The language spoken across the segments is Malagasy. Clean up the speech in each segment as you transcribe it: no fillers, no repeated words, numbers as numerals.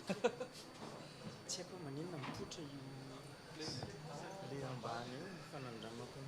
Tsy haiko hoe maninona mipoitra io le ambany io fa nandramako.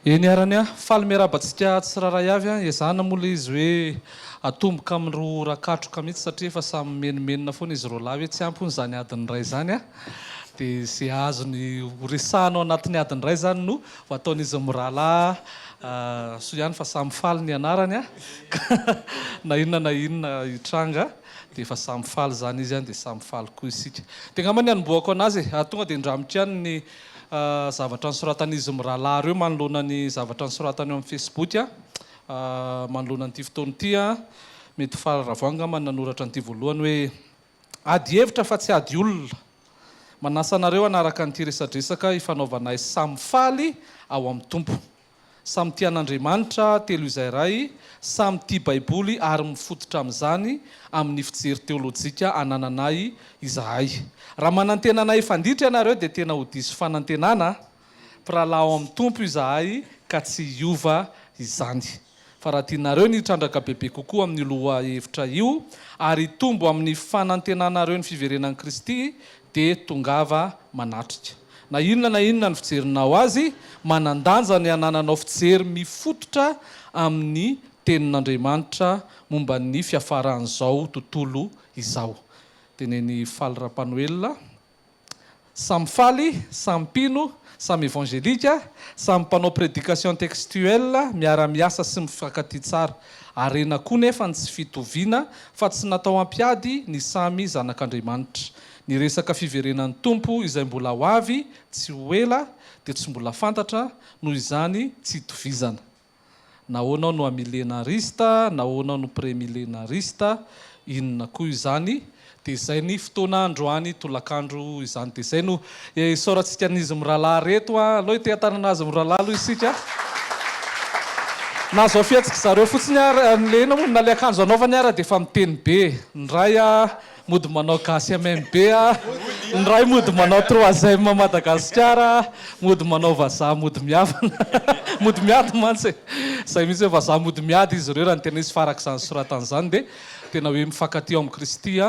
Eny arany a, faly miarahaba antsika tsirairay avy a, ezahana moa ilay izy hoe atomboka amin'ny roa ora katroka mihitsy satria efa samy mimenomenona foana izy roalahy hoe tsy ampy hono izany adiny iray izany a, dia izay azony ho resahana ao anatin'ny adiny iray izany no ho ataon'izy mirahalahy, soa ihany fa samy faly ny anarany a, ka na inona na inona hitranga dia efa samy faly izany izy an, dia samy faly koa isika. Dia angamba ny hanombohako anazy e, tonga dia indramiko ihany ny zavatra nosoratan'izy mirahalahy ireo manoloana ny zavatra nosoratany eo amin'ny Facebook an, manoloana an'ity fotoana ity an, mety faly Ravoahangy angamba no nanoratra an'ity voalohany hoe, ady hevitra fa tsy ady olona. Manasa anareo hanaraka an'ity resadresaka ifanaovanay samy faly ao amin'ny Tompo. Samy tia an'Andriamanitra, Telo-Izay-Ray, samy tia Baiboly ary mifototra amin'izany amin'ny fijery teolojika anananay izahay. Raha manantena anay hifanditra ianareo dia tena ho diso fanantenana a! Mpirahalahy ao amin'ny Tompo izahay ka tsy hiova izany. Fa raha tianareo ny hitrandraka bebe kokoa amin'io lohahevitra io ary hitombo amin'ny fanantenanareo ny fiverenan'i Kristy dia tongava manatrika. Na inona na inona ny fijerinao azy, manan-danja ny hanananao fijery mifototra amin'ny Tenin'Andriamanitra momba ny fiafaran'izao tontolo izao. Tenen'i Faly Rapanoelina. Samy faly, samy mpino, samy evangelika, samy mpanao prédication textuelle, miara-miasa sy mifankatia tsara. Harena koa nefa ny tsy fitoviana fa tsy natao hampiady ny samy zanak'Andriamanitra. Ny resaka fiverenan'ny Tompo izay mbola ho avy tsy ho ela dia tsy mbola fantatra noho izany tsy itovizana. Nahoana aho no amilenarista, nahoana aho no premilenarista, inona koa izany? Dia izay ny fotoana androany tolakandro izany. Dia izay no isaorantsika an'izy mirahalahy ireto an! Aleo hiteha-tanana azy mirahalahy aloha isika. Na izao fihetsik'i zareo fotsiny ary, le inona moa, na le akanjo anaovany ary dia efa miteny be. Ny iray mody manao gasy MMB, ny iray mody manao troisième Madagasikara, mody manao vazaha mody mihavana. Mody miady mantsy e! Izay mihitsy hoe vazaha mody miady izy ireo raha ny tena izy fa araka izany soratany izany dia tena hoe mifankatia ao amin'i Kristy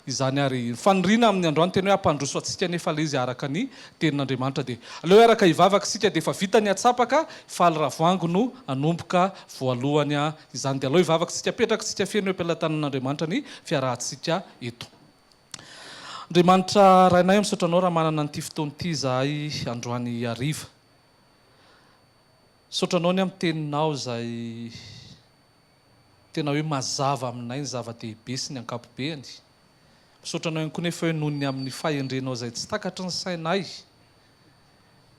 izany ary ny faniriana amin'ny androany tena hoe hampandroso antsika anefa ilay izy araka ny tenin'Andriamanitra dia aleo hiaraka hivavaka isika dia efa vita ny atsapaka faly ravoangy no hanomboka voalohany izany dia aleo hivavaka isika apetraka isika feno eo am-pelatanan'Andriamanitra ny fiarahantsika eto. Andriamanitra Rainay misaotra Anao raha manana an'ity fotoana ity izahay androany hariva. Misaotra Anao ny amin'ny teninao izay Tena hoe mazava aminay ny zava-dehibe sy ny ankapobeany. Misaotra anao ihany koa nefa hoe noho ny amin'ny fahendrenao izay tsy takatry ny sainay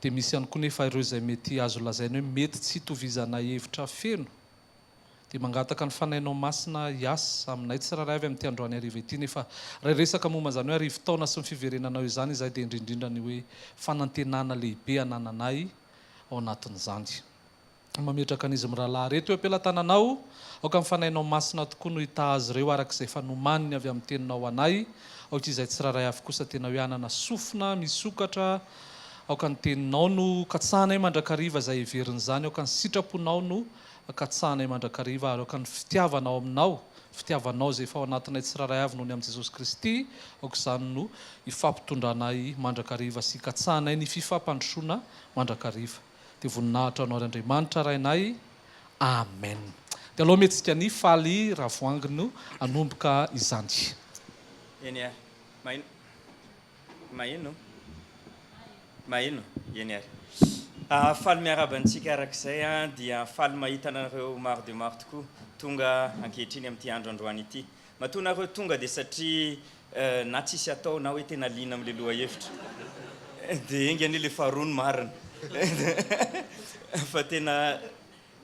dia misy ihany koa nefa ireo izay mety azo lazaina hoe mety tsy hitovizanay hevitra feno. Dia mangataka ny Fanahinao Masina hiasa aminay tsirairay avy amin'ity androany hariva ity nefa raha hiresaka momba izany hoe arivotaona sy ny fiverenanao izany izahay dia indrindrindra ny hoe fanantenana lehibe anananay ao anatin'izany. Mametraka an'izy mirahalahy ireto eo am-pelatananao, aoka ny Fanahinao Masina tokoa no hitaha azy ireo araka izay efa nomaniny avy amin'ny Teninao ho anay, aoka izay tsirairay avy kosa tena hoe hanana sofina misokatra, aoka ny Teninao no katsahanay mandrakariva izay heverin'izany, aoka ny sitraponao no katsahanay mandrakariva, ary aoka ny fitiavana ao aminao, fitiavanao izay efa ao anatinay tsirairay avy noho ny amin'i Jesosy Kristy, aoka izany no hifampitondranay mandrakariva sy hikatsahanay ny fifampandrosoana mandrakariva. Dia voninahitra ho anao ry Andriamanitra Rainay. Amen. Dia alao mihetsika ny faly Ravoahangy no hanomboka izany. Eny ary. Maheno. Maheno. Maheno. Eny ary. Faly miarahaba antsika arak'izay an, dia faly mahita anareo maro dia maro tokoa tonga ankehitriny amin'ity andro androany ity. Matoa nareo tonga dia satria na tsisy atao na hoe tena liana amin'ilay lohahevitra. Dia enga anie ilay faharoa no marina. Fa tena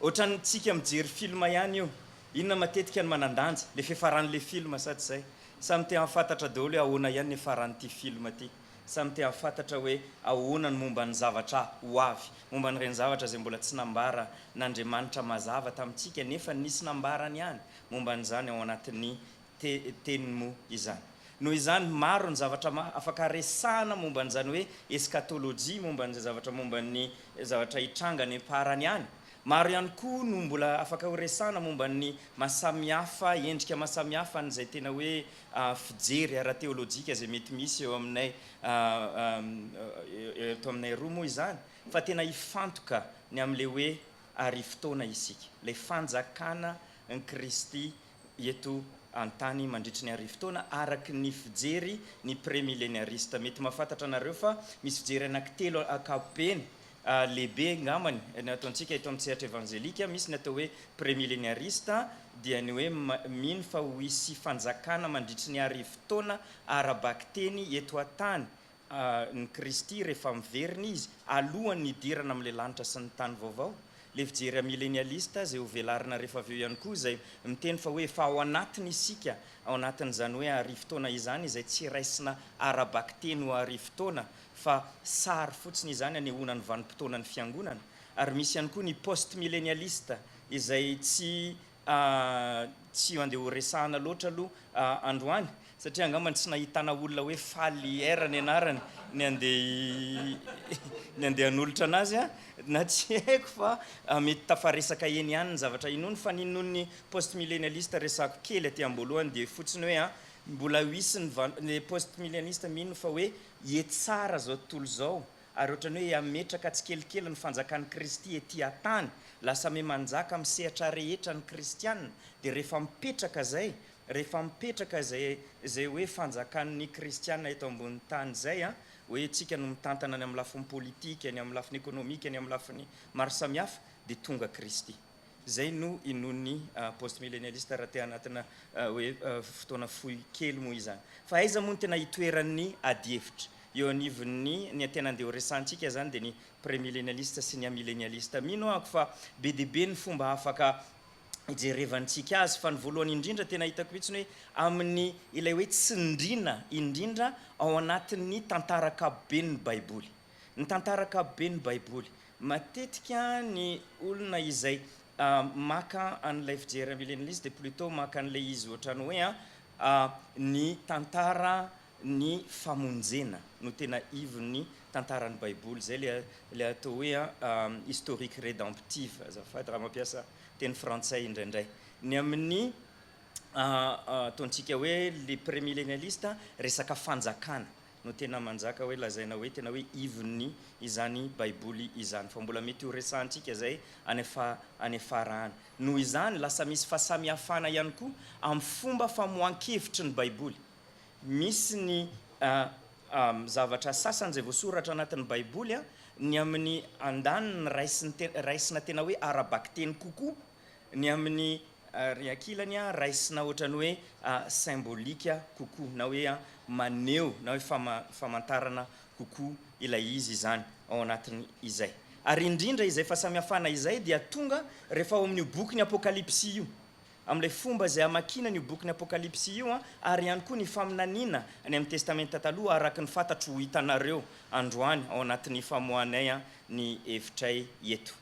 ohatran'ny tsika mijery film ihany io. Inona matetika no manan-danja? Ilay fiafaran'ilay film sa tsy izay? Samy te hahafantatra daholo hoe ahoana ihany ny hiafaran'ity film ity. Samy te hahafantatra hoe ahoana ny momba ny zavatra ho avy, momba an'ireny zavatra izay mbola tsy nambara n'Andriamanitra mazava tamintsika nefa nisy nambarany ihany momba an'izany ao anatin'ny Teniny moa izany. Noho izany, maro ny zavatra afaka resahana momba an'izany hoe eskatolojia, momba an'izay zavatra momba ny zavatra hitranga any am-parany any. Maro ihany koa no mbola afaka horesahana momba ny mahasamihafa, endrika mahasamihafa an'izay tena hoe fijery ara-teolojika izay mety misy eo aminay eto aminay roa moa izany, fa tena hifantoka ny amin'ilay hoe arivotaona isika, ilay fanjakana an'i Kristy eto an-tany mandritry ny arivotaona araka ny fijery ny premileniarista. Mety mahafantatra anareo fa misy fijery anankitelo ankapobeny lehibe angambany ny ataontsika eto amin'ny sehatra evanjelika. Misy ny atao hoe premileniarista dia ny hoe mino fa ho hisy fanjakana mandritry ny arivotaona ara-bakiteny eto an-tany an'i Kristy rehefa miverina Izy, alohan'ny hidirana amin'ilay lanitra sy ny tany vaovao. Ilay fijery amilenialista izay ho velarina rehefa avy eo ihany koa, izay miteny fa hoe efa ao anatiny isika, ao anatin'izany hoe arivotaona izany, izay tsy raisina ara-bakiteny ho arivotaona, fa sary fotsiny izany anehoana ny vanim-potoanan'ny Fiangonana. Ary misy ihany koa ny post-milenialista, izay tsy Tsy andeha ho resahana loatra aloha androany satria angambany tsy nahitana olona hoe Faly R ny anarany ny andeha ny andeha hanolotra anazy na tsy haiko fa mety tafaresaka eny ihany ny zavatra inoany fa ny inoan'ny post-millenialiste resahako kely aty am-boalohany dia fotsiny hoe mbola hisy ny van ny post-millenialiste mino fa hoe hetsara izao tontolo izao ary ohatran'ny hoe hametraka tsikelikely ny fanjakan'i Kristy ety an-tany, lasa miha-manjaka amin'ny sehatra rehetra ny kristiana, dia rehefa mipetraka izay, rehefa mipetraka izay izay hoe fanjakan'ny kristiana eto ambonin'ny tany izay an, hoe tsika no mitantana ny amin'ny lafiny politika, ny amin'ny lafiny ekonomika, ny amin'ny lafiny maro samihafa, dia tonga Kristy. Izay no inoan'ny post-millenialiste raha te hanatona hoe fotoana fohy kely moa izany. Fa aiza moa no tena itoeran'ny adihevitra? Eo anivon'ny, ny tena andeha ho resahantsika izany dia ny premilenialiste sy ny amilenialiste. Mino ahako fa be dia be ny fomba afaka ijerevantsika azy fa ny voalohany indrindra tena hitako mihitsy ny hoe amin'ny ilay hoe tsindriana indrindra ao anatin'ny tantara ankapoben'ny Baiboly. Ny tantara ankapoben'ny Baiboly. Matetika ny olona izay maka an'ilay fijery amilenialiste dia plutôt maka an'ilay izy ohatran'ny hoe ny tantara ny famonjena no tena ivon'ny tantaran'ny Baiboly. Izay ilay ilay atao hoe historique rédemptive, azafady raha mampiasa teny frantsay indraindray. Ny amin'ny ataontsika hoe les premillénialistes, resaka fanjakana no tena manjaka hoe lazaina hoe tena hoe ivon'ny izany Baiboly izany. Fa mbola mety ho resahantsika izay any fa any afara any. Noho izany, lasa misy fahasamihafana ihany koa amin'ny fomba famoahan-kevitry ny Baiboly. Misy ny zavatra sasany izay voasoratra anatin'ny Baiboly, ny amin'ny andaniny raisina tena hoe ara-bakiteny kokoa, ny amin'ny ry ankilany raisina ohatran'ny hoe symbolique kokoa, na hoe maneho na hoe famantarana kokoa ilay izy izany ao anatin'izay. Ary indrindra izay fahasamihafana izay dia tonga rehefa ao amin'io bokin'ny Apokalypsy io. Amin'ilay fomba izay hamakiana an'io bokin'ny Apokalypsy io ary ihany koa ny faminaniana any amin'ny Testamenta Taloha araka ny fantatro ho hitanareo androany ao anatin'ny famoahanay ny hevitray eto.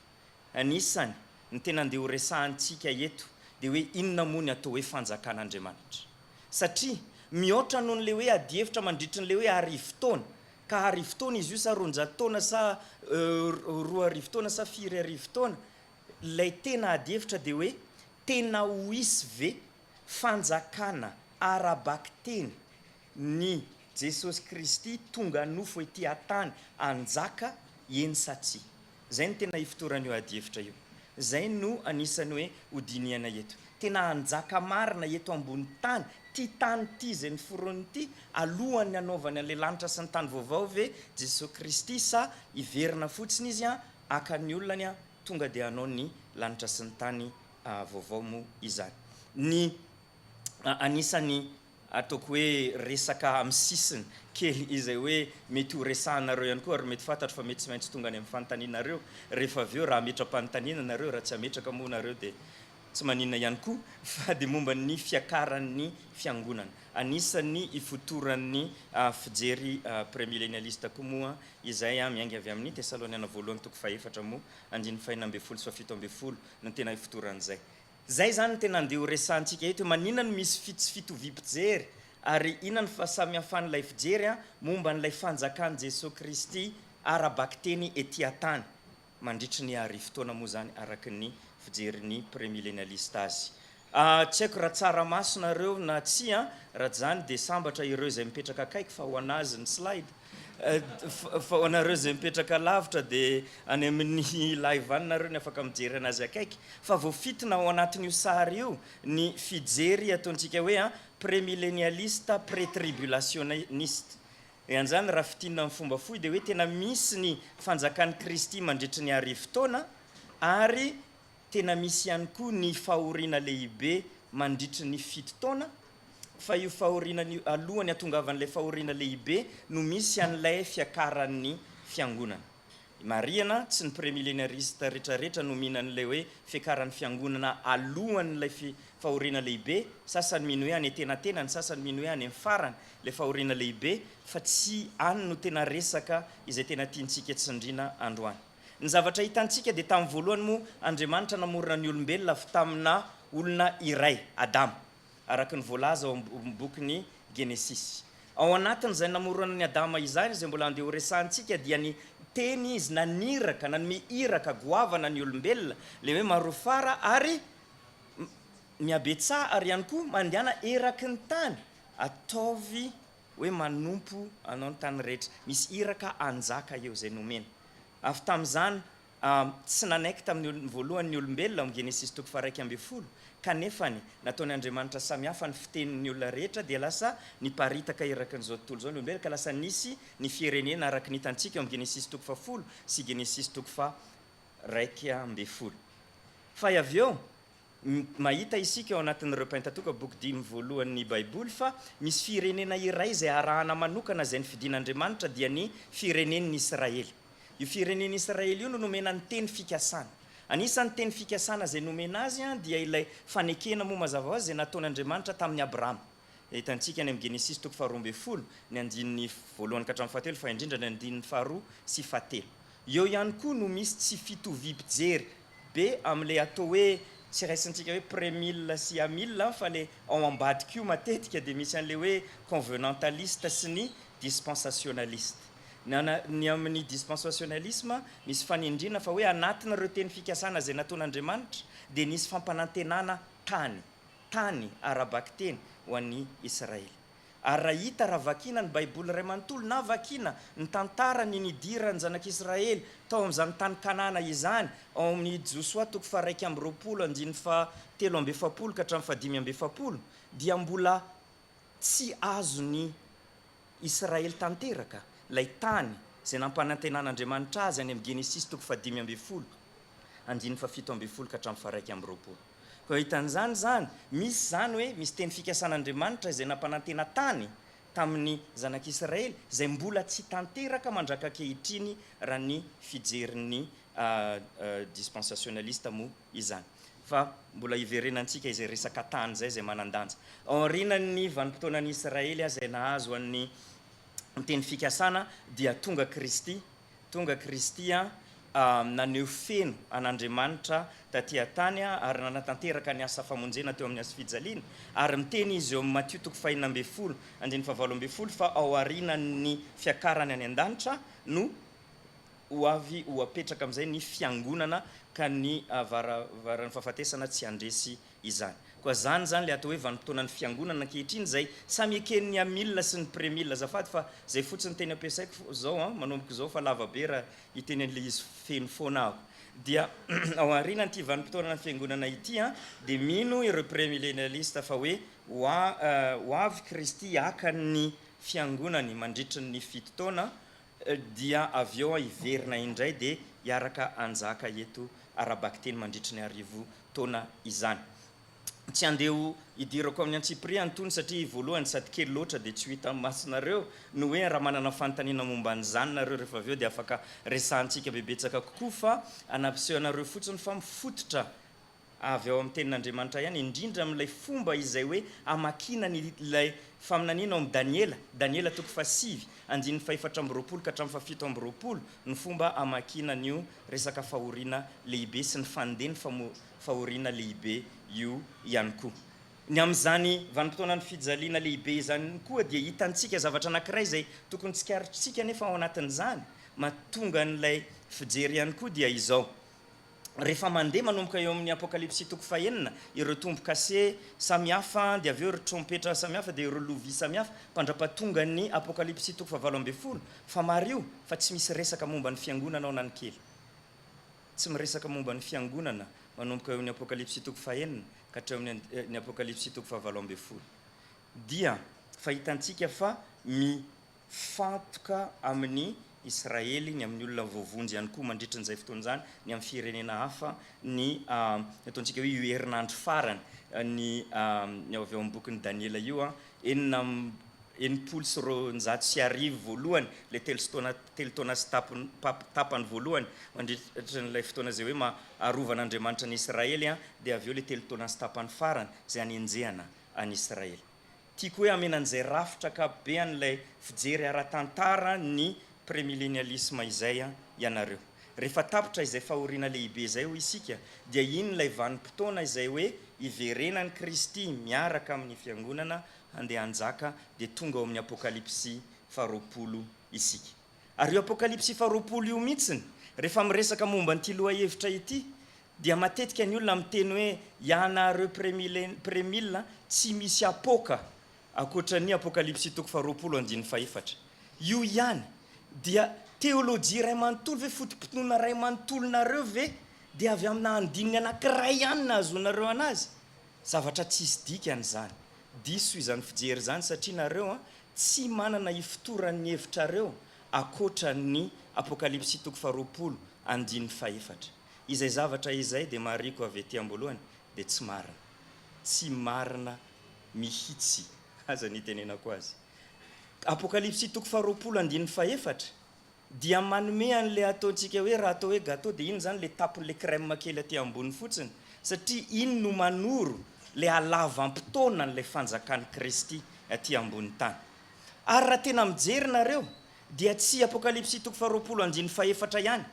Anisany, ny tena andeha ho resahantsika eto dia hoe inona moa ny atao hoe fanjakan'Andriamanitra? Satria mihoatra noho an'ilay hoe adihevitra mandritry an'ilay hoe arivotaona, ka arivotaona izy io sa 200 taona sa 2000 taona sa firy arivo taona, Ilay tena adihevitra dia hoe tena ho hisy ve fanjakana ara-bakiteny ny Jesosy Kristy tonga nofo ety an-tany hanjaka eny sa tsia? Izay no tena ifotoran'io adihevitra io. Izay no anisan'ny hoe ho dinihana eto. Tena hanjaka marina eto ambony tany, ty tany ity izay noforoniny ity, alohan'ny hanaovany an'ilay lanitra sy ny tany vaovao ve Jesosy Kristy sa hiverina fotsiny Izy haka ny olonany tonga dia hanao ny lanitra sy ny tany vaovao moa izany. Ny anisan'ny. Ataoko hoe resaka amin'ny sisiny kely izay hoe mety ho resahanareo ihany koa ary mety fantatro fa mety tsy maintsy tonga any amin'ny fanontanianareo rehefa avy eo raha hametra-panontaniana nareo, raha tsy hametraka moa nareo dia tsy maninona ihany koa fa dia momba ny fiakaran'ny fiangonana. Anisan'ny ifotoran'ny fijery premilenialista koa moa izay miainga avy amin'ny Tesaloniana voalohany toko fahefatra moa andininy fahenina ambin'ny folo sy fahafito ambin'ny folo no tena ifotoran'izay. Zay zany no tena andeha ho resahantsika eto hoe maninona no misy tsy fitoviam-pijery ary inona no fahasamihafan'ilay fijery momba an'ilay fanjakan'i Jesoa Kristy ara-bakiteny ety an-tany mandritry ny arivotaona moa zany araka ny fijerin'ny premilenialista azy. Tsy haiko raha tsara maso nareo na tsia, raha tsy zany dia sambatra ireo izay mipetraka akaiky fa ho an'azy ny slide. Fa ho anareo izay mipetraka lavitra dia any amin'ny live any nareo ny afaka mijery anazy akaiky. Fa voafintina ao anatin'io sary io ny fijery ataontsika hoe premilenialiste pretribulationniste. An'izany raha fintinina amin'ny fomba fohy dia hoe tena misy ny fanjakan'i Kristy mandritry ny arivotaona ary Tena misy ihany koa ny fahoriana lehibe mandritry ny fito taona, fa io fahoriana io, alohan'ny hatongavan'ilay fahoriana lehibe no misy an'ilay fiakaran'ny fiangonana. Marihana, tsy ny premillenariste retraretra no mino an'ilay hoe fiakaran'ny fiangonana alohan'ilay fahoriana lehibe, sasany mino hoe any antenatenany, sasany mino hoe any amin'ny farany ilay fahoriana lehibe, fa tsy any no tena resaka izay tena tiantsika tsindriana androany. Ny zavatra hitantsika dia tamin'ny voalohany moa Andriamanitra namorona ny olombelona avy tamina olona iray, Adama, araka ny voalaza ao amin'ny bokin'ny Genesisy. Ao anatin'izay namoronana an'i Adama izany, izay mbola andeha horesahantsika, dia ny teny izy naniraka, nanome iraka goavana ny olombelona, ilay hoe marofara ary mihabetsaha ary ihany koa mandehana eraky ny tany, ataovy hoe manompo anao ny tany rehetra. Misy iraka hanjaka eo izay nomena. Avy tamin'izany, tsy nanaiky tamin'ny olony voalohany ny olombelona, ao amin'ny Genesisy toko faha-11, kanefany nataon' Andriamanitra samy hafa ny fitenin'ny olona rehetra, dia lasa niparitaka eraky an'izao tontolo izao ny olombelona, ka lasa nisy ny firenena araka ny hitantsika ao amin'ny Genesisy toko fahafolo sy Genesisy toko faha-11. Fa avy eo, Mahita isika ao anatin'ireo Pentatoka, boky dimy voalohan'ny Baiboly, fa misy firenena iray izay arahana manokana izay nofidin'Andriamanitra dia ny firenen'ny Israely. Io firenen'i Israely io no nomena ny teny fikasana. Anisan'ny teny fikasana izay nomena azy dia ilay fanekena moa mazava ho azy izay nataon'Andriamanitra tamin'i Abrahama. Hitantsika any amin'ny Genesisy toko faharoa ambin'ny folo, ny andininy voalohany ka hatramin'ny fahatelo fa indrindra ny andininy faharoa sy fahatelo. Eo ihany koa no misy tsy fitoviam-pijery be amin'ilay atao hoe, tsy raisintsika hoe premil sy amil an, fa ilay ao ambadika io matetika dia misy an'ilay hoe convenantaliste sy ny dispensationaliste. Ny ana, ny amin'ny dispensationalisme, misy fanindriana fa hoe anatin'ireo teny fikasana izay nataon'Andriamanitra dia nisy fampanantenana tany, tany ara-bakiteny ho an'ny Israely. Ary raha hita raha vakiana ny Baiboly iray manontolo na vakiana ny tantara ny nidiran'ny zanak'Israely tao amin'izany tany Kanana izany ao amin'ny Josoa toko faha-21 andininy faha-43 ka hatramin'ny faha-45 dia mbola tsy azon'ny Israely tanteraka ilay tany izay nampanantenan'Andriamanitra azy any amin'ny Genesisy toko faha-15 andininy faha-17 ka hatramin'ny faha-21. Koa hitan'izany izany, misy izany hoe misy teny fikasan'Andriamanitra izay nampanantena tany tamin'ny zanak'Israely izay mbola tsy tanteraka mandrak'ankehitriny raha ny fijerin'ny dispensationaliste moa izany. Fa mbola hiverenantsika izay resaka tany izay izay manan-danja. Aorianan'ny vanim-potoanan'i Israely izay nahazo an'ny teny fikasana dia tonga Kristy Tonga Kristy naneho feno an'Andriamanitra taty an-tany ary nanatanteraka ny asa famonjena teo amin'ny hazofijaliana, ary miteny Izy eo amin'ny Matio toko fahenina ambin'ny folo andininy fahavalo ambin'ny folo fa ao aorianan'ny fiakarany any an-danitra no ho avy ho apetraka amin'izay ny fiangonana ka ny varavaran'ny fahafatesana tsy handresy izany. Koa zany izany ilay atao hoe vanim-potoanan'ny fiangonana ankehitriny izay samy eken'ny amil sy ny premil azafady fa zay fotsiny teny ampiasaiko zao an, manomboka izao fa lava be raha hiteny an'ilay izy feno foana aho. Dia ao aorianan'ity vanim-potoanan'ny fiangonana ity an, dia mino ireo premillennialiste fa hoe ho ho avy Kristy haka ny fiangonany mandritry ny fito taona dia avy eo hiverina indray dia hiaraka hanjaka eto ara-bakiteny mandritry ny arivo taona izany. Tsy handeha ho hidirako amin'ny antsipiriany itony satria voalohany sady kely loatra dia tsy ho hitan'ny masonareo no hoe raha manana fanontaniana momba an'izany nareo rehefa avy eo dia afaka resahantsika bebetsaka kokoa fa anampiseho anareo fotsiny fa mifototra avy ao amin'ny tenin'Andriamanitra ihany indrindra amin'ilay fomba izay hoe hamakiana ny ilay faminaniana ao amin'ny Daniela, Daniela toko fahasivy andininy fahefatra amby roapolo ka hatramin'ny fahafito amby roapolo ny fomba hamakiana an'io resaka fahoriana lehibe sy ny fandeha ny famo fahoriana lehibe io ihany koa. Ny amin'izany vanim-potoanan'ny fijaliana lehibe izany koa dia hitantsika zavatra anankiray izay tokony tsikaritritsika anefa ao anatin'izany mahatonga an'ilay fijery ihany koa dia izao, rehefa mandeha manomboka eo amin'ny Apokalypsy toko fahenina ireo tombo-kase samihafa dia avy eo ireo trompetra samihafa dia ireo lovia samihafa mpandrapatongan'ny Apokalypsy toko fahavalo ambin'ny folo fa mariho fa tsy misy resaka momba ny fiangonana ao na ny kely. Tsy miresaka momba ny fiangonana manomboka eo amin'ny Apokalypsy toko fahenina ka hatreo amin'ny ny Apokalypsy toko fahavalo ambin'ny folo dia fahitantsika fa mifantoka amin'ny Israely, ny amin'ny olona voavonjy ihany koa mandritra an'izay fotoana izany, ny amin'ny firenena hafa, ny ataontsika hoe io herinandro farany ny ny avy ao amin'ny bokin'i Daniela io, enina 1260 voalohany, ilay telo sy taona, telo taona sy tapony, tapany voalohany, mandritra an'ilay fotoana izay hoe maha arovan'Andriamanitra an'i Israely, dia avy eo ilay telo taona sy tapany farany izay hanenjehana an'i Israely. Tiako hoe hamena an'izay rafitra ankapobean'ilay fijery ara-tantara ny premilenialisma izay ianareo. Rehefa tapitra izay fahoriana lehibe izay hoy isika dia iny ilay vanim-potoana izay hoe hiverenan'i Kristy miaraka amin'ny Fiangonana handeha hanjaka dia tonga ao amin'ny Apokalypsy faharoapolo isika. Ary io Apokalypsy faharoapolo io mihitsiny rehefa miresaka momba an'ity lohahevitra ity dia matetika ny olona miteny hoe ianareo premil tsy misy apoka ankoatra ny Apokalypsy toko faharoapolo andininy fahefatra. Io ihany dia teolojia iray manontolo ve, foto-pinoana iray manontolonareo ve dia avy amina andininy anankiray ihany nahazoanareo anazy? Zavatra tsisy dikany izany. Diso izany fijery izany satria nareo tsy manana ifotoran'ny hevitrareo ankoatra ny Apokalypsy toko faharoapolo andininy fahefatra. Izay zavatra izay dia marihiko avy aty amboalohany dia tsy marina. Tsy marina mihitsy aza ny itenenako azy. Apokalypsy toko faharoapolo andininy fahefatra dia manome an'ilay ataontsika hoe raha atao hoe gâteau dia iny izany ilay tapon'ilay crème kely aty ambony fotsiny satria iny no manoro ilay halavam-potoanan'ilay fanjakan'i Kristy aty ambony tany. Ary raha tena mijery nareo dia tsy Apokalypsy toko faharoapolo andininy fahefatra ihany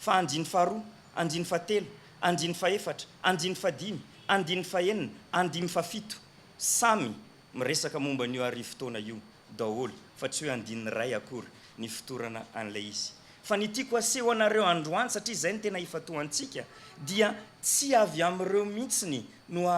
fa andininy faharoa, andininy fahatelo, andininy fahefatra, andininy fahadimy, andininy fahenina, andimy fahafito samy miresaka momba an'io arivo taona io daholo fa tsy hoe andininy iray akory ny fotorana an'ilay izy. Fa ny tiako aseho anareo androany satria izay no tena ifatohantsika dia tsy avy amin'ireo mihitsiny no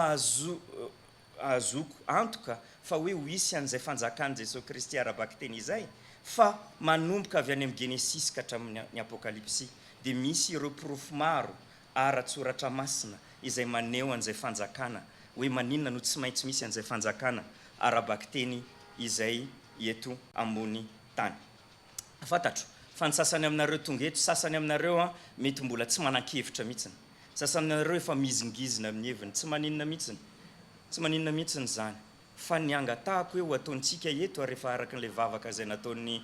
ahazoako antoka fa hoe ho hisy an'izay fanjakan'i Jesoa Kristy ara-bakiteny izay fa manomboka avy any amin'ny Genesisy ka hatramin'ny ny Apokalypsy dia misy ireo porofo maro ara-tsoratra masina izay maneho an'izay fanjakana hoe maninona no tsy maintsy misy an'izay fanjakana ara-bakiteny izay eto ambony tany. Fantatro fa ny sasany aminareo tonga eto, sasany aminareo an, mety mbola tsy manan-kevitra mihitsiny. Sasany aminareo efa mihizingizina amin'ny heviny. Tsy maninona mihitsiny. Tsy maninona mihitsiny izany. Fa ny angatahako hoe ho ataontsika eto ary efa araka an'ilay vavaka izay nataony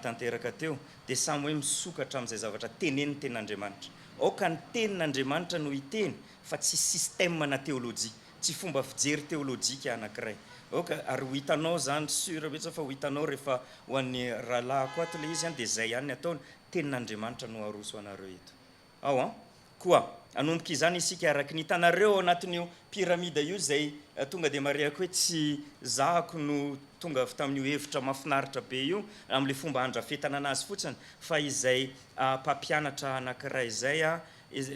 tanteraka teo dia samy hoe misokatra amin'izay zavatra tenenin'ny Tenin'Andriamanitra. Aoka ny Tenin'Andriamanitra no hiteny fa tsy système na teolojia, tsy fomba fijery teolojika anankiray. Aoka, ary ho hitanao izany, sûr mihitsy aho fa ho hitanao rehefa ho an'ny rahalahiko ato ilay izy an, dia izay ihany ny ataony, Tenin'Andriamanitra no aroso anareo eto. Ao an. Koa, hanomboka izany isika araka ny hitanareo ao anatin'io pyramida io izay tonga dia marihako hoe tsy zahako no tonga avy tamin'io hevitra mahafinaritra be io amin'ilay fomba handrafetana anazy fotsiny fa izay mpampianatra anankiray izay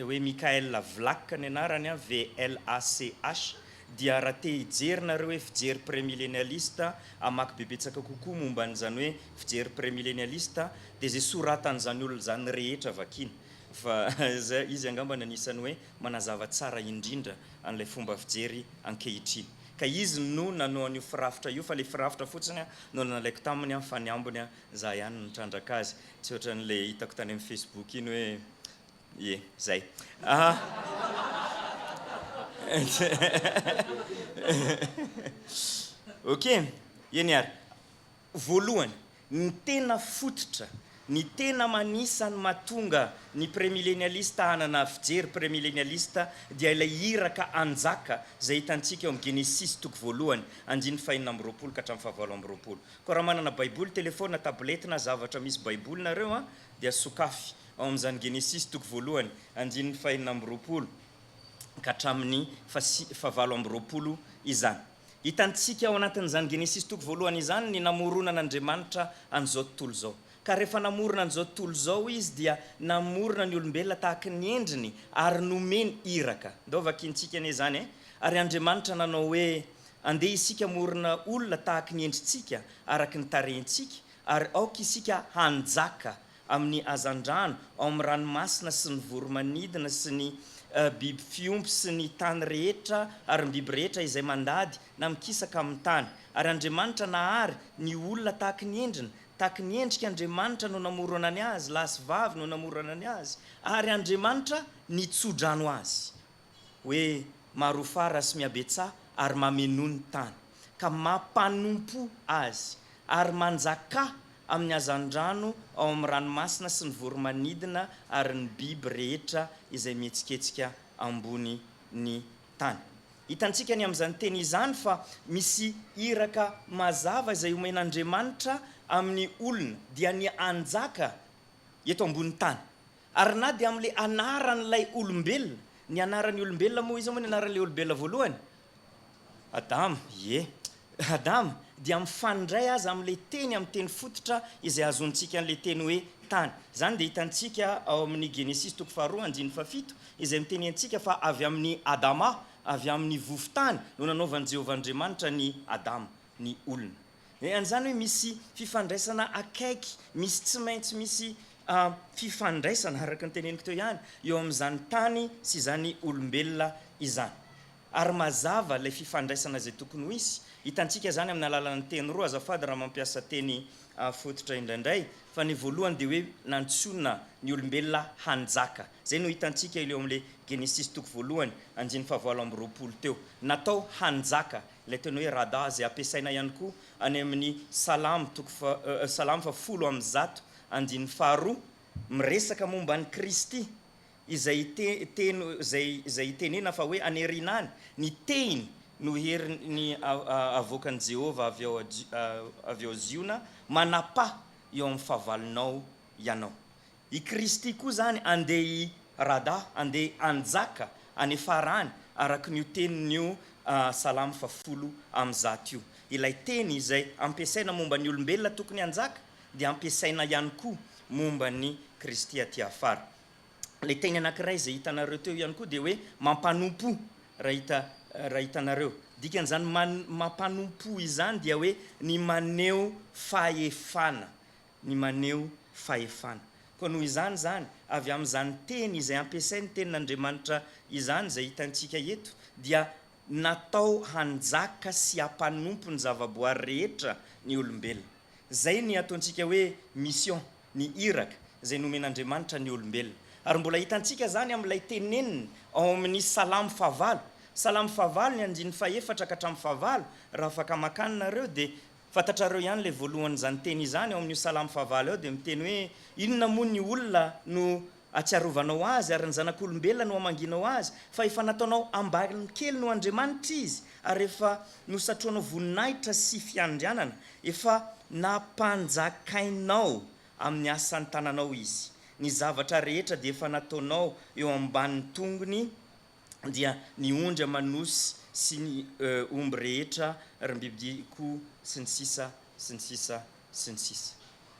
hoe Michael Vlach ny anarany, VLACH, dia raha te hijery nareo hoe fijery premilenialiste hamaky bebetsaka kokoa momba an'izany hoe fijery premilenialiste dia izay soratan'izany olona izany rehetra vakiana fa izy angamba no anisan'ny hoe manazava tsara indrindra an'ilay fomba fijery ankehitriny. Ka izy no nanao an'io firafitra io fa ilay firafitra fotsiny no nalaiko taminy fa ny ambiny za ihany no nitrandraka azy, tsy ohatran'ilay hitako tany amin'ny facebook iny hoe. Ie, zay. Ok, eny ary. Voalohany, ny tena fototra, ny tena manisan'ny mahatonga ny premilenialista hanana fijery premilenialista dia ilay iraka hanjaka izay hitantsika eo amin'ny Genesisy toko voalohany, andininy fahenina amby roapolo ka hatramin'ny fahavalo amby roapolo. Koa raha manana Baiboly, telefaonina, tablette na zavatra misy Baiboly nareo an, dia sokafy ao amin'izany Genesisy toko voalohany, andininy fahenina amby roapolo ka hatramin'ny fahavalo amby roapolo izany. Hitantsika ao anatin'izany Genesisy toko voalohany izany ny namoronan'Andriamanitra an'izao tontolo izao. Ka rehefa namorona an'izao tontolo izao Izy dia namorona ny olombelona tahaky ny endriny ary nomeny iraka. Ndao vakintsika anie izany e! Ary Andriamanitra nanao hoe, Andeha isika hamorona olona tahaky ny endritsika, araky ny tarehintsika, ary aoka isika hanjaka amin'ny hazandrano, ao amin'ny ranomasina sy ny voro-manidina sy ny biby fiompy sy ny tany rehetra ary ny biby rehetra izay mandady na mikisaka amin'ny tany. Ary Andriamanitra nahary ny olona tahaky ny endriny, tahaky ny endrik' Andriamanitra no namoronany azy, lahy sy vavy no namoronany azy, ary Andriamanitra nitso-drano azy. hoe marofara sy mihabetsaha ary mamenoa ny tany, ka mampanompo azy, ary manjakà amin'ny hazandrano ao amin'ny ranomasina sy ny voro-manidina ary ny biby rehetra izay mihetsiketsika ambony ny tany. Hitantsika ny amin'izany teny izany fa misy iraka mazava izay omen'Andriamanitra amin'ny olona, dia ny hanjaka eto ambony tany. Ary na dia amin'ilay anaran'ilay olombelona, ny anaran'ny olombelona moa, iza moa ny anaran'ilay olombelona voalohany? Adama, ie. Adama, dia mifandray aza amin'ilay teny, amin'ny teny fototra izay ahazoantsika an'ilay teny hoe tany. Izany dia hitantsika ao amin'ny Genesisy toko faharoa andininy fahafito, izay miteny antsika fa avy amin'i Adama, avy amin'ny vovo-tany, no nanaovan'i Jehovah Andriamanitra an'i Adama, ny olona. An'izany hoe misy fifandraisana akaiky, misy tsy maintsy misy fifandraisana, araka ny teneniko teo ihany, eo amin'izany tany sy izany olombelona izany. Ary mazava ilay fifandraisana izay tokony ho hisy. Hitantsika izany amin'ny alalan'ny teny roa, azafady raha mampiasa teny fototra indraindray, fa ny voalohany dia hoe nantsoina ny olombelona hanjaka. Izay no hitantsika eo amin'ilay Genesisy toko voalohany, andininy fahavalo amby roapolo teo. Natao hanjaka. Ilay teny hoe radah izay ampiasaina ihany koa any amin'ny Salamo toko faha Salamo faha-110 andininy faharoa, miresaka momba an'i Kristy izay teny izay izay itenena fa hoe any aoriana any, ny tehiny no heriny avoakan'i Jehovah avy ao avy ao Ziona, manapaha eo amin'ny fahavalonao ianao. I Kristy koa izany andeha hi rada, andeha hanjaka any afara any, araka ny io tenin'io Salamo faha-110 io. Ilay teny izay ampiasaina momba ny olombelona tokony hanjaka dia ampiasaina ihany koa momba an'i Kristy aty afara. Ilay teny anankiray izay hitanareo teo ihany koa dia hoe mampanompo, raha hita raha hitanareo. Dikan'izany man mampanompo izany dia hoe ny maneho fahefana. ny maneho fahefana. Koa noho izany izany, avy amin'izany teny izay ampiasain'ny Tenin'Andriamanitra izany izay hitantsika eto, dia natao hanjaka sy hampanompo ny zavaboary rehetra ny olombelona. Izay ny ataontsika hoe mission, ny iraka izay nomen'Andriamanitra ny olombelona. Ary mbola hitantsika izany amin'ilay teneniny ao amin'ny Salamo fahavalo. Salamo fahavalo ny andininy fahefatra ka hatramin'ny fahavalo, raha afaka makany nareo dia Fantatrareo ihany ilay voalohan'izany teny izany ao amin'io Salamo fahavalo ao dia miteny hoe, Inona moa ny olona no atsiarovanao azy, ary ny zanak'olombelona no amangianao azy, fa efa nataonao ambany kely noho Andriamanitra izy, ary efa nosatroanao voninahitra sy fiandrianana, efa nampanjakainao amin'ny asan'ny tananao izy. Ny zavatra rehetra dia efa nataonao eo ambanin'ny tongony, dia ny ondry aman'osy sy ny omby rehetra ry bibidia koa sy ny sisa sy ny sisa sy ny sisa.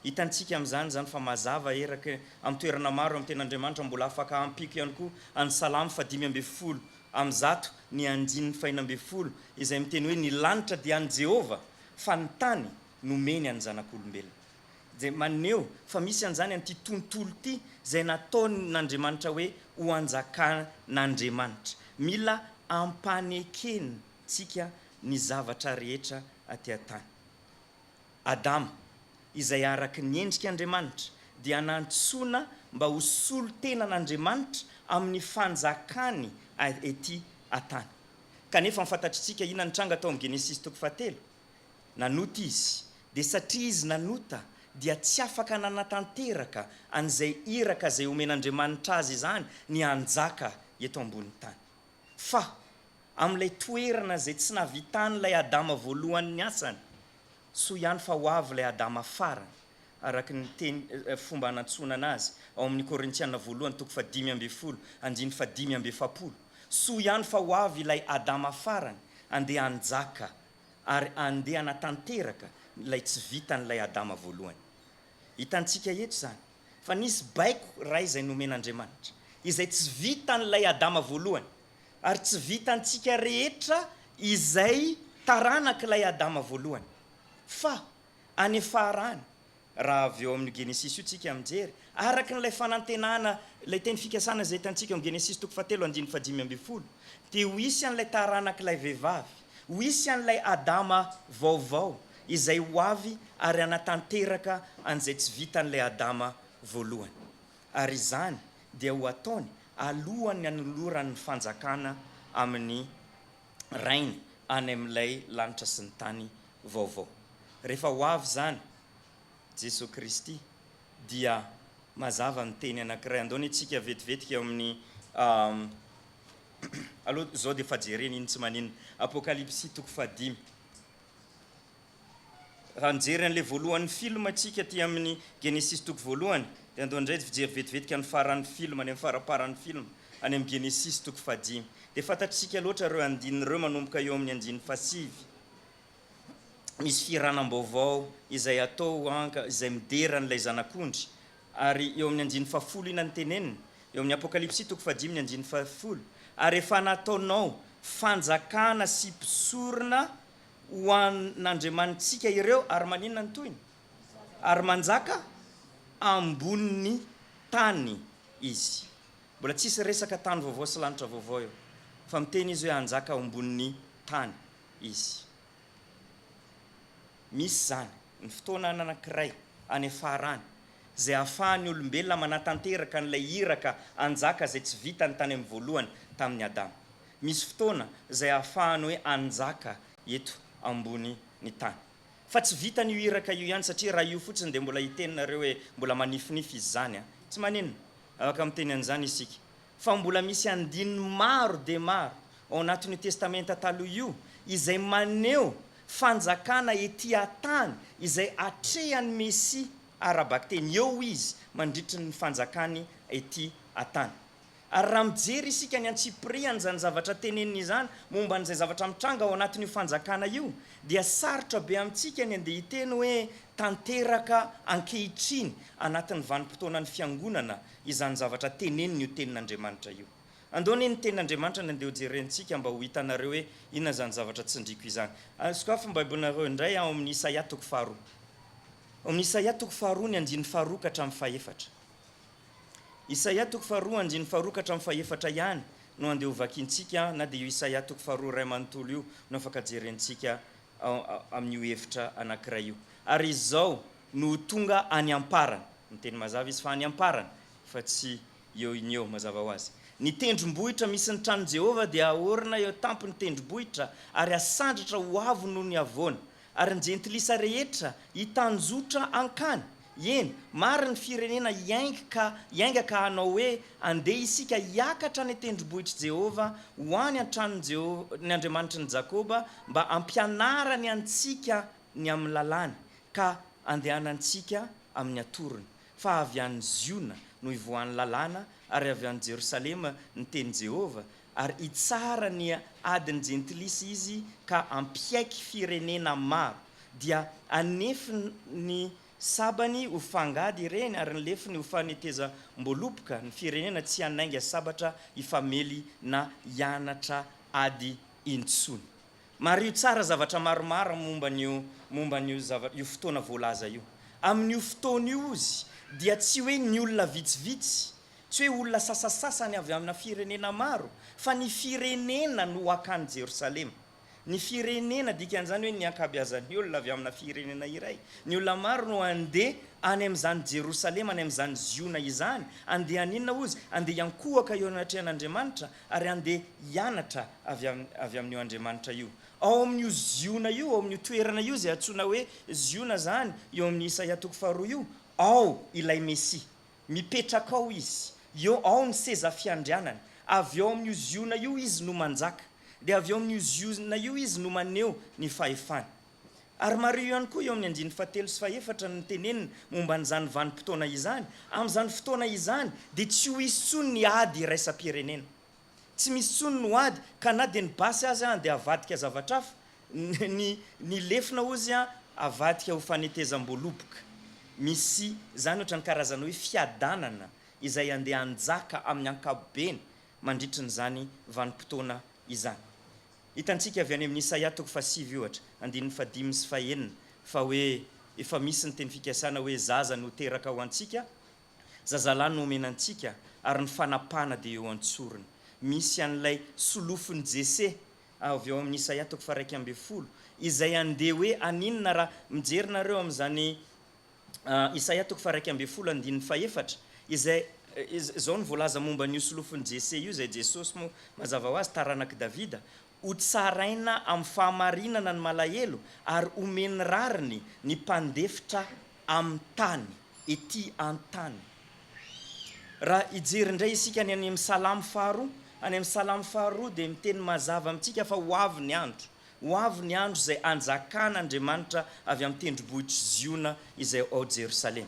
Hitantsika amin'izany izany fa mazava eraky amin'ny toerana maro amin'ny tenin'Andriamanitra mbola afaka ampiako ihany koa any Salamo faha-115 ny andininy faha-16 izay miteny hoe ny lanitra dia an'i Jehovah fa ny tany nomeny an'ny zanak'olombelona. Izay maneho fa misy an'izany an'ity tontolo ity izay nataon'Andriamanitra hoe ho anjakan'Andriamanitra. Mila ampaneken-tsika ny zavatra rehetra aty an-tany. Adama, izay araka ny endrik'Andriamanitra, dia nantsoina mba ho solontenan'Andriamanitra amin'ny fanjakany ety an-tany. Kanefa ny fantatritsika inona nitranga tao amin'ny Genesisy toko fahatelo? Nanota izy. Dia satria izy nanota dia tsy afaka nanatanteraka an'izay iraka izay omen'Andriamanitra azy izany ny hanjaka eto ambony tany. Fa amin'ilay toerana izay tsy nahavitan'ilay Adama voalohany ny asany, soa ihany fa ho avy ilay Adama farany, araka ny teny fomba anantsoana azy ao amin'ny Korintiana voalohany toko fahadimy ambin'ny folo andininy fahadimy amby efapolo. Soa ihany fa ho avy ilay Adama farany andeha hanjaka ary andeha hanatanteraka ilay tsy vitan'ilay Adama voalohany. Hitantsika eto izany fa nisy baiko iray izay nomen'Andriamanitra, izay tsy vitan'ilay Adama voalohany, ary tsy vitantsika rehetra izay taranak'ilay Adama voalohany. Fa any afara any, raha avy eo amin'io Genesisy io tsika mijery, araka an'ilay fanantenana, ilay teny fikasana izay hitantsika ao amin'ny Genesisy toko fahatelo andininy fahadimy ambin'ny folo, dia ho hisy an'ilay taranak'ilay vehivavy, ho hisy an'ilay Adama vaovao izay ho avy ary hanatanteraka an'izay tsy vitan'ilay Adama voalohany. Ary izany dia ho ataony alohan'ny hanolorany ny fanjakana amin'ny Rainy any amin'ilay lanitra sy ny tany vaovao. Rehefa ho avy izany Jesoa Kristy dia mazava ny teny anankiray. Andao anie tsika vetivetika eo amin'ny aloha izao dia efa jerena iny tsy maninona. Apokalypsy toko fahadimy. Raha nijery an'ilay voalohan'ny film tsika aty amin'ny Genesisy toko voalohany dia andao indray fijery vetivetika ny faran'ny film, any amin'ny faraparan'ny film, any amin'ny Genesisy toko fahadimy. Dia fantatr'isika loatra ireo andininy ireo manomboka eo amin'ny andininy fahasivy. Misy fihiranam-baovao izay atao anka izay midera an'ilay Zanak'ondry. Ary eo amin'ny andininy fahafolo inona no teneniny? Eo amin'ny Apokalypsy toko fahadimy ny andininy fahafolo, Ary efa nataonao fanjakana sy mpisorona ho an'Andriamanitsika ireo, ary maninona ny tohiny? Ary manjaka ambonin'ny tany izy. Mbola tsisy resaka tany vaovao sy lanitra vaovao eo, fa miteny izy hoe hanjaka ao ambonin'ny tany izy. Misy izany ny fotoana anankiray any afara any izay ahafahan'ny olombelona manatanteraka an'ilay iraka hanjaka izay tsy vitany tany amin'ny voalohany tamin'i Adama. Misy fotoana izay ahafahany hoe hanjaka eto ambony ny tany. Fa tsy vitan'io iraka io ihany satria raha io fotsiny dia mbola hiteny nareo hoe mbola manifinify izy izany an! Tsy maninona, afaka miteny an'izany isika. Fa mbola misy andininy maro dia maro ao anatin'io Testamenta Taloha io izay maneho fanjakana ety an-tany izay atrehan'ny Mesia ara-bakiteny eo izy mandritry ny fanjakany ety an-tany. Ary raha mijery isika ny antsipirihan'izany zavatra teneniny izany momba an'izay zavatra mitranga ao anatin'io fanjakana io, dia sarotra be amintsika ny andeha hiteny hoe tanteraka ankehitriny anatin'ny vanim-potoanan'ny Fiangonana izany zavatra tenenin'io Tenin'Andriamanitra io. Andao anie ny Tenin'Andriamanitra no andeha hojerentsika mba ho hitanareo hoe inona izany zavatra tsindriako izany. Sokafy ny Baibolinareo indray ao amin'ny Isaia toko faharoa. Ao amin'ny Isaia toko faharoa ny andininy faharoa ka hatramin'ny fahefatra. Isaia toko faharoa andininy faharoa ka hatramin'ny fahefatra ihany no andeha hovakintsika na dia io Isaia toko faharoa iray manontolo io no afaka jerentsika amin'io hevitra anankiray io. Ary izao no ho tonga any am-parany. Miteny mazava izy fa any am-parany, fa tsy eo iny eo, mazava ho azy. Ny tendrombohitra misy ny tranon'i Jehovah dia haorina eo tampon'ny tendrombohitra ary hasandratra ho avo noho ny havoana. Ary ny jentilisa rehetra hitanjotra hankany. Eny, maro ny firenena hiainga ka hiainga ka hanao hoe, Andeha isika hiakatra any an-tendrombohitr'i Jehovah, ho any an-tranon'i Jehovah, ny Andriamanitry ny Jakoba, mba hampianarany antsika ny amin'ny lalàny, ka handehanantsika amin'ny atorony. Fa avy any Ziona no hivoahan'ny lalàna, ary avy any Jerosalema ny tenin'i Jehovah, ary hitsara ny adin'ny jentilisa izy ka hampiaiky firenena maro. Dia hanefy ny sabany ho fangady ireny, ary ny lefony ho fanetezam-boaloboka, ny firenena tsy hanainga sabatra hifamely na hianatra ady intsony. Mariho tsara zavatra maromaro momba an'io momba an'io zava io fotoana voalaza io. Amin'io fotoana io ozy dia tsy hoe ny olona vitsivitsy, tsy hoe olona sasasasany avy amina firenena maro, fa ny firenena no hakany Jerosalema. Ny firenena, dikan'izany hoe ny ankabeazan'ny olona avy amina firenena iray. Ny olona maro no handeha any amin'izany Jerosalema, any amin'izany Ziona izany. Handeha haninona hozy? Handeha hiankohoka eo anatrehan'Andriamanitra ary handeha hianatra avy avy amin'io Andriamanitra io. Ao amin'io Ziona io, ao amin'io toerana io izay antsoina hoe Ziona izany, eo amin'ny Isaia toko faharoa io, ao ilay Mesia. Mipetraka ao Izy. Eo, ao ny seza fiandrianany. Avy ao amin'io Ziona io Izy no manjaka. Dia avy ao amin'io Ziona io Izy no maneho ny fahefany. Ary mariho ihany koa eo amin'ny andininy fahatelo sy fahefatra ny noteneniny momba an'izany vanim-potoana izany, Amin'izany fotoana izany dia tsy ho hisy intsony ny ady iraisam-pirenena. Tsy misy intsony no ady ka na dia ny basy aza an dia avadika zavatra hafa, ny ny lefona ozy an avadika ho fanetezam-boaloboka. Misy izany ohatran'ny karazana hoe fiadanana izay andeha hanjaka amin'ny ankapobeny mandritrin'izany vanim-potoana izany. Hitantsika avy any amin'ny Isaia toko fahasivy ohatra, andininy fahadimy sy fahenina fa hoe efa misy ny teny fikasana hoe zaza no teraka ho antsika, Zazalahy no omena antsika ary ny fanapahana dia eo an-tsorony. Misy an'ilay solofon'i Jese avy ao amin'ny Isaia toko faha-11 izay andeha hoe haninona raha mijery nareo amin'izany Isaia toko faha-11 andininy fahefatra izay izao no voalaza momba an'io solofon'i Jese io izay Jesosy moa mazava ho azy taranak'i Davida, Ho tsaraina amin'ny fahamarinana ny malahelo ary homeny rariny ny mpandefitra amin'ny tany, ety an-tany. Raha hijery indray isika ny any amin'ny Salamo faharoa, any amin'ny Salamo faharoa dia miteny mazava amintsika fa ho avy ny andro, ho avy ny andro izay hanjakan'Andriamanitra avy amin'ny tendrombohitr'i Ziona izay ao Jerosalema.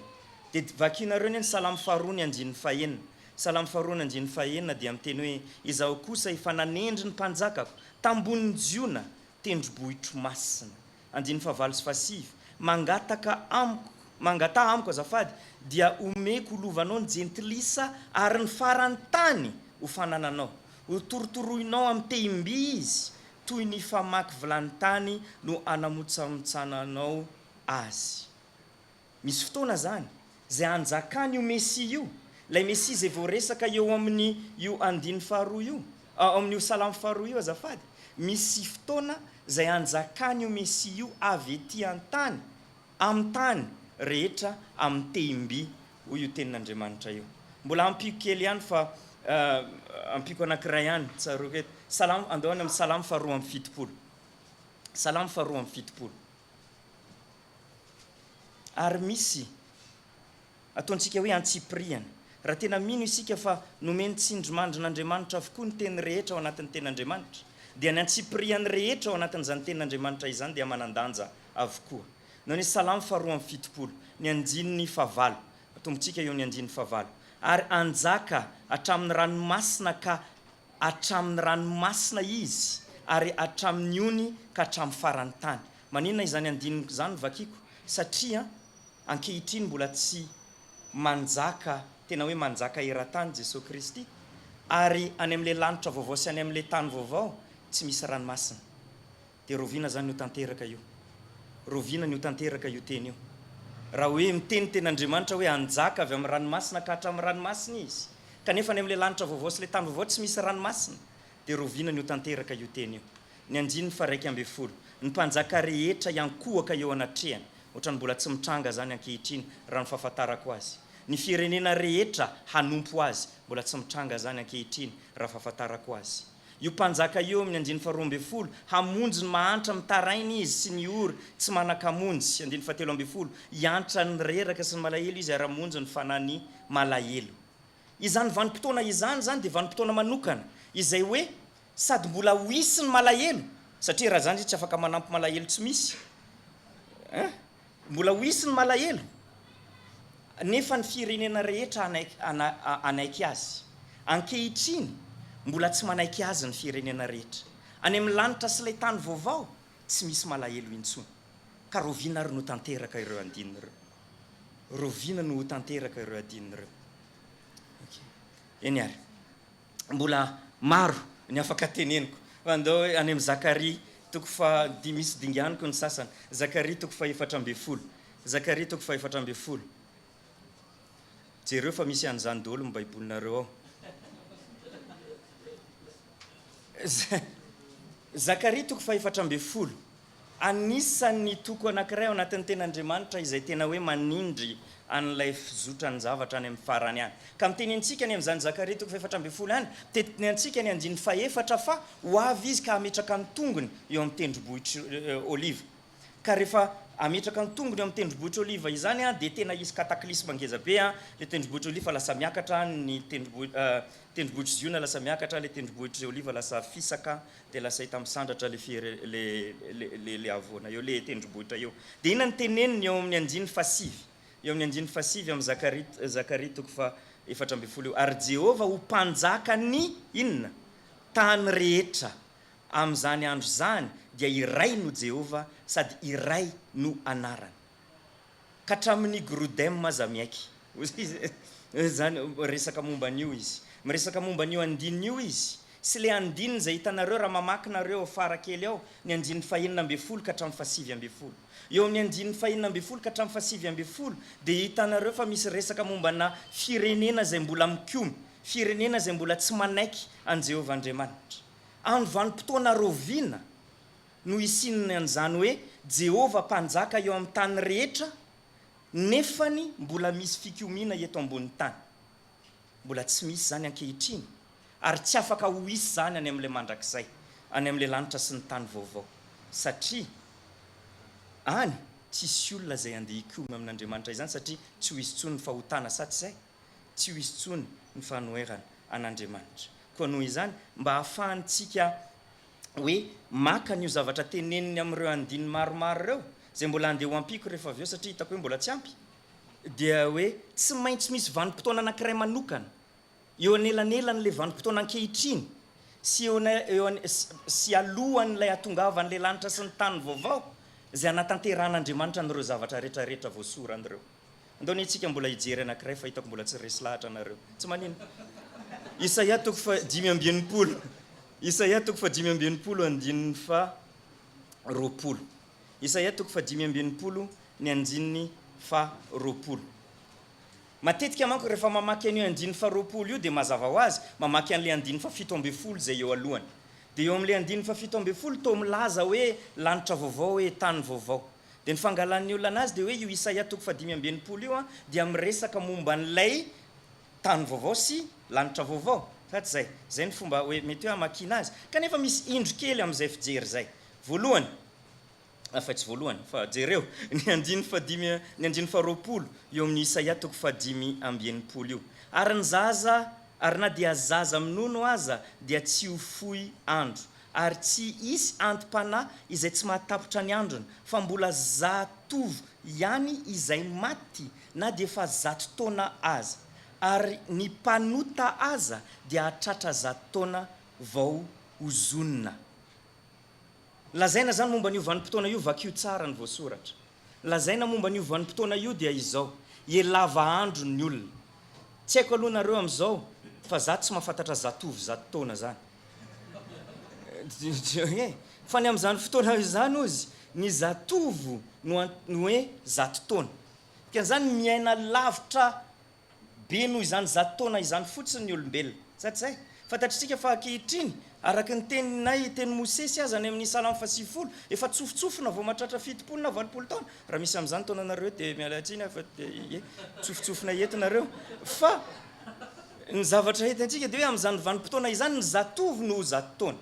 Dia vakinareo anie ny Salamo faharoa ny andininy fahenina. Salamo faharoa ny andininy fahenina dia miteny hoe, Izaho kosa efa nanendry ny mpanjakako tambonin'i Jiona, tendrombohitro masina. Andininy fahavalo sy fahasivy, Mangataka amiko, mangataha amiko azafady, dia omeko ho lovanao ny jentilisa ary ny faran'ny tany ho fanananao. Hotorotoroinao amin'ny tehim-by izy, toy ny famaky vilany tany no hanamontsamontsananao azy. Misy fotoana izany, izay hanjakany io Mesia io, ilay Mesia izay voaresaka eo amin'ny io andininy faharoa io, ao amin'io Salamo faharoa io azafady, misy fotoana izay hanjakany io Mesia io avy ety an-tany, amin'ny tany rehetra amin'ny tehim-by, hoy io tenin'Andriamanitra io. Mbola ampiako kely ihany fa ampiako anankiray ihany, tsaroako eto, Salamo, andao any amin'ny Salamo faharoa amby 70. Salamo faharoa amby 70. Ary misy ataontsika hoe antsipiriany. Raha tena mino isika fa nomen'ny tsindrimandrin'Andriamanitra avokoa ny teny rehetra ao anatin'ny Tenin'Andriamanitra, dia ny antsipiriany rehetra ao anatin'izany Tenin'Andriamanitra izany dia manan-danja avokoa. Noho ny Salamo faharoa amby 70, ny andininy fahavalo, atombotsika eo amin'ny andininy fahavalo, Ary hanjaka hatramin'ny ranomasina ka hatramin'ny ranomasina izy, ary hatramin'ny ony ka hatramin'ny faran'ny tany. Maninona izany andininy izany no vakiko? Satria ankehitriny mbola tsy manjaka, tena hoe manjaka eran-tany Jesoa Kristy, ary any amin'ilay lanitra vaovao sy any amin'ilay tany vaovao tsy misy ranomasina. Dia rahoviana izany ho tanteraka io? Rahoviana ny ho tanteraka io teny io? Raha hoe miteny tenin'Andriamanitra hoe hanjaka avy amin'ny ranomasina ka hatramin'ny ranomasina Izy, kanefa any amin'ilay lanitra vaovao sy ilay tany vaovao tsy misy ranomasina, dia rahoviana ny ho tanteraka io teny io? Ny andininy faha-11, Ny mpanjaka rehetra hiankohoka eo anatrehany, ohatran'ny mbola tsy mitranga izany ankehitriny raha ny fahafantarako azy. Ny firenena rehetra hanompo azy, mbola tsy mitranga izany ankehitriny raha fahafantarako azy. Io mpanjaka io amin'ny andininy faharoa 12, hamonjy ny mahantra mitaraina izy sy ny ory tsy manan-kamonjy, andininy fahatelo 12, hiantra ny reraka sy ny malahelo izy ary hamonjy ny fanahy malahelo. Izany vanim-potoana izany izany dia vanim-potoana manokana, izay hoe sady mbola ho hisy ny malahelo, satria raha izany izy tsy afaka manampy malahelo tsy misy eh, mbola ho hisy ny malahelo, nefa ny firenena rehetra hanaiky hanaiky azy. Ankehitriny, mbola tsy manaiky azy ny firenena rehetra. Any amin'ny lanitra sy ilay tany vaovao, tsy misy malahelo intsony. Ka rahoviana ary no tanteraka ireo andininy ireo? Rahoviana no ho tanteraka ireo adininy ireo? Ok. Eny ary. Mbola maro ny afaka teneniko. Fa andao hoe any amin'i Zakaria toko faha di misy dinganiko ny sasany. Zakaria toko faha-14. Zakaria toko faha-14. Jereo fa misy an'izany daholo ny baibolinareo ao. Zakaria toko fahefatra ambin'ny folo. Anisan'ny toko anankiray ao anatin'ny Tenin'Andriamanitra izay tena hoe manindry an'ilay fizotran-javatra any amin'ny farany any. Ka miteny antsika any amin'izany Zakaria toko fahefatra ambin'ny folo any, miteny antsika ny andininy fahefatra fa ho avy izy ka hametraka ny tongony eo amin'ny tendrombohitr'i Oliva. Ka rehefa hametraka ny tongony eo amin'ny tendrombohitr'i Oliva izany dia tena hisy cataclysme ngeza be, ilay tendrombohitr'i Oliva lasa miakatra, ny tendrombohitr'i Ziona lasa miakatra, ilay tendrombohitr'i Oliva lasa fisaka, Dia lasa hita misandratra le fiere le le le havoana eo, le tendrombohitra eo. Dia inona no teneniny eo amin'ny andininy fahasivy? Eo amin'ny andininy fahasivy amin'ny Zakaria Zakaria toko faha 14 io, Ary Jehovah ho mpanjakan'ny inona? Tany rehetra. Amin'izany andro izany dia iray no Jehovah sady iray no anarany. Ka hatramin'ny Grudem aza miaiky. Izany, miresaka momba an'io izy. Miresaka momba an'io andininy io izy. Sy ilay andininy izay hitanareo raha mamaky nareo ao afara kely ao, ny andininy fahenina ambin'ny folo ka hatramin'ny fahasivy ambin'ny folo. Eo amin'ny andininy fahenina ambin'ny folo ka hatramin'ny fahasivy ambin'ny folo dia hitanareo fa misy resaka momba ana firenena izay mbola mikomy, firenena izay mbola tsy manaiky an'i Jehovah Andriamanitra. Amin'ny vanim-potoana rahoviana no hisian'ny an'izany hoe Jehovah Mpanjaka eo amin'ny tany rehetra, nefany mbola misy fikomiana eto ambonin'ny tany. Mbola tsy misy izany ankehitriny, ary tsy afaka ho hisy izany any amin'ilay mandrakizay, any amin'ilay lanitra sy ny tany vaovao, satria any tsy hisy olona izay handeha hikomy amin'Andriamanitra izany, satria tsy ho hisy intsony ny fahotana, sa tsy izay? Tsy ho hisy intsony ny fanoherana an'Andriamanitra. Koa noho izany, mba hahafahantsika hoe maka an'io zavatra teneniny amin'ireo andininy maromaro ireo, izay mbola handeha ho ampiako rehefa avy eo satria hitako hoe mbola tsy ampy, dia hoe tsy maintsy misy vanim-potoana anankiray manokana eo anelanelan'ilay vanim-potoana ankehitriny sy eo eo sy alohan'ilay hahatongavan'ilay lanitra sy ny tany vaovao izay hanatanterahan'Andriamanitra an'ireo zavatra rehetra rehetra voasorany ireo. Andao anie tsika mbola hijery anakiray fa hitako mbola tsy resy lahatra nareo. Tsy maninona. Isaia toko faha 65. Isaia toko faha 65 andininy faha 20. Isaia toko faha 65 ny andininy faha 20. Matetika manko rehefa mamaky an'io andininy faha 20 io dia mazava ho azy mamaky an'ilay andininy faha 17 izay eo alohany. Dia eo amin'ilay andininy faha 17 toa milaza hoe lanitra vaovao hoe tany vaovao. Dia ny fangalan'ny olona anazy dia hoe io Isaia toko fahadimy amby 65 io dia miresaka momba an'ilay tany vaovao sy lanitra vaovao. Sa tsy izay? Izay ny fomba hoe mety hoe hamakiana azy. Kanefa misy indro kely amin'izay fijery izay. Voalohany, fa tsy voalohany, fa jereo ny andininy fahadimy, ny andininy faharoapolo eo amin'ny Isaia toko fahadimy amby 60 io. Ary ny zaza, ary na dia zaza minono aza dia tsy ho fohy andro, Ary tsy hisy anti-panahy izay tsy mahatapitra ny androny, fa mbola zatovo ihany izay maty na dia efa zato taona aza. Ary ny mpanota aza dia hahatratra zato taona vao hozonina. Lazaina izany momba an'io vanim-potoana io, vakio tsara ny voasoratra. Lazaina momba an'io vanim-potoana io dia izao, Ielava andro ny olona. Tsy haiko aloha nareo amin'izao, fa za tsy mahafantatra zatovo zato taona zany. Fa ny amin'izany fotoana izany hozy, ny zatovo no no hoe zato taona. Dikan'izany miaina lavitra be noho izany zato taona izany fotsiny ny olombelona. Sa tsy izay? Fantatr'isika fa ankehitriny, araka ny teninay, tenin'i Mosesy aza any amin'ny Salamo faha-90, efa tsofotsofina vao mahatratra 70 na 80 taona. Raha misy amin'izany taonanareo dia miala tsiny aho fa dia ie, tsofotsofina eto nareo. Fa Ny zavatra hitantsika dia hoe amin'izany vanim-potoana izany ny zatovo no ho zato taona.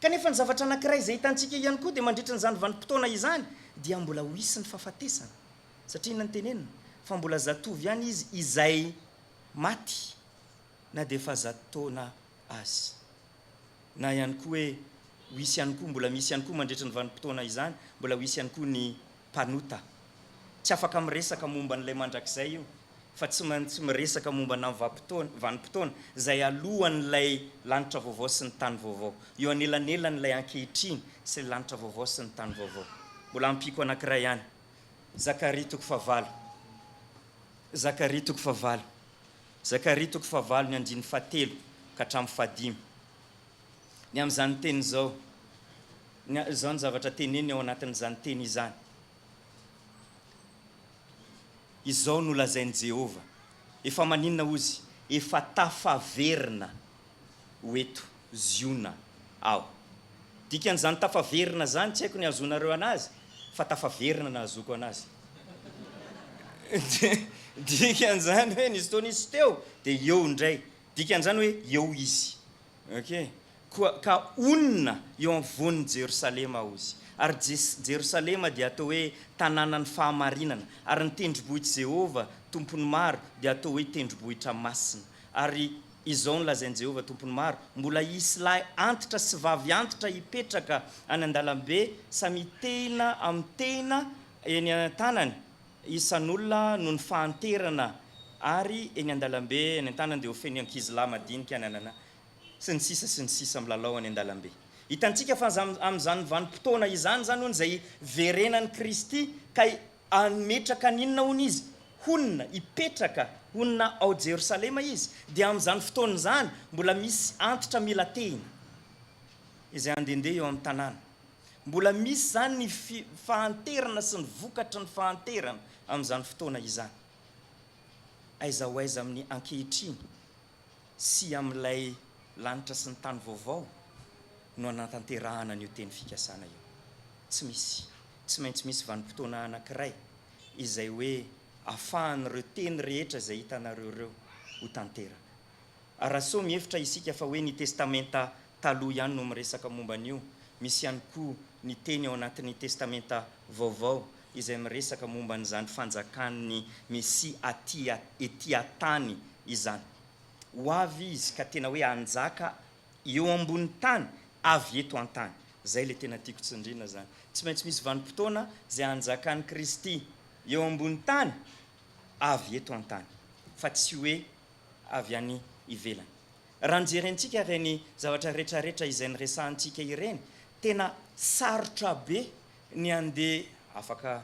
Kanefa ny zavatra anankiray izay hitantsika ihany koa dia mandritra an'izany vanim-potoana izany dia mbola ho hisy ny fahafatesana. Satria inona no tenenina? Fa mbola zatovo ihany izy izay maty na dia efa zato taona aza. Na ihany koa hoe ho hisy ihany koa, mbola misy ihany koa mandritra ny vanim-potoana izany, mbola ho hisy ihany koa ny mpanota. Tsy afaka miresaka momba an'ilay mandrakizay io, fa tsy maintsy miresaka momba ny vanim-potoana, vanim-potoana izay alohan'ilay lanitra vaovao sy ny tany vaovao, eo anelanelan'ilay ankehitriny sy ilay lanitra vaovao sy ny tany vaovao. Mbola ampiako anankiray ihany. Zakaria toko fahavalo. Zakaria toko fahavalo. Zakaria toko fahavalo ny andininy fahatelo ka hatramin'ny fahadimy. Ny amin'izany teny izao, ny, izao ny zavatra teneniny ao anatin'izany teny izany. Izao no lazain'i Jehovah, Efa maninona hozy? Efa tafaverina ho eto Ziona aho. Dikan'izany tafaverina izany, tsy haiko ny ahazoanareo an'azy, fa tafaverina nahazoako an'azy. Dikan'izany hoe nisy fotoana izy teo, dia eo indray. Dikan'izany hoe eo izy. Ok. Koa ka honina eo afovoan'i Jerosalema aho izy. Ary Jes, Jerosalema dia atao hoe tanànan'ny fahamarinana, ary ny tendrombohitr'i Jehovah, Tompon'ny maro, dia atao hoe tendrombohitra masina. Ary izao no lazain'i Jehovah, Tompon'ny maro, Mbola hisy lahy antitra sy vavy antitra hipetraka any an-dalambe, samy hitehina amin'ny tehina eny an-tanany, isan'olona noho ny fahanterana, ary eny an-dalambe eny an-tanany dia ho feno ankizilahy madinika, nanana. Sy ny sisa sy ny sisa milalao any an-dalambe. Hitantsika fa amin'izany vanim-potoana izany izany hono izay hiverenan'i Kristy ka hametraka ny inona hono Izy? Honina, hipetraka, honina ao Jerosalema Izy. Dia amin'izany fotoana izany mbola misy antitra mila tehina izay handehandeha eo amin'ny tanàna. Mbola misy izany ny fahanterana sy ny vokatry ny fahanterana amin'izany fotoana izany. Aiza ho aiza amin'ny ankehitriny? sy amin'ilay lanitra sy ny tany vaovao no hanatanterahana an'io teny fikasana io. Tsy misy. Tsy maintsy misy vanim-potoana anankiray izay hoe afahan'ireo teny rehetra izay hitanareo ireo ho tanteraka. Ary raha sao mihevitra isika fa hoe ny Testamenta Taloha ihany no miresaka momba an'io, misy ihany koa ny teny ao anatin'ny Testamenta Vaovao izay miresaka momba an'izany fanjakan'ny Mesia aty ety an-tany izany. Ho avy Izy ka tena hoe hanjaka eo ambony tany, avy eto an-tany. Izay ilay tena tiako tsindriana izany. Tsy maintsy misy vanim-potoana izay hanjakan'i Kristy eo ambony tany, avy eto an-tany, fa tsy hoe avy any ivelany. Raha nojerentsika ireny zavatra retraretra izay niresahantsika ireny, tena sarotra be ny handeha, afaka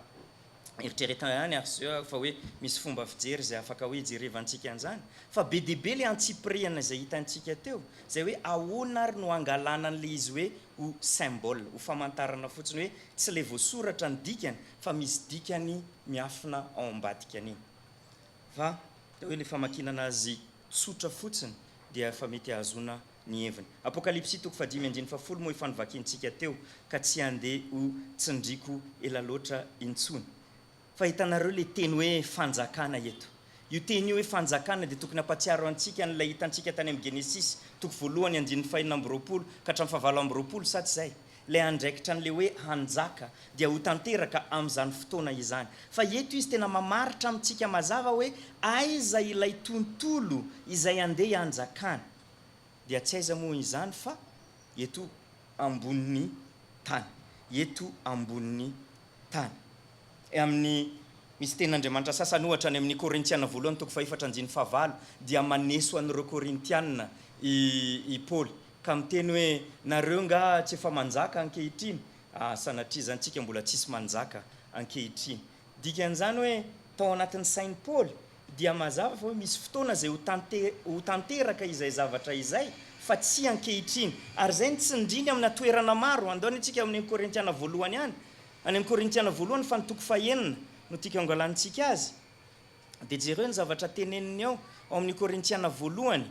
eritreretina ihany ary zao fa hoe misy fomba fijery izay afaka hoe hijerevantsika an'izany, fa be dia be ilay antsipirihana izay hitantsika teo, izay hoe ahoana ary no hangalana an'ilay izy hoe ho symbole, ho famantarana fotsiny hoe tsy ilay voasoratra ny dikany fa misy dikany miafina ao ambadika an'iny. Fa hoe ilay famakinana azy tsotra fotsiny dia efa mety hahazoana ny heviny. Apokalypsy toko fahadimy andininy fahafolo moa efa novakintsika teo ka tsy handeha ho tsindriko ela loatra intsony. Fa hitanareo ilay teny hoe fanjakana eto. Io teny io hoe fanjakana dia tokony hampatsiaro antsika an'ilay hitantsika tany amin'ny Genesisy toko voalohany andininy fahenina amby roapolo ka hatramin'ny fahavalo amby roapolo sa tsy izay? Ilay andraikitra an'ilay hoe hanjaka dia ho tanteraka amin'izany fotoana izany. Fa eto izy tena mamaritra amintsika mazava hoe aiza ilay tontolo izay andeha hanjakana. Dia tsy aiza moa izany fa eto ambonin'ny tany. Eto ambonin'ny tany. Amin'ny, misy tenin'Andriamanitra sasany ohatra any amin'ny Korintiana voalohany toko fahefatra andininy fahavalo dia maneso an'ireo Korintiana i i Paoly ka miteny hoe nareo nga tsy efa manjaka ankehitriny? Ah sanatria izany tsika mbola tsisy manjaka ankehitriny. Dikan'izany hoe tao anatin'ny sain'i Paoly dia mazava fa hoe misy fotoana izay ho tante ho tanteraka izay zavatra izay fa tsy ankehitriny. Ary izay no tsindriny amina toerana maro. Andao anie tsika amin'ny Korintiana voalohany any. Any amin'ny Korintiana voalohany fa ny toko fahenina no tiako angalantsika azy. Dia jereo ny zavatra teneniny ao, ao amin'ny Korintiana voalohany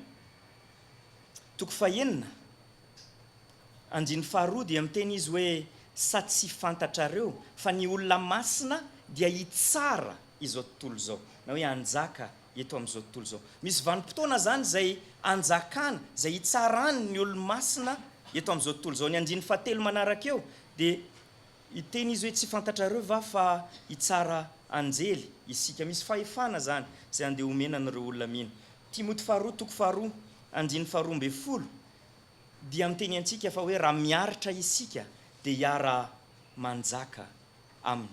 toko fahenina, andininy faharoa dia miteny izy hoe, Sa tsy fantatrareo fa ny olona masina dia hitsara izao tontolo izao, na hoe hanjaka eto amin'izao tontolo izao. Misy vanim-potoana izany izay hanjakana, izay hitsarany ny olo-masina eto amin'izao tontolo izao. Ny andininy fahatelo manaraka eo dia hiteny izy hoe tsy fantatrareo va fa hitsara anjely isika. Misy fahefana izany izay handeha homena an'ireo olona mino. Timoty faharoa toko faharoa andininy faharoa ambin'ny folo dia miteny antsika fa hoe raha miaritra isika dia hiara-manjaka aminy.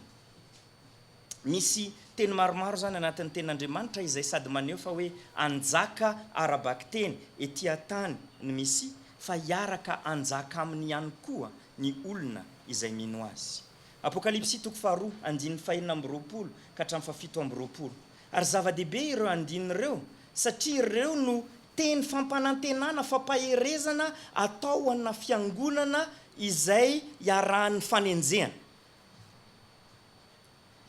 Misy teny maromaro izany anatin'ny Tenin'Andriamanitra izay sady maneho fa hoe hanjaka ara-bakiteny ety an-tany ny Mesia fa hiaraka hanjaka aminy ihany koa ny olona izay mino azy. Apokalypsy toko faharoa andininy fahenina amby roapolo ka hatramin'ny fahafito amby roapolo. Ary zava-dehibe ireo andininy ireo satria ireo no teny fampanantenana, fampaherezana atao ho ana fiangonana izay iarahan'ny fanenjehana.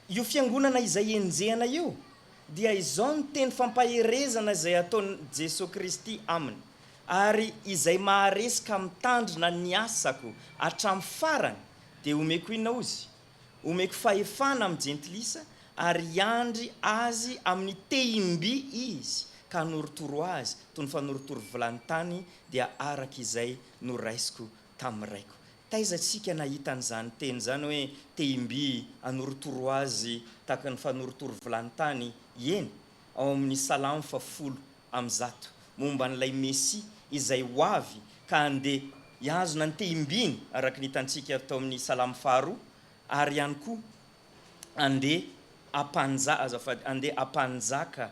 Io fiangonana izay enjehana io dia izao ny teny fampaherezana izay ataon'i Jesoa Kristy aminy. Ary izay maharesy ka mitandrina ny asako hatramin'ny farany dia homeko inona hozy? Omeko fahefana amin'ny jentilisa ary hiandry azy amin'ny tehim-by izy ka hanorotoro azy toy ny fanorotoro vilany tany dia araka izay noraisiko tamin'ny Raiko. Taiza isika nahita an'izany teny izany hoe tehim-by hanorotoro azy tahaka ny fanorotoro vilany tany? Eny, ao amin'ny Salamo fahafolo 100 momba an'ilay Mesia izay ho avy ka handeha hihazona ny tehimbiny araka ny hitantsika tao amin'ny Salamo faharoa ary ihany koa handeha hampanja azafady handeha hampanjaka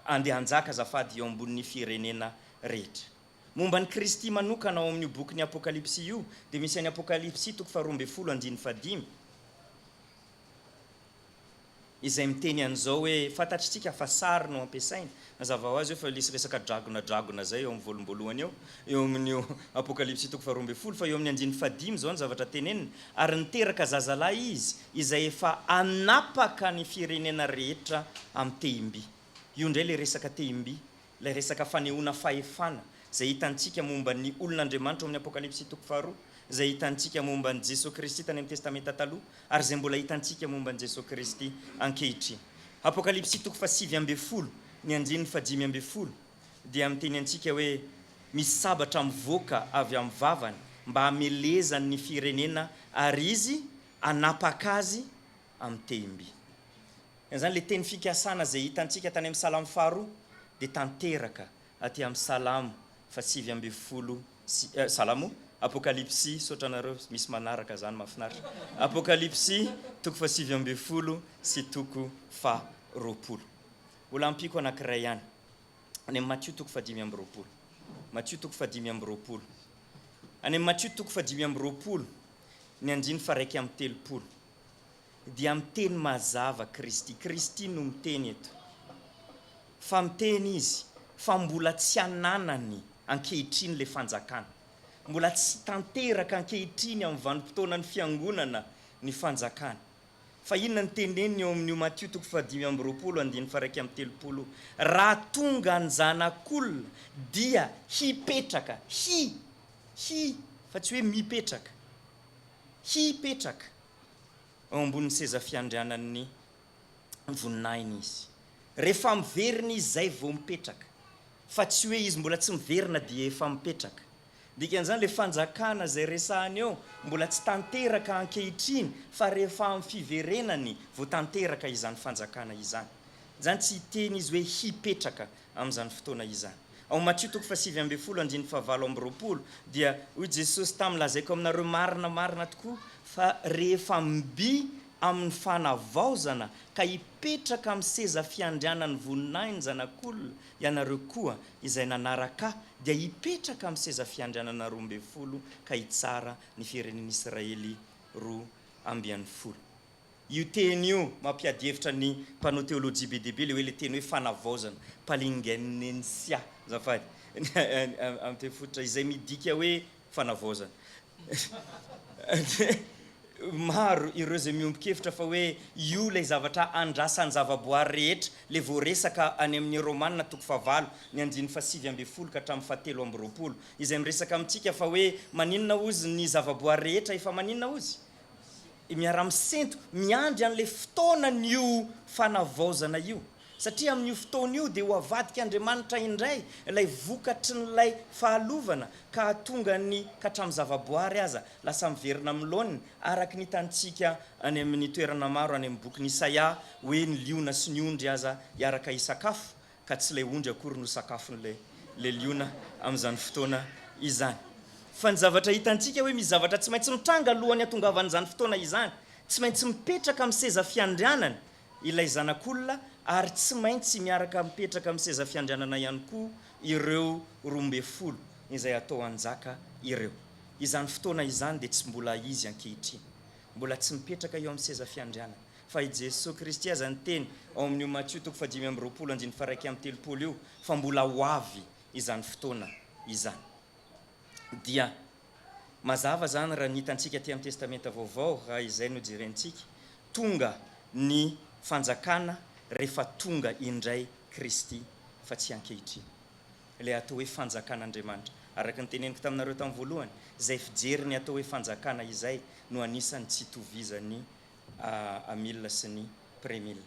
handeha hanjaka azafady eo ambonin'ny firenena rehetra. Momba an'i Kristy manokana ao amin'io bokin'ny Apokalypsy io dia misy an'i Apokalypsy toko faharoa ambin'ny folo andininy fahadimy. Izay miteny an'izao hoe fantatritsika fa sary no ampiasaina, mazava ho azy eo fa lisy resaka dragona dragona zay eo amin'ny voalomboalohany eo, eo amin'io Apokalypsy toko faharoa ambin'ny folo, fa eo amin'ny andininy fahadimy izao ny zavatra teneniny, ary niteraka zazalahy izy izay efa hanapaka ny firenena rehetra amin'ny tehim-by. Io indray ilay resaka tehim-by, ilay resaka fanehoana fahefana izay hitantsika momba ny olon'Andriamanitra ao amin'ny Apokalypsy toko faharoa, izay hitantsika momba an'i Jesoa Kristy tany amin'ny Testamenta Taloha, ary izay mbola hitantsika momba an'i Jesoa Kristy ankehitriny. Apokalypsy toko fahasivy ambin'ny folo, ny andininy fahadimy ambin'ny folo dia miteny antsika hoe misy sabatra mivoaka avy amin'ny vavany mba hamelezany ny firenena ary izy hanapaka azy amin'ny tehim-by. Izany ilay teny fikasana izay hitantsika tany amin'ny Salamo faharoa dia tanteraka aty amin'ny Salamo fahasivy ambin'ny folo sy, Salamo, Apokalypsy, misaotra anareo misy manaraka izany, mahafinaritra. Apokalypsy toko fahasivy ambin'ny folo sy toko faharoapolo. Mbola ampiako anankiray ihany, any amin'ny Matio toko fahadimy amby roapolo. Matio toko fahadimy amby roapolo. Any amin'ny Matio toko fahadimy amby roapolo, ny andininy faha-31. Dia miteny mazava Kristy. Kristy no miteny eto. Fa miteny Izy fa mbola tsy ananany ankehitriny ilay fanjakana. Mbola tsy tanteraka ankehitriny amin'ny vanim-potoanan'ny Fiangonana ny fanjakana. Fa inona no teneniny eo amin'io Matio toko fahadimy amby roapolo andininy faha-31? Raha tonga ny Zanak'olona dia hipetraka, hi, hi, fa tsy hoe mipetraka, hipetraka eo ambonin'ny seza fiandrianan'ny voninahiny izy. Rehefa miverina izy izay vao mipetraka, fa tsy hoe izy mbola tsy miverina dia efa mipetraka. Dikan'izany ilay fanjakana izay resahany eo mbola tsy tanteraka ankehitriny fa rehefa amin'ny fiverenany vao tanteraka izany fanjakana izany. Izany tsy hiteny izy hoe hipetraka amin'izany fotoana izany. Ao Matio toko fahasivy ambin'ny folo andininy fahavalo amby roapolo dia hoy Jesosy taminy, Lazaiko aminareo marina marina tokoa fa rehefa mby amin'ny fanavaozana ka hipetraka amin'ny seza fiandrianan'ny voninahiny Zanak'olona ianareo koa izay nanaraka Ahy dia hipetraka amin'ny seza fiandrianana 12 ka hitsara ny firenen'Israely 12. Io teny io mampiady hevitra ny mpanao teolojia be dia be, ilay hoe ilay teny hoe fanavaozana, palingenensia, azafady, amin'ny teny fototra, izay midika hoe fanavaozana. Maro ireo izay miombon-kevitra fa hoe io ilay zavatra andrasan'ny zavaboary rehetra, ilay voaresaka any amin'ny Romana toko fahavalo, ny andininy fahasivy ambin'ny folo ka hatramin'ny fahatelo amby roapolo, izay miresaka amintsika fa hoe maninona hozy ny zavaboary rehetra efa maninona hozy? Miara-misento, miandry an'ilay fotoanan'io fanavaozana io. Satria amin'io fotoana io dia ho avadik'Andriamanitra indray ilay vokatrin'ilay fahalovana ka hahatonga ny ka hatramin'ny zavaboary aza lasa miverina amin'ny laoniny, araka ny hitantsika any amin'ny toerana maro any amin'ny bokin'i Isaia hoe ny liona sy ny ondry aza hiaraka hisakafo ka tsy ilay ondry akory no sakafon'ilay ilay liona amin'izany fotoana izany. Fa ny zavatra hitantsika hoe misy zavatra tsy maintsy mitranga alohan'ny hatongavan'izany fotoana izany. Tsy maintsy mipetraka amin'ny seza fiandrianany ilay Zanak'olona ary tsy maintsy miaraka mipetraka amin'ny seza fiandrianana ihany koa ireo 12 izay atao hanjaka ireo. Izany fotoana izany dia tsy mbola izy ankehitriny. Mbola tsy mipetraka eo amin'ny seza fiandrianana. Fa i Jesoa Kristy aza niteny ao amin'io Matio toko fahadimy amby roapolo andininy faha-31 io fa mbola ho avy izany fotoana izany. Dia mazava izany raha ny hitantsika aty amin'ny Testamenta Vaovao, raha izay no jerentsika, tonga ny fanjakana rehefa tonga indray Kristy fa tsy ankehitriny. Ilay atao hoe fanjakan'Andriamanitra. Araka ny teneniko taminareo tamin'ny voalohany, izay fijery ny atao hoe fanjakana izay no anisan'ny tsy itovizan'ny Amil sy ny Premil.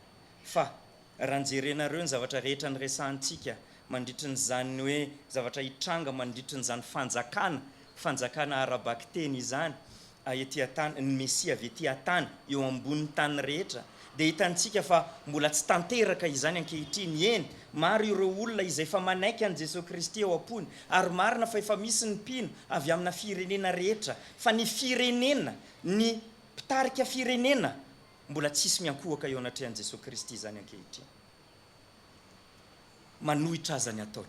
Fa raha jerenareo ny zavatra rehetra niresahantsika mandritry ny izany hoe zavatra hitranga mandritry ny izany fanjakana, fanjakana ara-bakiteny izany, ety an-tany, ny Mesia avy ety an-tany, eo ambonin'ny tany rehetra, dia hitantsika fa mbola tsy tanteraka izany ankehitriny. Eny, maro ireo olona izay efa manaiky an'i Jesoa Kristy ao am-pony, ary marina fa efa misy ny mpino avy amina firenena rehetra, fa ny firenena, ny mpitarika firenena, mbola tsisy miankohoka eo anatrehan'i Jesoa Kristy izany ankehitriny. Manohitra aza ny ataony.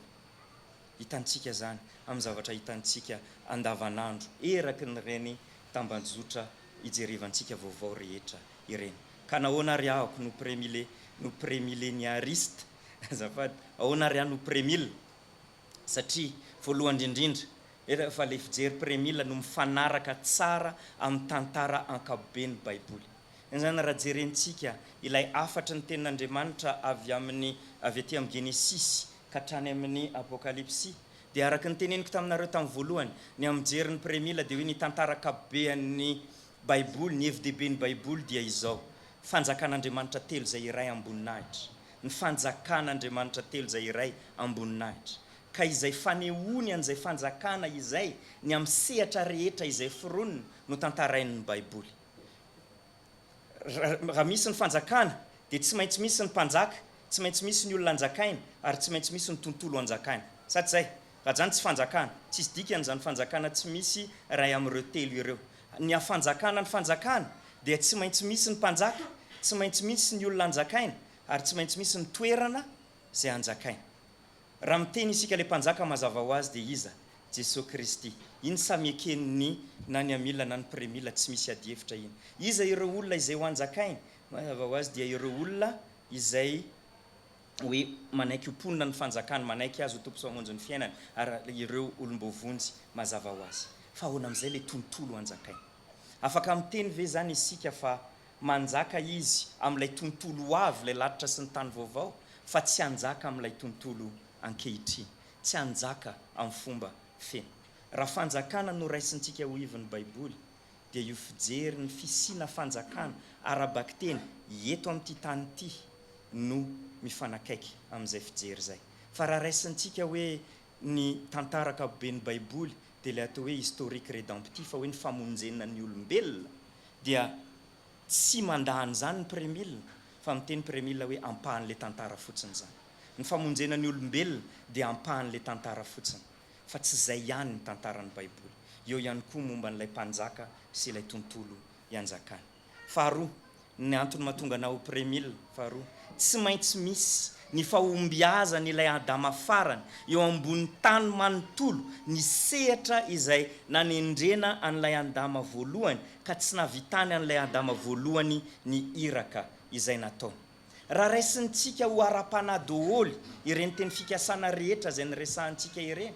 Hitantsika izany amin'ny zavatra hitantsika andavanandro eraky ny ireny tambajotra ijerevantsika vaovao rehetra ireny. Ka nahoana ary ahako no premile no premileniariste? Azafady, ahoana ary aho no premil? Satria voalohany indrindra, era fa ilay fijery premil no mifanaraka tsara amin'ny tantara ankapoben'ny Baiboly. Izany raha jerentsika ilay hafatry ny Tenin'Andriamanitra avy amin'ny avy aty amin'ny Genesisy ka hatrany amin'ny Apokalypsy, dia araka ny teneniko taminareo tamin'ny voalohany, ny amin'ny mijery ny Premila dia hoe ny tantara ankapobean'ny Baiboly, ny hevi-dehiben'ny Baiboly dia izao, Fanjakan'Andriamanitra telo izay iray am-boninahitra. Ny Fanjakan'Andriamanitra telo izay iray am-boninahitra. Ka izay fanehoany an'izay fanjakana izay ny amin'ny sehatra rehetra izay foroniny no tantarain'ny Baiboly. Raha misy ny fanjakana dia tsy maintsy misy ny mpanjaka, tsy maintsy misy ny olona anjakaina ary tsy maintsy misy ny tontolo anjakaina. Sa tsy izay? Raha izany tsy fanjakana. Tsisy dikany izany fanjakana tsy misy iray amin'ireo telo ireo. Ny hafanjakana ny fanjakana dia tsy maintsy misy ny mpanjaka, tsy maintsy misy ny olona anjakaina ary tsy maintsy misy ny toerana izay anjakaina. Raha miteny isika ilay mpanjaka mazava ho azy dia iza? Jesoa Kristy. Iny samy eken'ny na ny amila na ny premila tsy misy adihevitra iny. Iza ireo olona izay ho anjakainy? Mazava ho azy dia ireo olona izay hoe manaiky ho mponina ny fanjakany, manaiky Azy ho Tompo sy Mpamonjy ny fiainany, ary ireo olom-boavonjy mazava ho azy. Fa ahoana amin'izay ilay tontolo anjakainy? Afaka miteny ve izany isika fa manjaka Izy amin'ilay tontolo ho avy, ilay lanitra sy ny tany vaovao, fa tsy hanjaka amin'ilay tontolo ankehitriny? Tsy hanjaka amin'ny fomba feno. Raha fanjakana no raisintsika ho ivon'ny Baiboly, dia io fijery ny fisiana fanjakana ara-bakiteny eto amin'ity tany ity no mifanakaiky amin'izay fijery izay. Fa raha raisintsika hoe ny tantara ankapoben'ny Baiboly dia ilay atao hoe historique rédemptif hoe ny famonjena ny olombelona dia tsy mandà an'izany ny Premil fa miteny Premil hoe ampahan'ilay tantara fotsiny izany. Ny famonjena ny olombelona dia ampahan'ilay tantara fotsiny fa tsy izay ihany ny tantaran'ny Baiboly. Eo ihany koa momba an'ilay mpanjaka sy ilay tontolo ianjakany. Faharoa, ny antony mahatonga anao ho Premil, faharoa, tsy maintsy misy ny fahombiazan' ilay Adama farany eo ambony tany manontolo, ny sehatra izay nanendrena an'ilay Adama voalohany ka tsy nahavitany an'ilay Adama voalohany ny iraka izay nataony. Raha raisintsika ho ara-panahy daholo ireny teny fikasana rehetra izay niresahantsika ireny,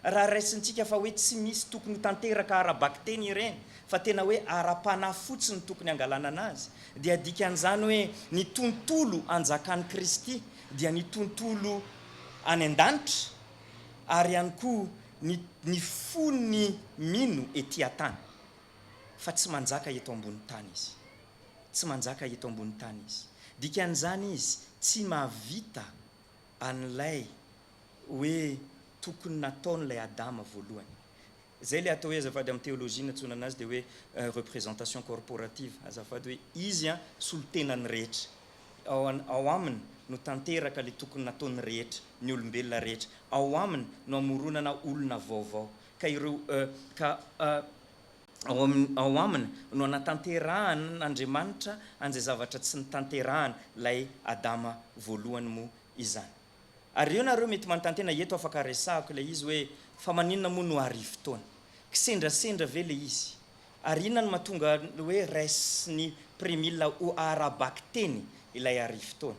raha raisintsika fa hoe tsy misy tokony ho tanteraka ara-bakiteny ireny fa tena hoe ara-panahy fotsiny tokony hangalana anazy, dia dikan'izany hoe ny tontolo anjakan'i Kristy dia ny tontolo any an-danitra ary ihany koa ny ny fon'ny mino ety an-tany fa tsy manjaka eto ambony tany izy. Tsy manjaka eto ambony tany izy. Dikan'izany izy tsy mahavita an'ilay hoe tokony nataon'ilay Adama voalohany. Izay ilay atao hoe azafady amin'ny théologie ny antsoina anazy dia hoe représentation corporative azafady hoe izy an solontenan'ny rehetra. Ao ao aminy no tanteraka ilay tokony nataon'ny rehetra, ny olombelona rehetra. Ao aminy no amoronana olona vaovao. Ka ireo ka ao amin'ny ao aminy no anatanterahan' Andriamanitra an'izay zavatra tsy notanterahan' ilay Adama voalohany moa izany. Ary eo nareo mety manontany tena, eto afaka resahako ilay izy hoe fa maninona moa no arivo taona? Kisendrasendra ve ilay izy? Ary inona no mahatonga hoe raisin'i Premila ho ara-bakiteny ilay arivo taona?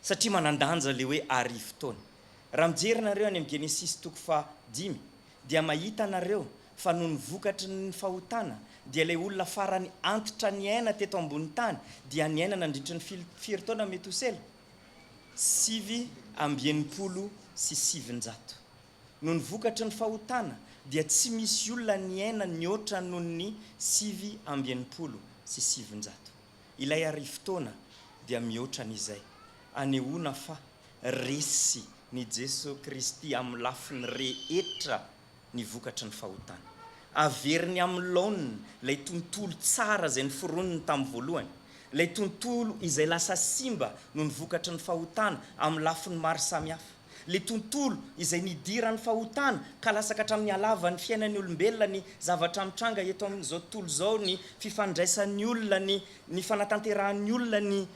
Satria manan-danja ilay hoe arivo taona. Raha mijery nareo any amin'ny Genesisy toko faha dimy dia mahita nareo fa noho ny vokatry ny fahotana dia ilay olona farany antitra niaina teto ambony tany dia niaina nandritry ny firy taona Metosela? 969. Noho ny vokatry ny fahotana dia tsy misy olona niaina nihoatra noho ny 969. Ilay arivotaona dia mihoatra an'izay, anehoana fa resy ny Jeso Kristy amin'ny lafiny rehetra ny vokatry ny fahotana. Averiny amin'ny laoniny ilay tontolo tsara izay noforoniny tamin'ny voalohany, ilay tontolo izay lasa simba noho ny vokatry ny fahotana amin'ny lafiny maro samihafa. Ilay tontolo izay nidiran'ny fahotana ka lasa ka hatramin'ny halavan'ny fiainan'ny olombelona ny zavatra mitranga eto amin'izao tontolo izao, ny fifandraisan'ny olona, ny ny fanatanterahan'ny olona ny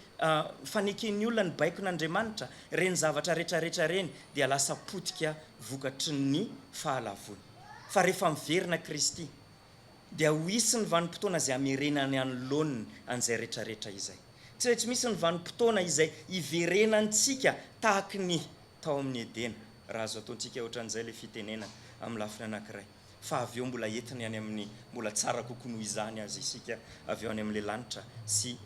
faneken'ny olona ny baikon'Andriamanitra, ireny zavatra rehetrarehetra ireny dia lasa potika vokatry ny fahalavoana. Fa rehefa miverina Kristy dia ho hisy ny vanim-potoana izay hamerenany anoloany an'izay rehetrarehetra izay. Tsy maintsy misy ny vanim-potoana izay hiverenantsika tahaky ny tao amin'ny Edena, raha azo ataontsika ohatran'izay ilay fitenenana amin'ny lafiny anankiray, fa avy eo mbola entiny any amin'ny mbola tsara kokoa noho izany aza isika avy eo any amin'ilay lanitra sy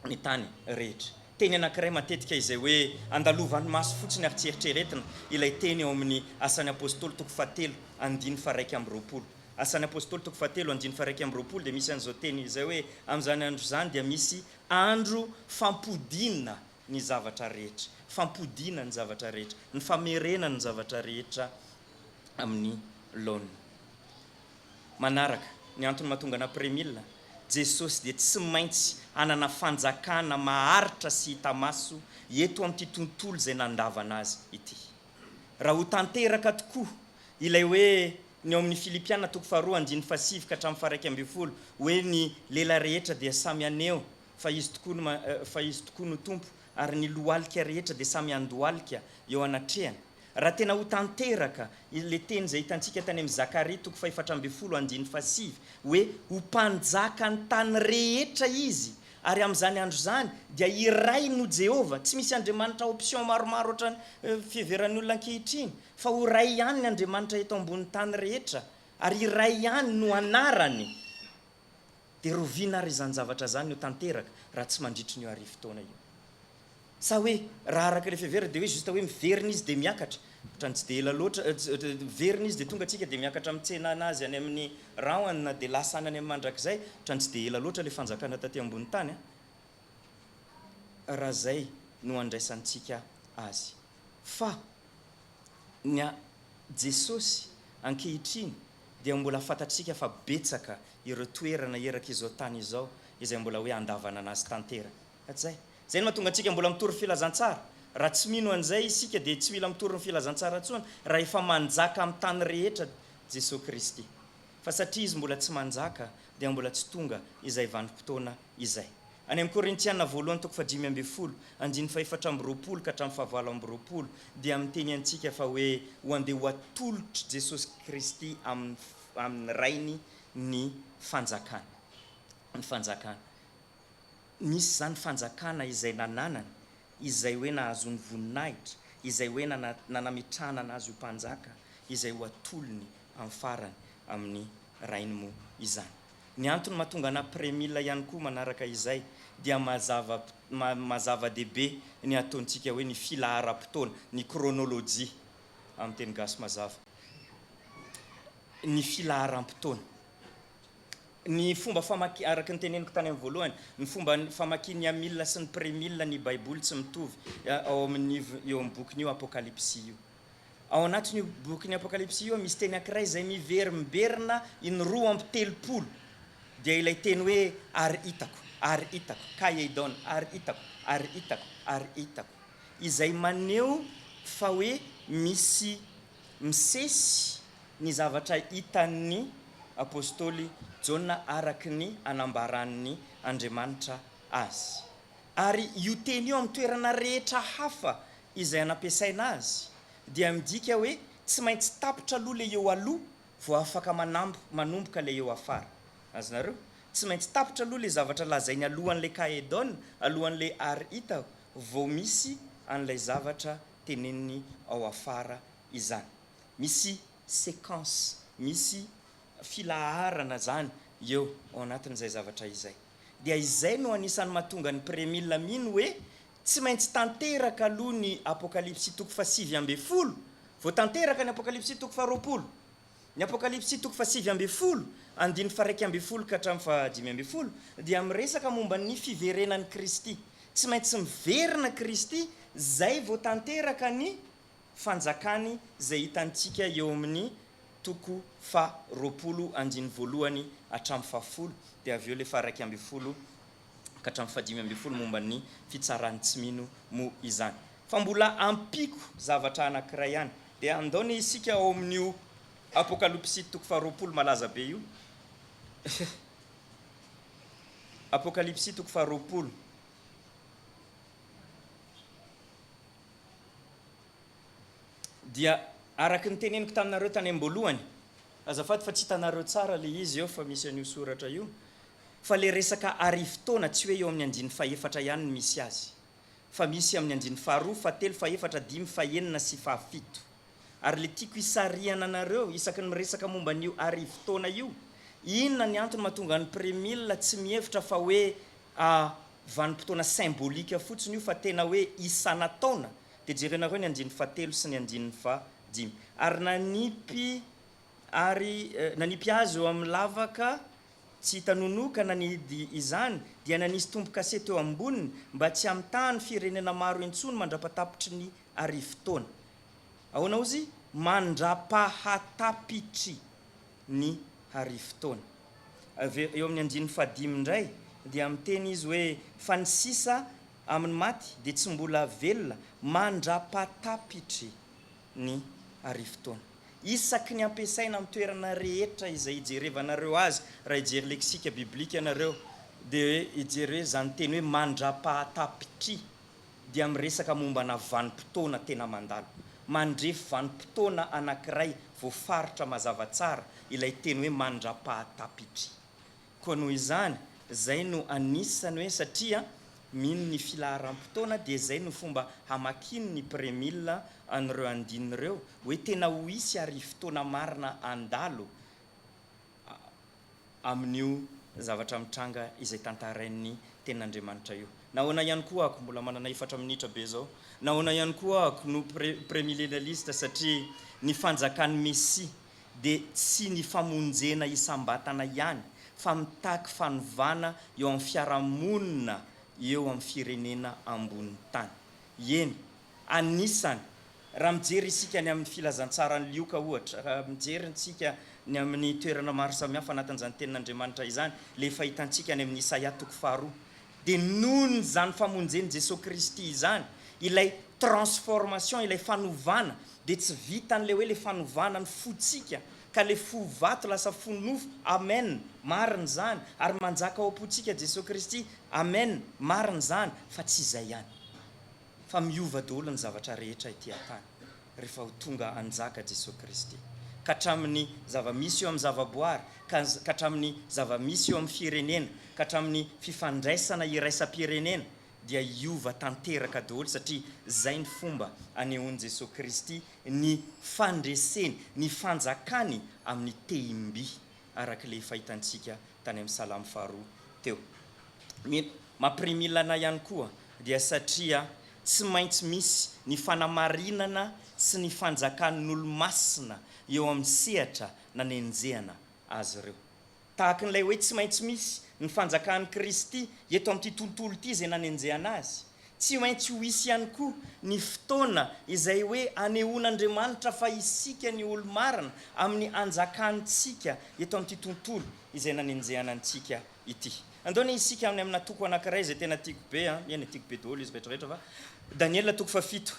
ny tany rehetra. Teny anankiray matetika izay hoe andalovan'ny maso fotsiny ary tsy eritreretina ilay teny ao amin'ny Asan'ny Apostoly toko fahatelo andininy faha-21. Asan'ny Apostoly toko fahatelo andininy faha-21 dia misy an'izao teny izay hoe, Amin'izany andro izany dia misy andro fampodiana ny zavatra rehetra, fampodiana ny zavatra rehetra, ny famerenana ny zavatra rehetra amin'ny laoniny. Manaraka, ny antony mahatonga ana Premila, Jesosy dia tsy maintsy hanana fanjakana maharitra sy hita maso eto amin'ity tontolo izay nandavana azy ity. Raha ho tanteraka tokoa ilay hoe ny ao amin'ny Filipiana toko faharoa andininy fahasivy ka hatramin'ny faha-11 hoe ny lela rehetra dia samy haneho fa Izy tokoa no fa Izy tokoa no Tompo ary ny lohalika rehetra dia samy handohalika eo anatrehany. Raha tena ho tanteraka ilay teny izay hitantsika tany amin'ny Zakaria toko faha-14 andininy fahasivy hoe ho mpanjakan'ny tany rehetra Izy ary amin'izany andro izany dia iray no Jehovah, tsy misy Andriamanitra option maromaro ohatran'ny fiheveran'ny olona ankehitriny fa ho iray ihany ny Andriamanitra eto ambonin'ny tany rehetra ary iray ihany no anarany. Dia roviana ary izany zavatra izany ho tanteraka raha tsy mandritry ny io arivotaona io? Sa hoe raha araka ilay fiheverana dia hoe juste hoe miverina izy dia miakatra? Ohatran'ny tsy dia ela loatra, miverina izy dia tonga tsika dia miakatra mitsena anazy any amin'ny rahona dia lasa any any amin'ny mandrakizay, ohatran'ny tsy dia ela loatra ilay fanjakana taty ambony tany an! Raha izay no andraisantsika azy. Fa ny a Jesosy ankehitriny dia mbola fantatsika fa betsaka ireo toerana erak' izao tany izao izay mbola hoe andavana anazy tanteraka. Hatrizay. Izay no mahatonga antsika mbola mitory ny filazantsara. Raha tsy mino an'izay isika dia tsy mila mitory ny filazantsara intsony raha efa manjaka amin'ny tany rehetra Jesoa Kristy. Fa satria Izy mbola tsy manjaka dia mbola tsy tonga izay vanim-potoana izay. Any amin'ny Korintiana voalohany toko fahadimy ambin'ny folo, andininy fahefatra amby roapolo ka hatramin'ny fahavalo amby roapolo dia miteny antsika fa hoe ho andeha ho atolotr'i Jesosy Kristy amin'ny amin'ny Rainy ny fanjakana. Ny fanjakana. Nisy izany fanjakana izay nananany, izay hoe nahazoany voninahitra, izay hoe nana nanametrahana anazy ho mpanjaka, izay ho atolony amin'ny farany amin'ny Rainy moa izany. Ny antony mahatonga ana Premila ihany koa manaraka izay dia mazava maha zava-dehibe ny ataontsika hoe ny filaharam-potoana, ny chronologie amin'ny teny gasy mazava, ny filaharam-potoana. Ny fomba famaky, araka ny teneniko tany amin'ny voalohany, ny fomba famakian'ny Amila sy ny Premila ny Baiboly tsy mitovy ao amin'ny eo amin'ny bokin'io Apokalypsy io. Ao anatin'io bokin'ny Apokalypsy io misy teny ankiray izay miverimberina in-roa amby telopolo, dia ilay teny hoe ary hitako, ary hitako, kaeidon, ary hitako, ary hitako, ary hitako, izay maneho fa hoe misy misesy ny zavatra hitan'ny apostoly Jaona araka ny anambaran'ny Andriamanitra azy. Ary io teny io amin'ny toerana rehetra hafa izay anampiasaina azy dia midika hoe tsy maintsy tapitra aloha le eo aloha vao afaka manambo manomboka le eo afara. Azonareo? Tsy maintsy tapitra aloha le zavatra lazainy alohan'le kaedon, alohan'le ary hitako vao misy an'ilay zavatra teneniny ao afara izany. Misy séquence, misy filaharana zany eo ao anatin'izay zavatra izay. Dia izay no anisan'ny mahatonga ny premil mino hoe Tsy maintsy tanteraka aloha ny Apokalypsy toko fahasivy ambin'ny folo Vao tanteraka ny Apokalypsy toko faharoapolo. Ny Apokalypsy toko fahasivy ambin'ny folo, andininy faha-11 ka hatramin'ny faha-15 dia miresaka momba ny fiverenan'i Kristy. Tsy maintsy miverina Kristy zay vao tanteraka ny fanjakany izay hitantsika eo amin'ny toko faha-20 andininy voalohany hatramin'ny faha-10 dia avy eo ilay faha-11 ka hatramin'ny faha-15 momba ny fitsaran'ny tsy mino moa izany. Fa mbola ampiako zavatra anankiray ihany dia andao anie isika ao amin'io Apokalopsy toko faha-20 malaza be io. Apokalypsy toko faha-20. Dia araka ny teneniko taminareo tany am-boalohany, azafady fa tsy hitanareo tsara ilay izy eo fa misy an'io soratra io, fa ilay resaka arivotaona tsy hoe eo amin'ny andininy fahefatra ihany no misy azy, fa misy amin'ny andininy faharoa, fahatelo, fahefatra, dimy, fahenina sy fahafito. Ary ilay tiako hisarihana anareo isaky ny miresaka momba an'io arivotaona io, inona ny antony mahatonga an'i Premil tsy mihevitra fa hoe vanim-potoana symbolique fotsiny io fa tena hoe isanataona dia jerenareo ny andininy fahatelo sy ny andininy fahadimy. Ary nanipy ary nanipy azy eo amin'ny lavaka tsy hita nonoa ka nanidy izany dia nanisy tombo-kase teo amboniny mba tsy hamitahany firenena maro intsony mandrapatapitry ny arivotaona. Ahoana hozy? Mandrapahatapitry ny harivotaona. Avy eo amin'ny andininy fahadimy indray dia miteny izy hoe, Fa ny sisa amin'ny maty dia tsy mbola velona mandra-pahatapitry ny arivotaona. Isaky ny ampiasaina amin'ny toerana rehetra izay ijerevanareo azy, raha hijery lexique biblique ianareo, dia hoe hijery hoe izany teny hoe mandra-pahatapitry dia miresaka mombana vanim-potoana tena mandalo. Mandrefy vanim-potoana anankiray voafaritra mazava tsara ilay teny hoe mandra-pahatapitry. Koa noho izany, izay no anisany hoe satria mino ny filaharam-potoana dia izay no fomba hamakiany ny premil an'ireo andininy ireo hoe tena ho hisy ary fotoana marina handalo amin'io zavatra mitranga izay tantarain'ny Tenin'Andriamanitra io. Nahoana ihany koa ako, mbola manana efatra minitra be zao, nahoana ihany koa ako no premillennialiste satria ny fanjakan'ny Mesia dia tsy ny famonjena isam-batana ihany fa mitaky fanovana eo amin'ny fiarahamonina eo amin'ny firenena ambony tany. Eny, anisany Raha mijery isika ny amin'ny filazantsaran'i Lioka ohatra, raha mijery ntsika ny amin'ny toerana maro samihafa anatin'izany tenin'Andriamanitra izany, ilay efa hitantsika any amin'ny Isaia toko faharoa, dia nohon'izany famonjen'i Jesoa Kristy izany, ilay transformation, ilay fanovana, dia tsy vitan'ilay hoe ilay fanovana ny fontsika, ka ilay fo vato lasa fo nofo, amen, marina izany, ary manjaka ao am-pontsika Jesoa Kristy, amen, marina izany, fa tsy izay ihany. Fa miova daholo ny zavatra rehetra ety an-tany rehefa ho tonga hanjaka Jesoa Kristy. Ka hatramin'ny zava-misy eo amin'ny zavaboary, ka ka hatramin'ny zava-misy eo amin'ny firenena, ka hatramin'ny fifandraisana iraisam-pirenena dia hiova tanteraka daholo satria izay ny fomba anehoan'i Jesoa Kristy ny fandreseny, ny fanjakany amin'ny tehim-by araka ilay efa hitantsika tany amin'ny Salamo faharoa teo. Ny mampirimilana ihany koa dia satria tsy maintsy misy ny fanamarinana sy ny fanjakan'olomasina eo amin'ny sehatra nanenjehana azy ireo. Tahaka an'ilay hoe tsy maintsy misy ny fanjakan'i Kristy eto amin'ity tontolo ity izay nanenjehana azy. Tsy maintsy ho hisy ihany koa ny fotoana izay hoe anehoan'Andriamanitra fa isika ny olo-marina amin'ny hanjakantsika eto amin'ity tontolo izay nanenjehana antsika ity. Andao anie isika any amina toko anankiray izay tena tiako be an, eny tiako be daholo izy rehetra rehetra fa Daniela toko fahafito.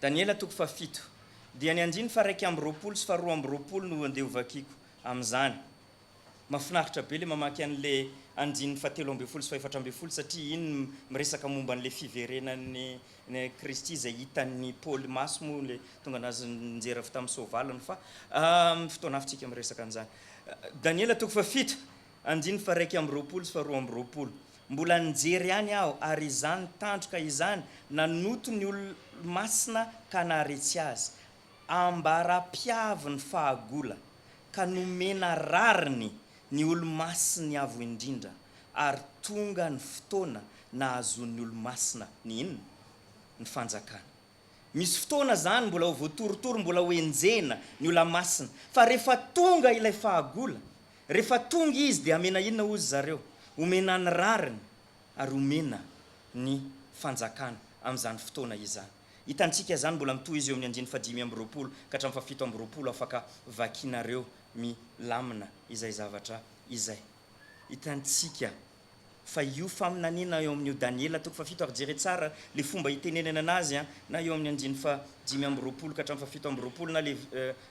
Daniela toko fahafito. Dia ny andininy faha-21 sy faha-22 no andeha hovakiko amin'izany. Mahafinaritra be ilay mamaky an'ilay andininy faha-13 sy faha-14 satria iny miresaka momba an'ilay fiverenan'ny Ny Kristy izay hitan'i Paoly maso moa ilay tonga nazy nianjera avy tamin'ny soavaliny fa amin'ny fotoana hafa tsika miresaka an'izany. Daniela toko fahafito, andininy faha-21 sy faha-22. Mbola nijery ihany aho ary izany tandroka izany nanoto ny olo-masina ka naharetsy azy. Ambara-piavy ny fahagola ka nomena rariny ny olo-masin'ny Avo Indrindra ary tonga ny fotoana nahazoan'ny olo-masina ny inona? ny fanjakana. Misy fotoana izany mbola ho voatorotoro, mbola ho enjehina ny olona masina, fa rehefa tonga ilay fahagola, rehefa tonga izy dia hamena inona hozy zareo? Homena ny rariny ary homena ny fanjakana amin'izany fotoana izany. Hitantsika izany mbola mitohy izy eo amin'ny andininy fahadimy amby roapolo ka hatramin'ny fahafito amby roapolo afaka vakinareo milamina izay zavatra izay. Hitantsika fa io faminaniana eo amin'io Daniela toko fahafito ary jere tsara le fomba itenenana anazy an, na eo amin'ny andininy faha-25 ka hatramin'ny faha-27 na le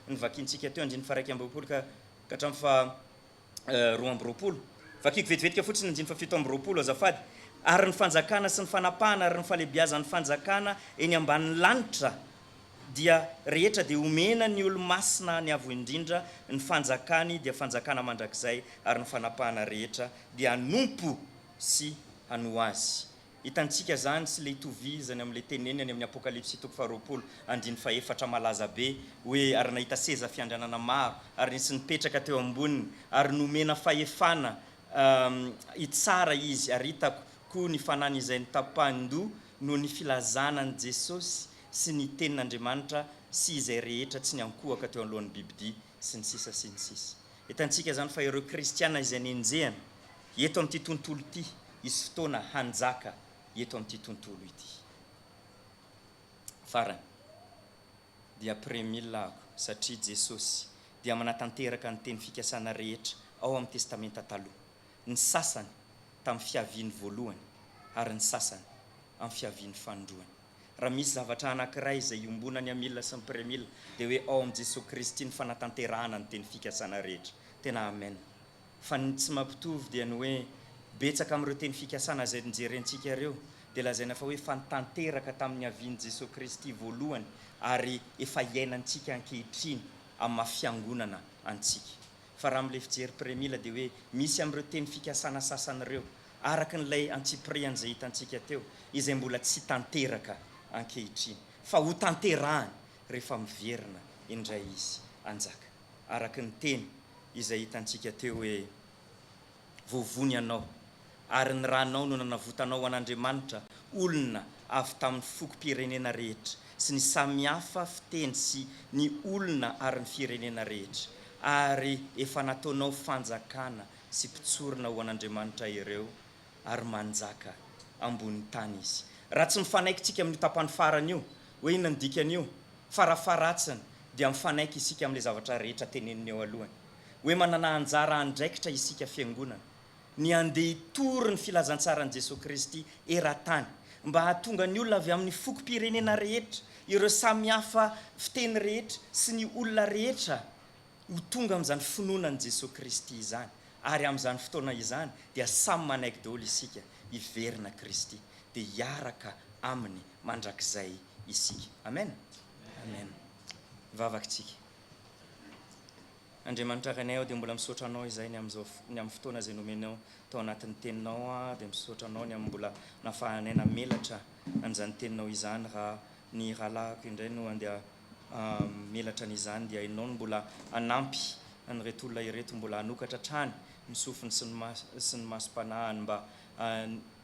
novakintsika teo andininy faha-21 ka ka hatramin'ny faha-22. Vakiko vetivetika fotsiny andininy faha-27 azafady. Ary ny fanjakana sy ny fanapahana ary ny fahalehibiazan'ny fanjakana eny ambanin'ny lanitra dia rehetra dia omena ny olo-masina ny Avo Indrindra, ny fanjakany dia fanjakana mandrakizay ary ny fanapahana rehetra dia hanompo sy hanoa azy. Hitantsika izany sy ilay itovizany amin'ilay teneniny any amin'ny Apokalypsy toko faharoapolo andininy fahefatra malaza be hoe ary nahita seza fiandrianana maro ary nisy nipetraka teo amboniny ary nomena fahefana hitsara izy ary hitako koa ny fanany izay notapahin-doha noho ny filazana an'i Jesosy sy ny tenin'Andriamanitra sy izay rehetra tsy niankohoka teo anoloan'ny bibidia sy ny sisa sy ny sisa. Hitantsika izany fa ireo kristiana izay nenjehana eto amin'ity tontolo ity hisy fotoana hanjaka eto amin'ity tontolo ity. Farany, dia premil aho satria Jesosy dia manatanteraka ny teny fikasana rehetra ao amin'ny Testamenta Taloha, ny sasany tamin'ny fiaviany voalohany ary ny sasany amin'ny fiaviany fanindroany. Raha misy zavatra anankiray izay iombonan'ny Amila sy ny Premila dia hoe ao amin'i Jesoa Kristy ny fanatanterahana ny teny fikasana rehetra. Tena Amen. Fa ny tsy mampitovy dia ny hoe betsaka amin'ireo teny fikasana izay nojerentsika ireo dia lazaina fa hoe efa nitanteraka tamin'ny niavian'i Jesoa Kristy voalohany ary efa iainantsika ankehitriny amin'ny maha fiangonana antsika. Fa raha amin'ilay fijery Premila dia hoe misy amin'ireo teny fikasana sasany ireo araka an'ilay antsipiriany izay hitantsika teo, izay mbola tsy tanteraka ankehitriny, fa ho tanterahany rehefa miverina indray Izy hanjaka. Araka ny teny izay hitantsika teo hoe, Voavono ianao, ary ny ranao no nanavotanao ho an'Andriamanitra olona avy tamin'ny fokom-pirenena rehetra, sy ny samihafa fiteny sy ny olona ary ny firenena rehetra, ary efa nataonao fanjakana sy mpitsorona ho an'Andriamanitra ireo ary manjaka ambony tany izy. Raha tsy mifanaiky tsika amin'io tapany farany io, hoe inona ny dikan'io, farafaharatsiny dia mifanaiky isika amin'ilay zavatra rehetra teneniny eo alohany. Hoe manana anjara andraikitra isika fiangonana, ny handeha hitory ny filazantsaran'i Jesoa Kristy eran-tany, mba hahatonga ny olona avy amin'ny fokom-pirenena rehetra, ireo samihafa fiteny rehetra sy ny olona rehetra ho tonga amin'izany finoana an'i Jesoa Kristy izany, ary amin'izany fotoana izany dia samy manaiky daholo isika hiverina Kristy, dia hiaraka Aminy mandrakizay isika. Amen! Amen. Hivavaka isika. Andriamanitra Rainay aho dia mbola misaotra Anao izay ny amin'izao ny amin'ny fotoana izay nomenao tao anatin'ny Teninao aho dia misaotra Anao ny amin'ny mbola nafahanay namelatra an'izany Teninao izany raha ny rahalahiko indray no andeha Hamelatra an'izany dia ianao no mbola hanampy an'ireto olona ireto mbola hanokatra hatrany ny sofiny sy ny sy ny masom-panahiny mba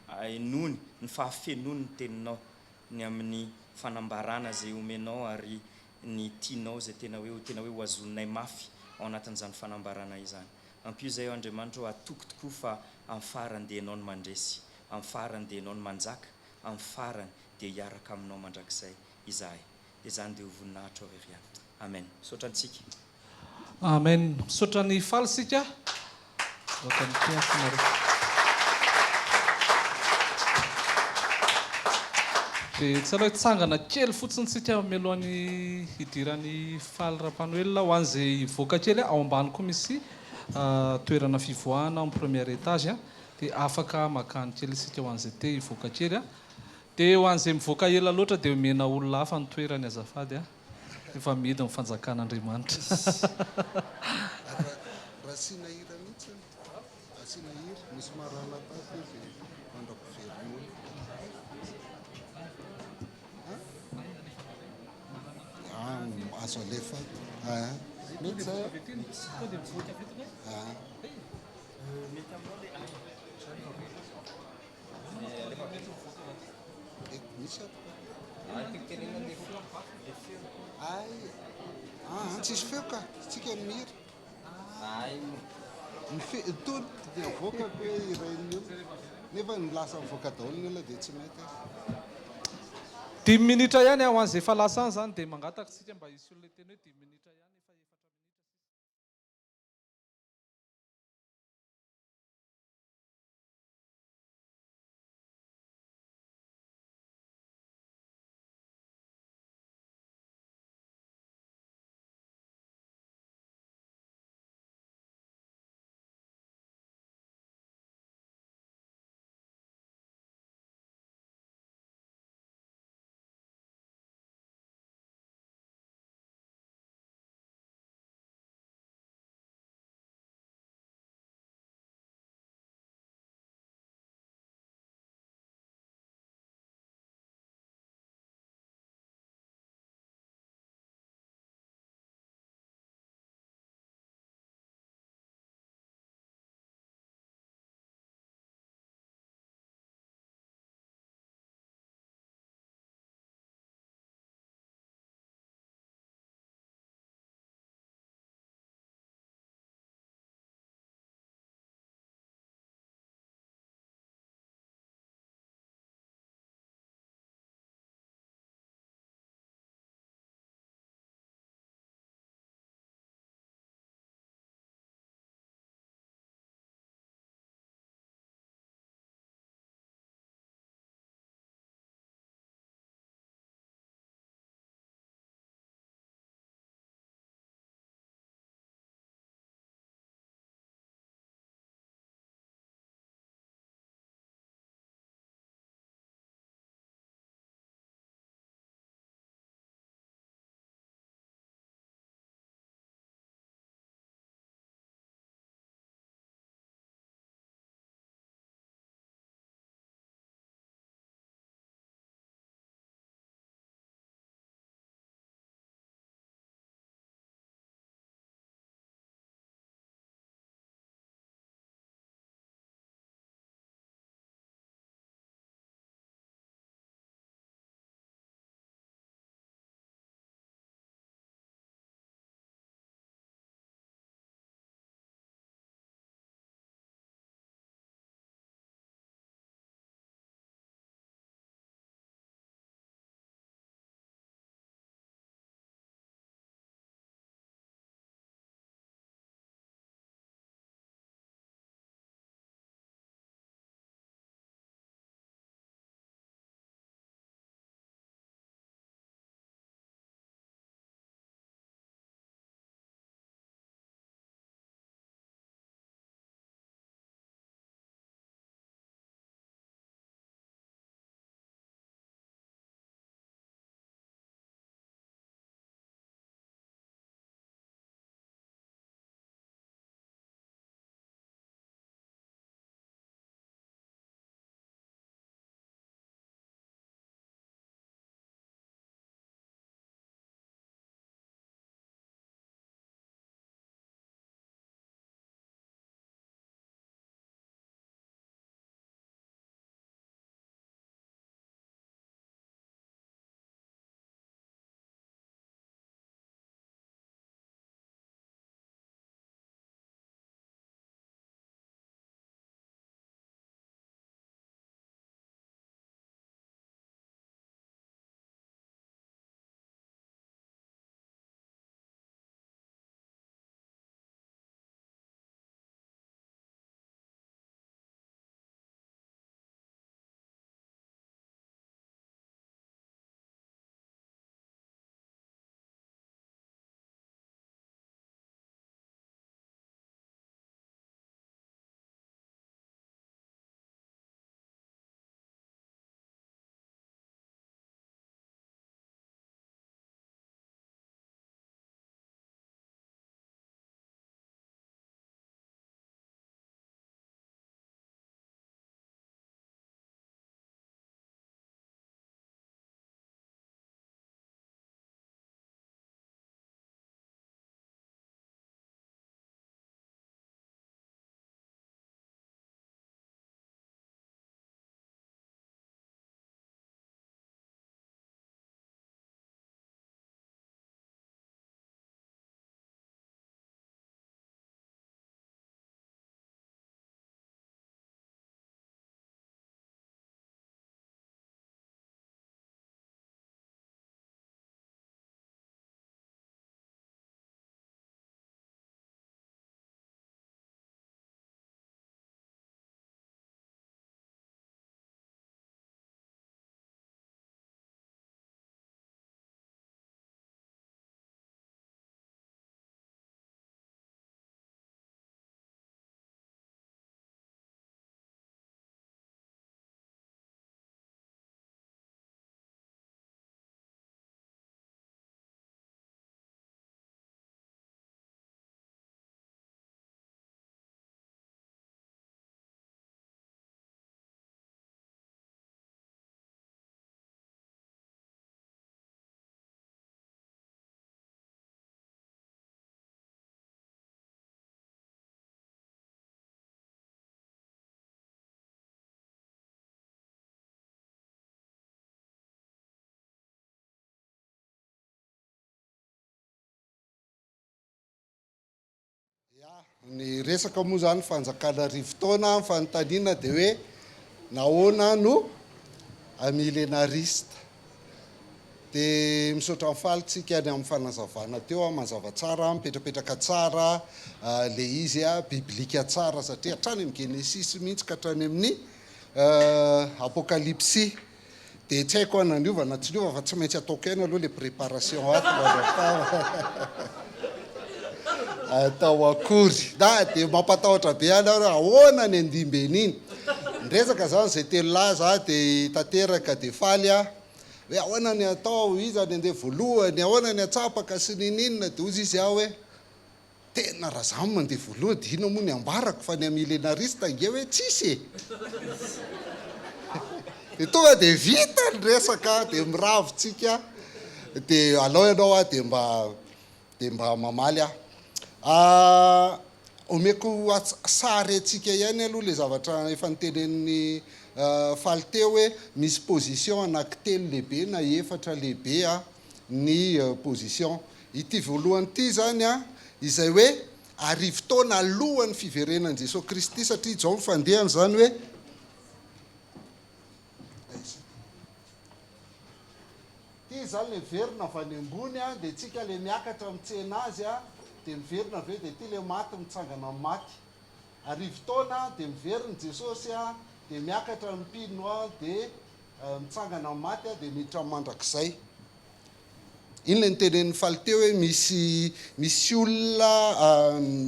hahenoany ny fahafenoany ny teninao ny amin'ny fanambarana izay omenao ary ny tianao izay tena hoe ho tena hoe ho hazoninay mafy ao anatin'izany fanambarana izany. Ampio izay aho Andriamanitra ô hatoky tokoa fa amin'ny farany dia ianao no mandresy, amin'ny farany dia ianao no manjaka, amin'ny farany dia hiaraka aminao mandrakizay izahay. Dia izany dia ho voninahitrao irery ihany. Amen. Misaotra antsika. Amen. Misaotra an'i Faly isika. Aoka mitehaka nareo. Dia tsy aleo hitsangana kely fotsiny isika mialohan'ny hidiran'i Faly Rapanoelina. Ho an'izay hivoaka kely, ao ambany koa misy toerana fivoahana ao amin'ny premier étage. Dia afaka makany kely isika ho an'izay te hivoaka kely. Dia ho an'izay mivoaka ela loatra dia omena olona hafa ny toerany azafady a! Efa mihidy ny fanjakan'Andriamanitra. Ary raha asiana hira mihitsy an! Asiana hira, misy maranatha aty dia mandra-piverina eo. An? Azo alefa ato. An! Mety zay an! An! Misy ato ka. Tsisy feo ka, tsika mihira. Ny fe, tony dia avoakako hoe hirain'ny olona. Nefa ny lasa mivoaka daholo ny olona dia tsy mety. Dimy minitra ihany ho an'izay efa lasa any izany dia mangataka isika mba hisy olona hiteny hoe dimy minitra ihany efa efatra minitra sisa. Ny resaka moa izany fanjakana arivotaona, ny fanontaniana dia hoe nahoana no amilenariste? Dia misaotra an'i Faly tsika ny amin'ny fanazavana teo, mazava tsara, mipetrapetraka tsara ilay izy, biblika tsara satria hatrany amin'ny Genesisy mihitsy ka hatrany amin'ny Apokalypsy. Dia tsy haiko na niova na tsy niova fa tsy maintsy ataoko ihany aloha ilay préparation ato mandra-paha atao akory. Na dia mampatahotra be ihany aho hoe ahoana ny andimby an'iny. Niresaka izany izay telo lahy za dia tanteraka dia faly aho hoe ahoana ny atao, iza ny andeha voalohany, ahoana ny atsapaka sy ninininona dia hozy izy aho hoe Tena raha za no mandeha voalohany dia inona moa ny ambarako fa ny amilenariste ange hoe tsisy e! Dia tonga dia vita ny resaka dia miravo tsika dia alao ianao aho dia mba dia mba mamaly aho. Omeko sary antsika ihany aloha ilay zavatra efa notenenin'i Faly teo hoe misy position anankitelo lehibe na efatra lehibe ny position. Ity voalohany ity izany izay hoe arivotaona alohan'ny fiverenan'i Jesoa Kristy satria izao ny fandehany izany hoe Ity izany ilay miverina avy any ambony dia tsika ilay miakatra mitsena azy dia miverina avy eo dia ity ilay maty mitsangana amin'ny maty. Arivotaona dia miverina Jesosy dia miakatra ny mpino dia mitsangana amin'ny maty dia miditra amin'ny mandrakizay. Iny ilay notenenin'i Faly teo hoe misy misy olona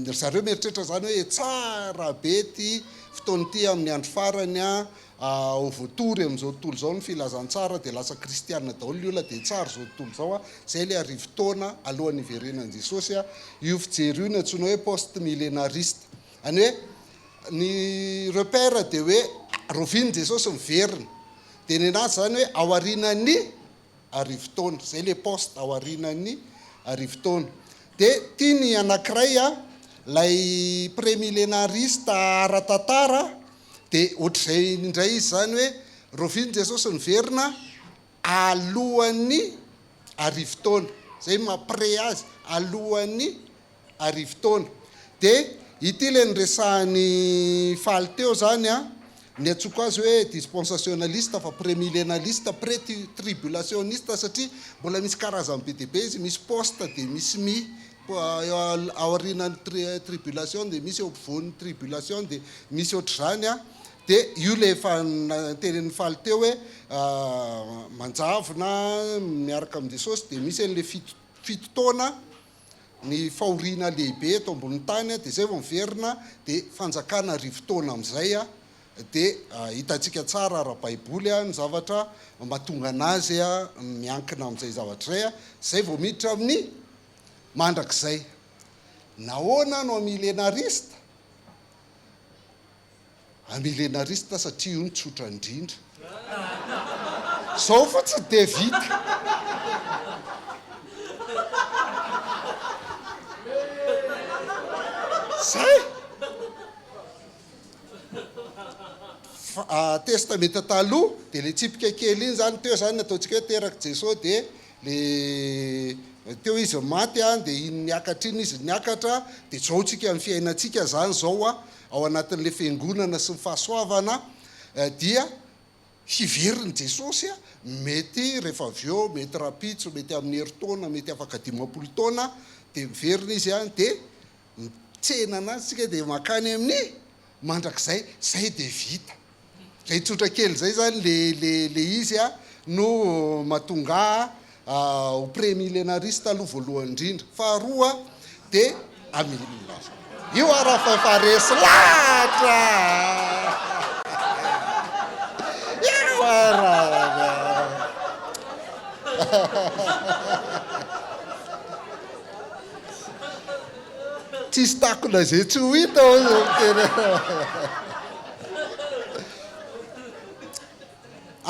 ry zareo mieritreritra izany hoe tsara be ity fotoana ity amin'ny andro farany an, ho voatory amin'izao tontolo izao ny filazantsara dia lasa kristiana daholo ny olona dia tsara izao tontolo izao an, izay ilay arivotaona alohan'ny hiverenan'i Jesosy an, io fijery io no antsoina hoe post millenariste. Any hoe ny repère dia hoe rahoviana Jesosy miverina, dia nenazy izany hoe aorianan'ny arivotaona, zay le poste ao aorianan'ny arivotaona. De ty ny anakiray a, lay premilenariste ara-tantara de ohatr'izay indray izy zany hoe rahoviana Jesosy niverina alohan'ny arivotaona, zay maha pre azy, alohan'ny arivotaona. Dia ity ilay noresahan'i Faly teo izany an, ny antsoiko azy hoe dispensationaliste fa premilenaliste, pre-tribulationniste satria mbola misy karazany be dia be izy, misy post dia misy mi, aorianan'ny tribulation dia misy eo ampovoan'ny tribulation dia misy ohatr'izany an. Dia io ilay efa notenenin'i Faly teo hoe manjavona miaraka amin'i Jesosy dia misy an'ilay fito taona ny fahoriana lehibe eto ambonin'ny tany dia izay vao miverina dia fanjakana arivotaona amin'izay dia hitantsika tsara ara-baiboly ny zavatra mahatonga an'azy miankina amin'izay zavatra izay, izay vao miditra amin'ny mandrakizay. Nahoana no amilenarista? Amilenariste satria io no tsotra indrindra. Zao fotsiny dia vita. Zay. Fa testamenta taloha dia le tsipika kely iny zany teo zany ataontsika hoe terak'i Jesoa dia le teo izy maty an dia iny niakatra iny izy niakatra dia zao tsika ny fiainantsika zany zao an ao anatin'ilay fiangonana sy ny fahasoavana dia hiveriny Jesosy, mety rehefa avy eo, mety rahampitso, mety amin'ny herintaona, mety afaka 50 taona dia miverina izy dia mitsena anazy tsika dia makany amin'ny mandrakizay, zay dia vita. Zay tsotra kely zay zany le le le izy no mahatonga ahy ho premillenariste aloha voalohany indrindra. Faharoa dia amilina. Io ara fa efa resy lahatra. Io ara. Tsisy takona izay tsy ho hita hoy ny tena.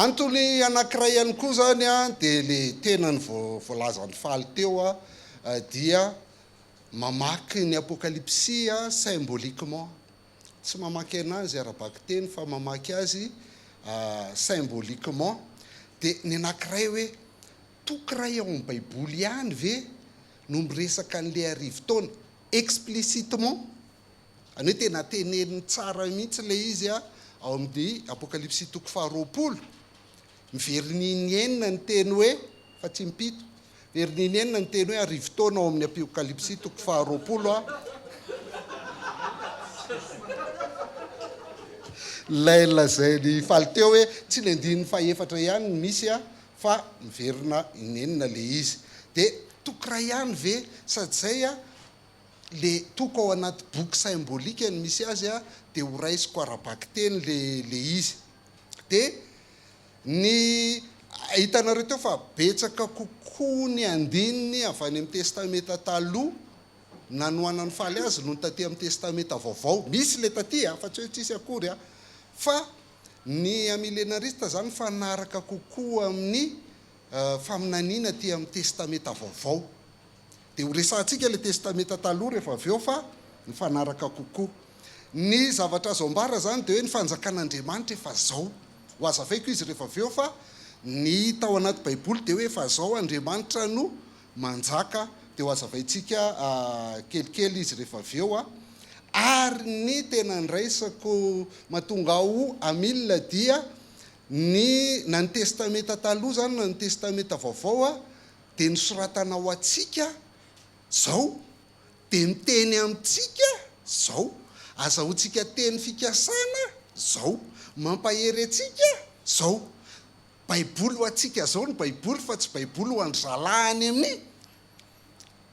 Antony anankiray ihany koa izany dia ilay tena ny voalazan'i Faly teo dia mamaky ny Apokalypsy symboliquement. Tsy mamaky anazy ara-bakiteny fa mamaky azy symboliquement. Dia ny anankiray hoe toko iray ao amin'ny Baiboly ihany ve no miresaka an'ilay arivotaona explicitement? Izany hoe tena teneniny tsara mihitsy ilay izy ao amin'ny Apokalypsy toko faharoapolo. Miverina inenina ny teny hoe, fa tsy impito, miverina inenina ny teny hoe arivotaona ao amin'ny Apokalypsy toko faharoapolo. Ilay lazain'i Faly teo hoe tsy ny andininy fahefatra ihany no misy fa miverina inenina ilay izy. Dia toko iray ihany ve? Sady izay le toko ao anaty boky symbolique no misy azy dia ho raisiko ara-bakiteny le le izy. Dia ny hitanareo teo fa betsaka kokoa ny andininy avy any amin'ny Testamenta Taloha nanohanan'i Faly azy noho ny taty amin'ny Testamenta Vaovao. Misy le taty fa tsy hoe tsisy akory fa ny amilenarista zany mifanaraka kokoa amin'ny faminaniana aty amin'ny Testamenta Vaovao. Dia ho resahantsika ilay Testamenta Taloha rehefa avy eo fa mifanaraka kokoa. Ny zavatra azo ambara izany dia hoe ny fanjakan'Andriamanitra efa izao. Ho hazavaiko izy rehefa avy eo fa ny hita ao anaty Baiboly dia hoe efa izao Andriamanitra no manjaka. Dia ho hazavaintsika kelikely izy rehefa avy eo. Ary ny tena andraisako mahatonga aho hamil dia ny na ny Testamenta Taloha izany na ny Testamenta Vaovao dia nosoratana ho antsika zao, dia miteny amintsika zao, azahoantsika teny fikasana zao, mampahery antsika zao. Baiboly ho antsika zao ny baiboly fa tsy baiboly ho an-dry zalahy any amin'ny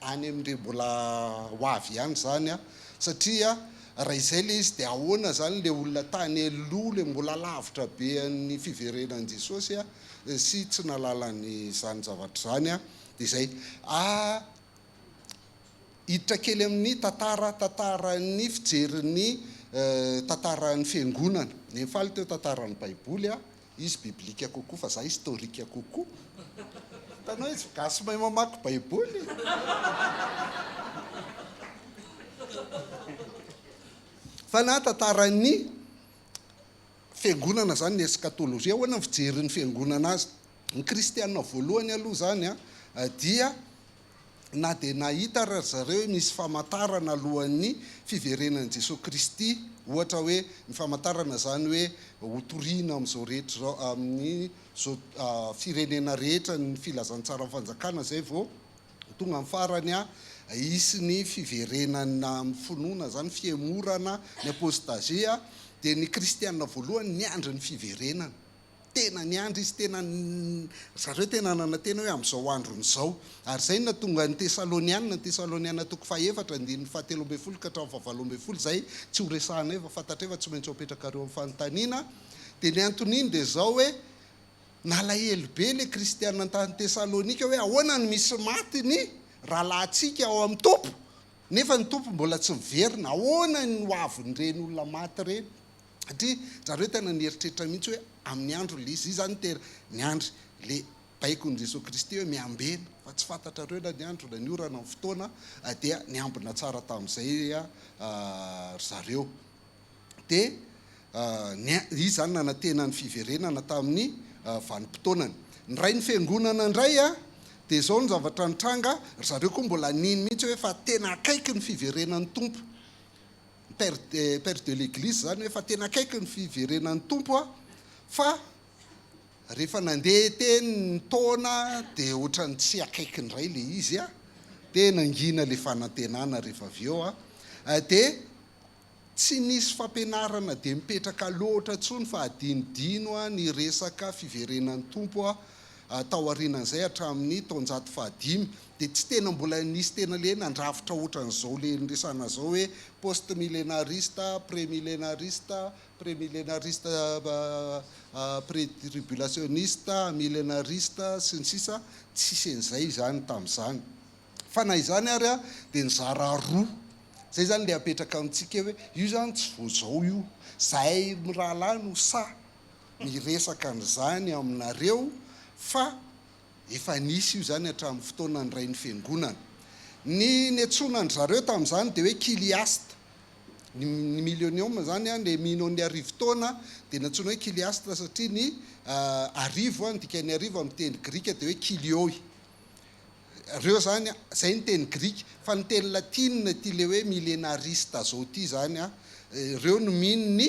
any amin'ireo mbola ho avy ihany izany an, satria raha izay ilay izy dia ahoana izany ilay olona tany aloha ilay mbola lavitra be an'ny fiverenan'i Jesosy an, sy tsy nahalala an'izany zavatra izany an, dia izay. Ah, hiditra kely amin'ny tantara, tantaran'ny fijerin'ny tantaran'ny fiangonana. Neny Faly teo tantaran'ny baiboly an, Izy biblika kokoa fa za historique kokoa. Hitanao izy gasy mahay mamaky baiboly. Fa na tantaran'ny fiangonana zany ny eschatologie, ahoana ny fijerin'ny fiangonana azy? Ny kristiana voalohany aloha zany dia na dia nahita ary ry zareo hoe misy famantarana alohan'ny fiverenan'i Jesoa Kristy, ohatra hoe ny famantarana izany hoe hotorina amin'izao rehetra izao, amin'izao firenena rehetra ny filazantsaran'ny fanjakana izay vao tonga amin'ny farany hisy ny fiverenana amin'ny finoana izany, fihemorana, ny apôstazia, dia ny kristiana voalohany niandry ny fiverenana. Tena niandry izy, tena ry zareo tena nanantena hoe amin'izao androny izao. Ary izay no nahatonga ny Tesaloniana, ny Tesaloniana toko fahefatra, andininy fahatelo ambin'ny folo ka hatramin'ny fahavalo ambin'ny folo, izay tsy ho resahanay fa fantatray fa tsy maintsy ho apetrakareo amin'ny fanontaniana. Dia ny anton'iny dia izao hoe, nalahelo be ilay kristiana tany Tesalonika hoe ahoana no misy maty ny rahalahintsika ao amin'ny Tompo, nefa ny Tompo mbola tsy miverina, ahoana ny ho avin'ireny olona maty ireny? Satria zareo tena nieritreritra mihitsy hoe amin'ny andro le izy zany tena niandry le baikon'i Jesoa Kristy hoe miambena fa tsy fantatrareo na ny andro na ny ora na ny fotoana dia niambina tsara tamin'izay ry zareo. Dia izy zany nanantena ny fiverenana tamin'ny vanim-potoanany. Ny rain'ny fiangonana indray dia izao ny zavatra nitranga, ry zareo koa mbola nino mihitsy hoe fa tena akaiky ny fiverenan'ny Tompo. Père père de l'église zany hoe fa tena akaiky ny fiverenan'ny Tompo a, fa rehefa nandeha teny ny taona dia ohatran'ny tsy akaiky indray le izy a, dia nangina le fanantenana rehefa avy eo a, dia tsy nisy fampianarana dia mipetraka loatra intsony fa adinodino ny resaka fiverenan'ny Tompo a, tao aorianan'izay hatramin'ny taonjato fahadimy dia tsy tena mbola nisy tena le nandrafitra ohatran'izao le niresahana zao hoe post millenariste, pre millenariste, pre millenariste pretribulationniste, amillenariste sy ny sisa tsisy an'izay izany tamin'izany. Fa na izany ary dia nizara roa. Zay zany le apetraka amintsika hoe io zany tsy vao zao io. Zahay mirahalahy no sahy miresaka an'izany aminareo fa Efa nisy io izany hatramin'ny fotoanan'ny Rain'ny Fiangonana. Ny niantsoana an-dry zareo tamin'izany dia hoe Kiliasta. Ny ny milenioma izany, ilay mino ny arivo taona, dia nantsoina hoe Kiliasta satria ny arivo, ny dikan'ny arivo amin'ny teny grika dia hoe kilioi. Reo zany, zay ny teny grika, fa ny teny latinina ity le hoe millenariste zao ity zany an, reo no mino ny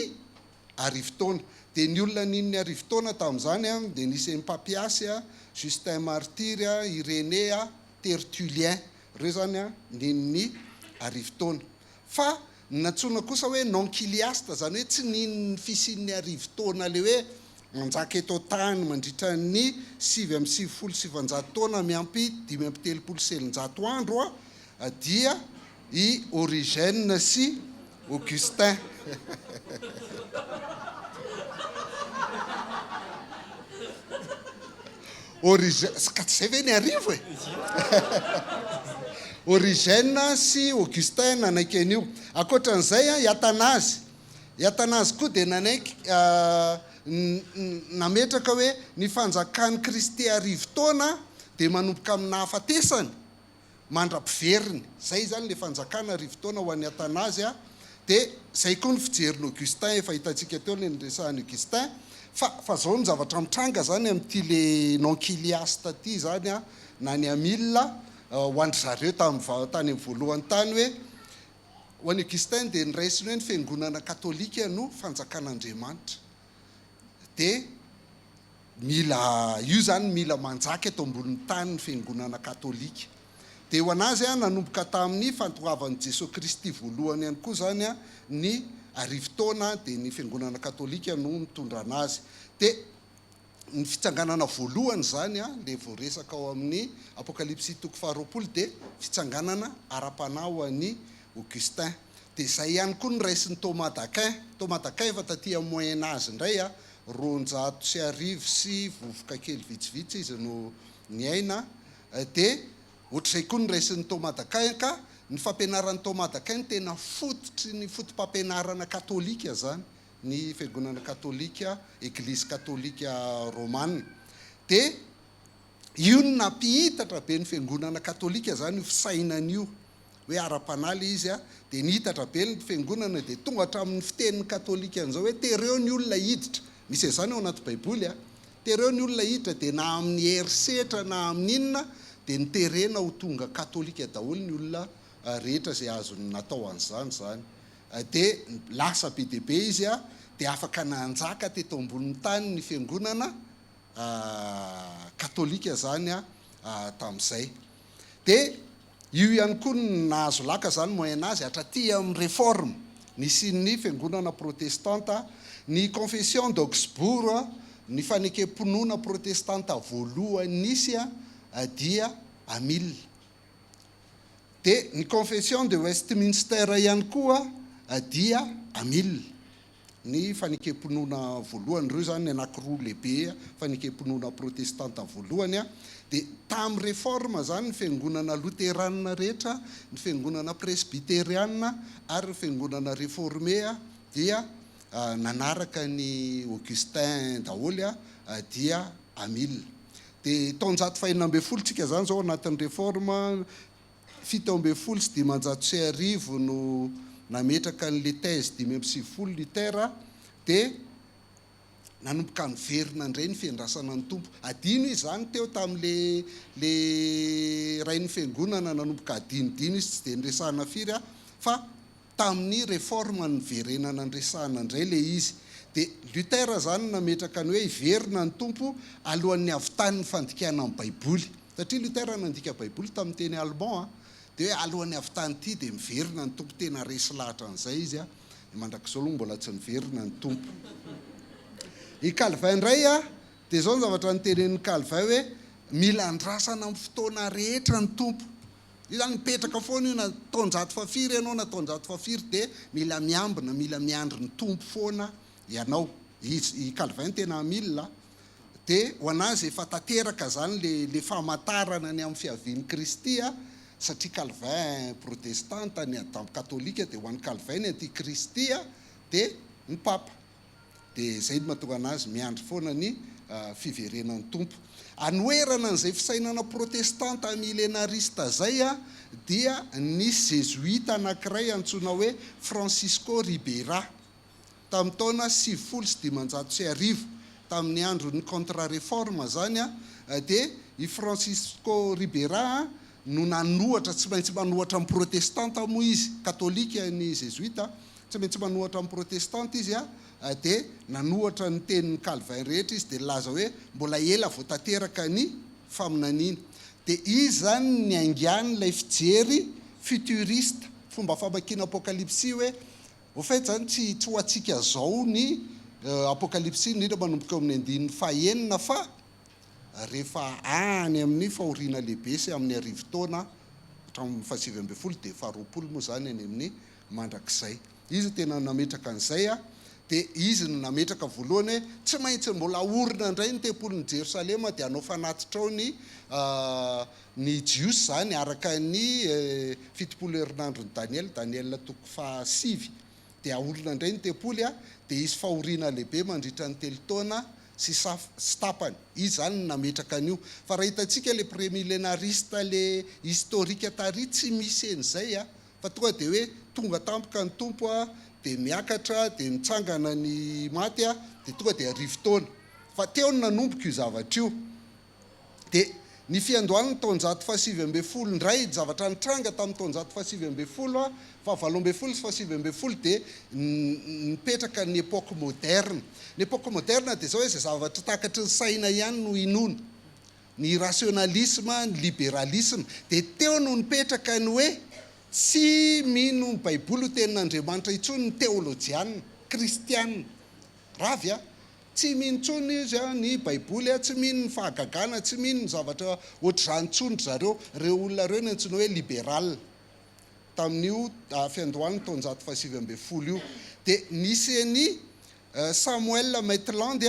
arivotaona. Dia ny olona nino ny arivotaona tamin'izany an, dia nisy an'i Papiasy, Justin Martyr, Irénée, Tertullien. Reo zany an, nino ny arivotaona. Fa ny nantsoina kosa hoe non-chiliaste, izany hoe tsy nino ny fisian'ny arivotaona le hoe manjaka eto an-tany mandritra ny 999 taona miampy 335 andro dia i Origène sy Augustin. Origène, ka tsy izay ve ny arivo e? Origène sy Augustin nanaiky an'io. Ankoatra an'izay, i Athanase, i Athanase koa dia nanaiky, nametraka hoe ny fanjakan'i Kristy arivotaona dia manomboka amin'ny nahafatesany mandra-piveriny. Izay izany ilay fanjakana arivotaona ho an'i Athanase a. Dia izay koa ny fijerin'i Augustin, efa hitantsika teo ilay niresahan'i Augustin. Fa, fa izao ny zavatra mitranga izany amin'ity le non-chiliaste ity izany a, na ny Amil, ho an-dry zareo tamin'ny va, tany amin'ny voalohany tany hoe, ho an'i Augustin dia noraisiny hoe ny fiangonana katolika no fanjakan'Andriamanitra. Dia. Mila, io izany mila manjaka eto ambonin'ny tany ny fiangonana katolika. Dia ho an'azy nanomboka tamin'ny fantoavan'i Jesoa Kristy voalohany ihany koa izany ny arivotaona dia ny fiangonana katolika no mitondra an'azy. Dia ny fitsanganana voalohany izany ilay voaresaka ao amin'ny Apokalypsy toko faharoapolo dia fitsanganana ara-panahy ho an'i Augustin. Dia izay ihany koa no raisin'i Thomas d'Aquin. Thomas d'Aquin efa taty amin'ny Moyen Age indray 1200 sy vovoka kely vitsivitsy izy no niaina, dia ohatr'izay koa ny raisin'i Thomas d'Aquin ka ny fampianaran'i Thomas d'Aquin no tena fototry ny foto-pampianarana katolika izany, ny fiangonana katolika, eglizy katolika romana. Dia io no nampihitatra be ny fiangonana katolika izany io fisainana io. hoe ara-panahy ilay izy dia nihitatra be ny fiangonana dia tonga hatramin'ny fitenin'ny katolika an'izao hoe tereo ny olona hiditra, misy an'izany ao anaty baiboly a, tereo ny olona hiditra dia na amin'ny herisetra na amin'ny inona dia noterena ho tonga katolika daholo ny olona rehetra izay azony natao an'izany izany dia lasa be dia be izy dia afaka nanjaka teto ambonin'ny tany ny fiangonana katolika izany tamin'izay. Dia io ihany koa no nahazo laka izany Moyen Age hatraty amin'ny Réforme nisian'ny fiangonana protestanta, ny Confession d'Augsbourg, ny fanekem-pinoana protestanta voalohany nisy dia Amil. Dia ny Confession de Westminster ihany koa dia Amil. Ny fanekem-pinoana voalohany, ireo izany ny anankiroa lehibe fanekem-pinoana protestanta voalohany, dia tamin'ny Réforme izany ny fiangonana loterana rehetra, ny fiangonana presbyteriana ary ny fiangonana réformé dia nanaraka an'i Augustin daholo dia Amil. Dia taonjato fahenina ambin'ny folo tsika izany izao anatin'ny Réforme, 1517 no nametraka an'ilay thèse 95 Luther dia nanomboka niverina indray ny fiandrasana ny Tompo. Adino izy izany teo tamin'ilay le rain'ny fiangonana nanomboka adinodino izy tsy dia niresahana firy fa tamin'ny réforme niverenana niresahana indray ilay izy. Dia Luther izany no nametraka ny hoe hiverina ny Tompo alohan'ny havitan'ny fandikana ny Baiboly. Satria Luther nandika Baiboly tamin'ny teny allemand dia hoe alohan'ny havitan'ity dia miverina ny Tompo. Tena resy lahatra an'izay izy dia mandrakizao aloha mbola tsy niverina ny Tompo. I Calvin indray dia izao ny zavatra notenenin'i Calvin hoe mila andrasana amin'ny fotoana rehetra ny Tompo. Io zany mipetraka foana io na taonjato fahafiry ianao na taonjato fahafiry dia mila miambina, mila miandry ny Tompo foana ianao. Izy, i Calvin tena mil a. Dia ho an'azy efa tanteraka zany le le famantarana ny amin'ny fiavian'i Kristy a, satria Calvin protestanta, ny Adam katolika dia ho an'i Calvin ny antikristy a, dia ny Papa. Dia izay no mahatonga an'azy miandry foana ny fiverenan'ny Tompo. Anoherana an'izay fisainana protestanta milenarista izay dia nisy zezoita anankiray antsoina hoe Francisco Ribera tamin'ny taona 1590, tamin'ny andron'ny contre-réforme izany, dia i Francisco Ribera. no nanohatra, tsy maintsy manohatra ny protestanta moa izy, katolika ny zezoita, tsy maintsy manohatra ny protestanta izy dia nanohatra ny tenin'i Calvin rehetra izy dia nilaza hoe mbola ela vao tanteraka ny faminaniana. Dia izy izany niaingàny ilay fijery futuriste, fomba famakiana Apokalypsy hoe au fait izany tsy tsy ho antsika izao ny Apokalypsy indrindra manomboka eo amin'ny andininy fahenina fa rehefa any amin'ny fahoriana lehibe sy amin'ny arivotaona hatramin'ny fahasivy ambin'ny folo dia faharoapolo moa izany any amin'ny mandrakizay. Izy no tena nametraka an'izay dia izy no nametraka voalohany hoe tsy maintsy mbola haorina indray ny tempolin'i Jerosalema dia hanao fanatitra ao ny ny Jiosy izany araka ny 70 herinandron'i Daniela, Daniela toko fahasivy, dia haorina indray ny tempoly dia hisy fahoriana lehibe mandritra ny telo taona sy saf sy tapany. Izy izany no nametraka an'io. Fa raha hitantsika le premillenariste le historique tary tsy misy an'izay a! Fa tonga dia hoe tonga tampoka ny Tompo a, dia miakatra, dia mitsangana ny maty a, dia tonga dia arivotaona. Fa teo no nanomboka io zavatra io. Dia ny fiandohan'ny taonjato fahasivy ambin'ny folo indray, ny zavatra nitranga tamin'ny taonjato fahasivy ambin'ny folo a, fahavalo ambin'ny folo sy fahasivy ambin'ny folo dia nipetraka ny époque moderne. Ny époque moderne dia izao hoe izay zavatra takatry ny saina ihany no inoana. Ny rationalisme, ny liberalisme. Dia teo no nipetraka ny hoe tsy mino ny Baiboly ho tenin'Andriamanitra intsony ny teolojiana kristiana. Ravy a! Tsy mino intsony izy ny Baiboly, tsy mino ny fahagagana, tsy mino ny zavatra ohatr'izany intsony ry zareo. Ireo olona ireo no antsoina hoe liberal. Tamin'io fiandohan'ny taonjato fahasivy ambin'ny folo io. Dia nisy an'i Samuel Maitland,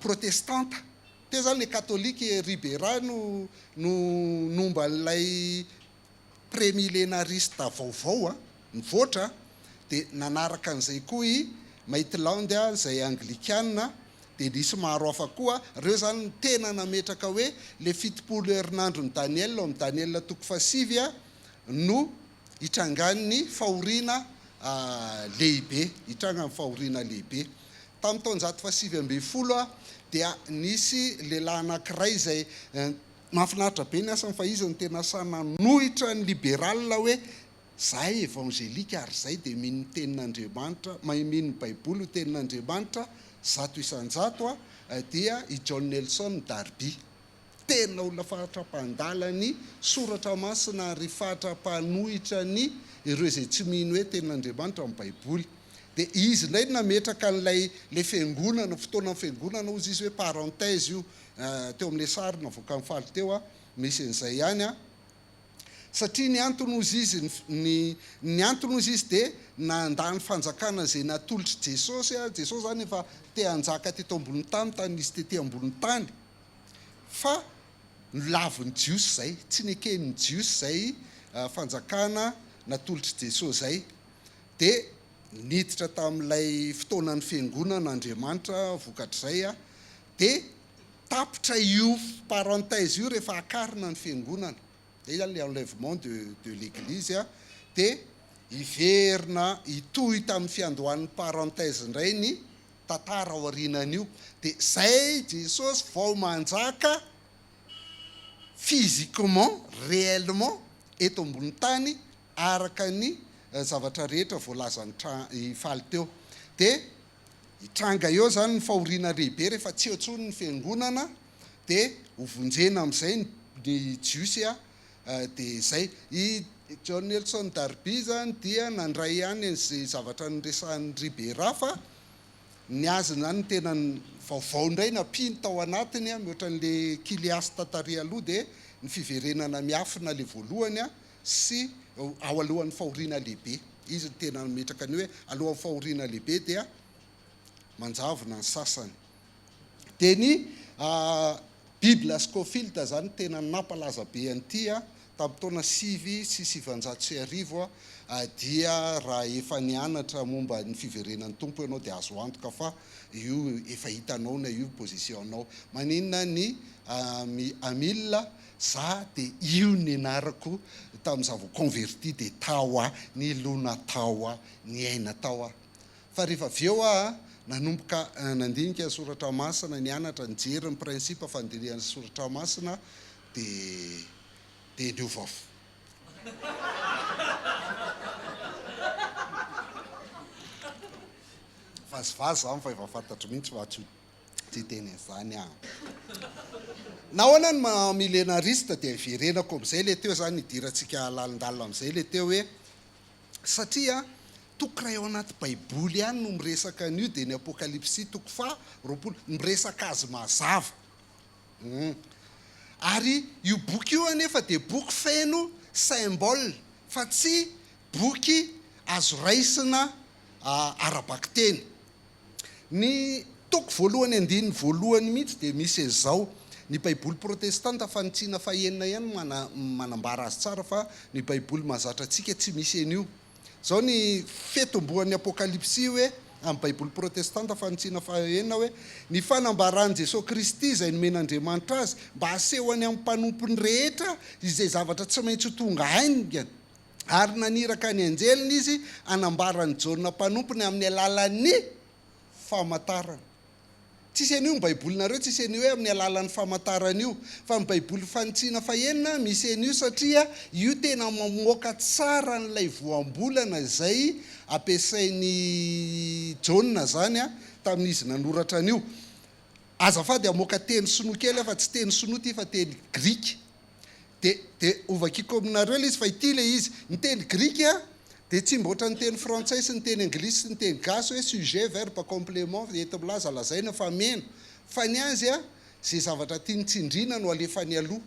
protestanta. Teo zany le katolika i Ribera no no nomba an'ilay premillenariste vaovao a, nivoatra a, dia nanaraka an'izay koa i Maitland izay anglikana, dia nisy maro hafa koa, ireo zany no tena nametraka hoe le 70 herinandron'i Daniel ao amin'ny Daniel toko fahasivy a no hitrangan'ny fahoriana lehibe, hitrangan'ny fahoriana lehibe. Tamin'ny taonjato fahasivy ambin'ny folo dia nisy lehilahy anankiray izay mahafinaritra be ny asany fa izy no tena sahy nanohitra ny liberal hoe zahay evangelika ary zay dia mino ny tenin'Andriamanitra, mahay mino ny baiboly ho tenin'Andriamanitra 100% dia i John Nelson Darby. Tena olona faritra mpandala ny soratra masina ary faritra mpanohitra ny ireo izay tsy mino hoe tenin'Andriamanitra ny baiboly. Dia izy indray no nametraka an'ilay ilay fiangonana, fotoanan'ny fiangonana hozy izy hoe parenthèse io, teo amin'ilay sary navoakan'i Faly teo a, misy an'izay ihany a. Satria ny antony hozy izy, ny ny antony hozy izy dia nandà ny fanjakana izay natolotr'i Jesosy a, Jesosy izany efa te hanjaka teto ambonin'ny tany tany izy tety ambonin'ny tany. Fa nolavin'ny Jiosy izay, tsy neken'ny Jiosy izay fanjakana natolotr'i Jesosy izay. Dia niditra tamin'ilay fotoanan'ny fiangonana Andriamanitra vokatr'izay, dia tapitra io parenthèse io rehefa akarina ny fiangonana, izay izany ilay enlèvement de de l'église, dia hiverina hitohy tamin'ny fiandohan'ny parenthèse indray ny tantara aorianan'io, dia izay Jesosy vao manjaka physiquement, réellement eto ambony tany araka ny zavatra rehetra voalazan'i i Faly teo. Dia hitranga eo izany ny fahoriana lehibe rehefa tsy eo intsony ny fiangonana dia ho vonjena amin'izay ny Jiosy dia izay. I John Nelson Darby izany dia nandray ihany an'izay zavatra niresahan'i Ribera fa ny azy izany ny tena vaovao indray nampiany tao anatiny mihoatra an'ilay Kiliasta tary aloha dia ny fiverenana miafina ilay voalohany sy ao alohan'ny fahoriana lehibe. Izy no tena nametraka ny hoe alohan'ny fahoriana lehibe dia manjavona ny sasany. Dia ny Bible Scofield izany tena nampalaza be an'ity tamin'ny taona 1909 dia raha efa nianatra momba ny fiverenan'ny Tompo ianao dia azo antoka fa io efa hitanao na io position-nao. Maninona ny Amil Za de io nianarako tam za vao converti de tao ah, nilona tao ah, niaina tao ah. Fa rehefa avy eo ah nanomboka nandinika ny soratra masina, nianatra, nijery ny principe fandinihana soratra masina de. Dia niova fo. Vazivazy izany fa efa fantatro mihitsy fa tsy hiteny an'izany aho. Nahoana ny maha millenariste dia iverenako amin'izay ilay teo izany hidirantsika lalindalina amin'izay ilay teo hoe satria toko iray ao anaty baiboly ihany no miresaka an'io dia ny apokalypsy toko faha 20 miresaka azy mazava. Humm. Ary io boky io anefa dia boky feno symbole fa tsy boky azo raisina ara-bakiteny. Ny toko voalohany andininy voalohany mihitsy dia misy an'izao, Ny Baiboly protestanta fanitsiana fahenina ihany no manambara azy tsara fa ny Baiboly mahazatra antsika tsy misy an'io. Izao ny fitomboan'ny Apokalypsy hoe, amin'ny Baiboly Protestanta Fanitsiana fahaenina hoe, Ny fanambaran'i Jesoa Kristy izay nomen'Andriamanitra azy mba hasehony amin'ny mpanompony rehetra izay zavatra tsy maintsy ho tonga haingana, ary naniraka ny anjeliny Izy hanambara an'i Jaona mpanompony amin'ny alalan'ny famantarana. Tsisy an'io ny baibolinareo tsisy an'io hoe amin'ny alalan'ny famantarana io fa ny baiboly fanitsiana fahenina misy an'io satria io tena mamoaka tsara an'ilay voambolana izay ampiasain'i Jaona zany tamin'izy nanoratra an'io. Azafady hamoaka teny sinoa kely aho fa tsy teny sinoa ity fa teny grika. Dia dia hovakiko aminareo ilay izy fa ity ilay izy. Ny teny grika dia tsy mba ohatran'ny teny frantsay sy ny teny anglisy sy ny teny gasy hoe sujet, verbe, complément, enti-milaza, lazaina fa mena. Fa ny azy a, izay zavatra tiany tsindriana no alefany aloha.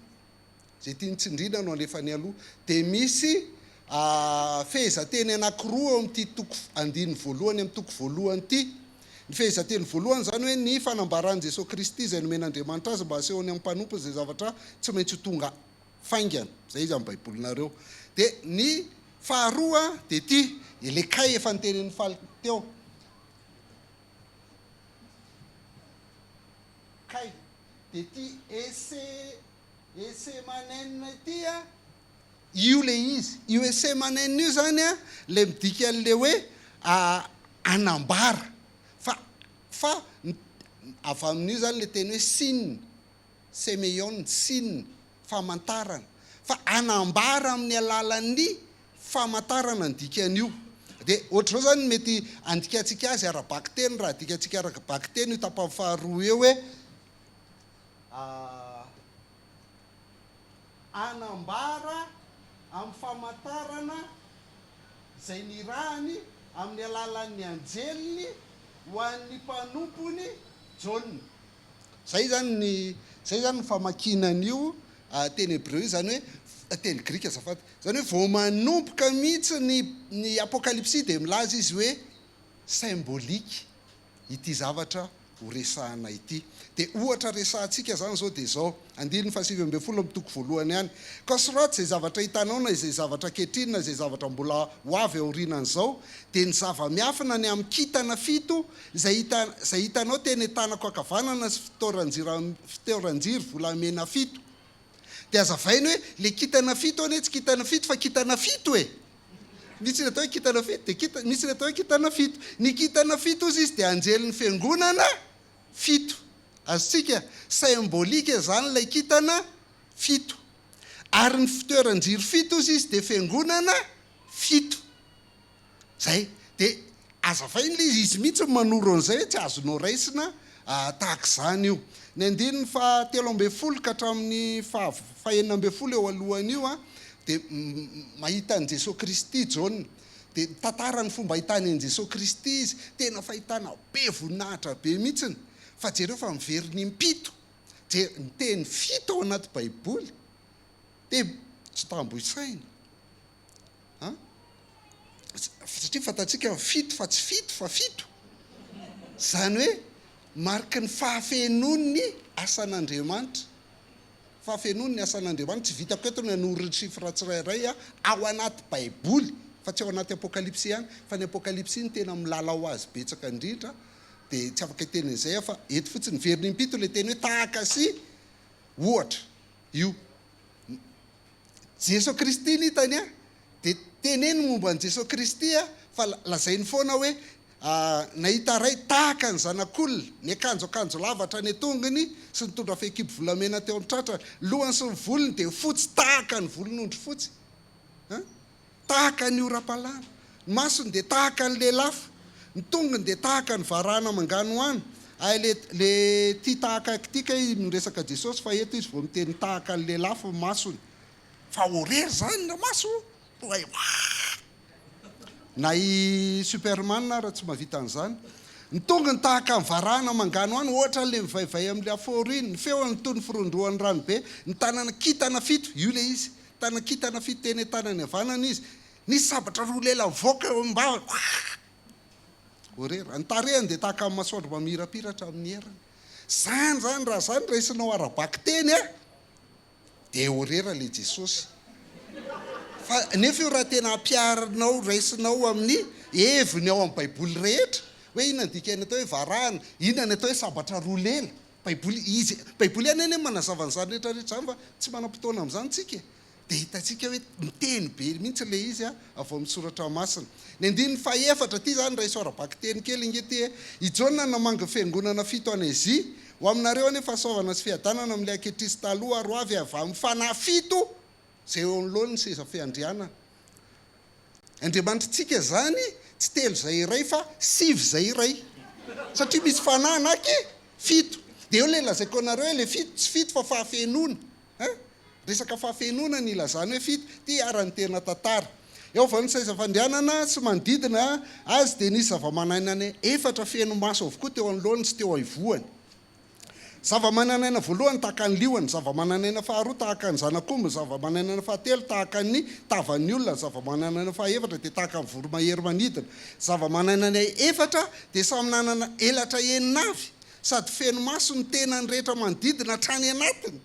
Izay tiany tsindriana no alefany aloha. Dia misy fehezanteny anankiroa eo amin'ity toko andininy voalohany amin'ny toko voalohany ity. Ny fehezanteny voalohany izany hoe ny fanambaran'i Jesoa Kristy izay nomen'Andriamanitra azy mba hasehony amin'ny mpanompony izay zavatra tsy maintsy ho tonga faingana. Izay izy amin'ny Baibolinareo. Dia ny faharoa dia ity, ilay kay efa notenenin'i Faly teo. Kay. Dia ity ese, esemanen ity an, Io ilay izy. Io esemanen io izany an, ilay midika an'ilay hoe hanambara. Fa, fa avy amin'io izany ilay teny hoe signe, semeion, signe, famantarana. Fa hanambara amin'ny alalan'ny famantarana ny dikan'io. Dia ohatr'izao izany no mety handikantsika azy ara-bakiteny, raha adikantsika ara-bakiteny io tapany faharoa io hoe, Hanambara amin'ny famantarana izay nirahany amin'ny alalan'ny anjeliny ho an'ny mpanompony Jaona. Izay izany ny, izay izany ny famakiana an'io teny hebreo io, izany hoe, teny grika azafady, izany hoe vao manomboka mihitsy ny, ny Apokalypsy dia milaza izy hoe symbolique. ity zavatra ho resahana ity. Dia ohatra resahantsika izany izao dia izao, andininy faha-19 amin'ny toko voalohany ihany, Ka soraty izay zavatra hitanao na izay zavatra ankehitriny na izay zavatra mbola ho avy aorianan'izao, dia ny zava-miafina ny amin'ny kintana fito izay hita izay hitanao teny an-tanako ankavanana sy fitoeran-jiro volamena fito. Dia hazavainy hoe ilay kintana fito anie tsy kintana fito fa kintana fito e! Misy ny atao hoe kintana fito dia kintana, misy ny atao hoe kintana fito. Ny kintana fito hozy izy dia anjelin'ny fiangonana fito. Azontsika? Symbolique izany ilay kintana fito. Ary ny fitoeran-jiro fito hozy izy dia fiangonana fito. Zay. Dia azavainy ilay izy, izy mihitsy no manoro an'izay hoe tsy azonao raisina tahaka izany io. Ny andininy faha 13 ka hatramin'ny faha faha 16 eo alohan'io dia mahita an'i Jesoa Kristy Jaona. Dia mitantara ny fomba ahitany an'i Jesoa Kristy izy. Tena fahitana be voninahitra be mihitsiny. Fa jereo fa miverina impito. Jer- ny teny fito ao anaty Baiboly dia tsy tambo isaina. An? Satria fantatsika fa fito fa tsy fito fa fito. Izany hoe mariky ny fahafenoan'ny asan'Andriamanitra. Fahafenoan'ny asan'Andriamanitra. Tsy vitako eto ny hanoro ny chiffre tsirairay ao anaty Baiboly fa tsy ao anaty Apokalypsy ihany. Fa ny Apokalypsy no tena milalao azy betsaka indrindra. Dia tsy afaka hiteny an'izay aho fa eto fotsiny. Miverina impito ilay teny hoe tahaka sy ohatra io. Jeso Kristy ny hitany a, dia teneno momba an'i Jeso Kristy a, fa lazainy foana hoe Nahita ray tahaka ny zanak'olona, niakanjo akanjo lava hatrany an-tongony sy nitondra fehikibo volamena teo amin'ny tratrany. Lohany sy ny volony dia fotsy tahaka ny volon'ondry fotsy, tahaka ny oram-palana. Ny masony dia tahaka ny lelafo. Ny tongony dia tahaka ny varahana manganohano. Hay le le tia tahaka ity kay miresaka Jesosy fa eto izy vao miteny tahaka ny lelafo ny masony. Fa horer zany ramaso o! Na i Superman ara tsy mahavita an'izany. Ny tongony tahaka ny varahana manganohano, ohatra an'ilay mivaivay amin'ilay afaoro iny. Ny feony toy ny firohondrohan'ny ranobe. Ny tanana kintana fito, io ilay izy. Tanana kintana fito teny an-tanany havanana izy. Nisy sabatra roa lela nivoaka eo am-bavany. Horera. Ny tarehiny dia tahaka ny masoandro mamirapiratra amin'ny heriny. Izany izany, raha izany raisinao ara-bakiteny an! Dia horera le Jesosy. Fa nefa io raha tena ampiharinao, raisinao amin'ny heviny ao amin'ny baiboly rehetra, hoe inona ny dikan'ny atao hoe varahana, inona ny atao hoe sabatra roa lela. Baiboly, izy, baiboly ihany anie no manazava an'izany rehetra rehetra izany fa tsy manam-potoana amin'izany tsika e. Dia hitantsika hoe miteny be mihitsy ilay izy avy ao amin'ny soratra masina. Ny andininy fahefatra, ity izany raiso ara-bakiteny kely ange ity e. I Jaona namangy ny fiangonana fito any Azia. Ho aminareo anie fahasoavana sy fiadanana amin'ilay ankehitriny sy taloha ary ho avy avy amin'ny fanahy fito izay eo anoloan'ny seza fiandrianana. Andriamanitritsika izany tsy telo izay iray fa sivy izay iray. Satria misy fanahy anaky fito. Dia eo ilay lazaiko anareo hoe ilay fito tsy fito fa fahafenoana. Hein? Resaka fahafenoana ny ilazany hoe fito, ity ara ny tena tantara. Eo afovoan'ny seza fandrianana sy manodidina azy dia nisy zavamananaina efatra feno maso avokoa teo anoloany sy teo aivohany. Zavamananaina voalohany tahaka ny liona, ny zavamananaina faharoa tahaka ny zanak'omby, ny zavamananaina fahatelo tahaka ny tavan'ny olona, ny zavamananaina fahaefatra dia tahaka ny voromahery manidina. Zavamananaina efatra dia samy nanana elatra enina avy, sady feno maso ny tenany rehetra manodidina hatrany anatiny.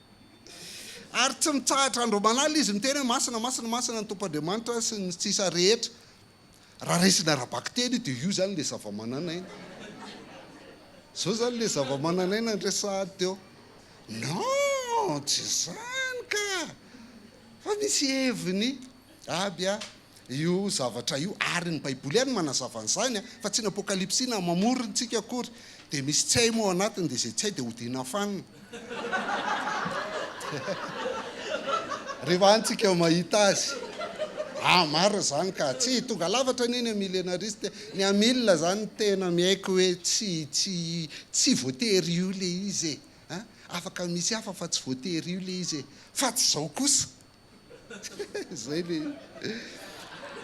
Ary tsy mitsahatra andro aman'alina izy miteny hoe masina, masina, masina ny Tompo Andriamanitra sy ny sisa rehetra. Raha raisina ara-bakiteny io dia io izany ilay zava-manan'aina. Izao izany ilay zava-manan'aina niresahany teo. Non, tsy izany ka! Fa misy heviny aby a. Io zavatra io, ary ny baiboly ihany no manazava an'izany fa tsy ny apokalypsy na mamorona antsika akory, dia misy tsy hay moa ao anatiny dia izay tsy hay dia hodiana fanina. Rehefa any tsika mahita azy. Ah marina izany ka, tsy tonga lafatra anie ny amillenariste, ny amil zany tena miaiky hoe tsy tsy tsy voatery io le izy e, an, afaka misy hafa fa tsy voatery io le izy e, fa tsy izao kosa. Zay le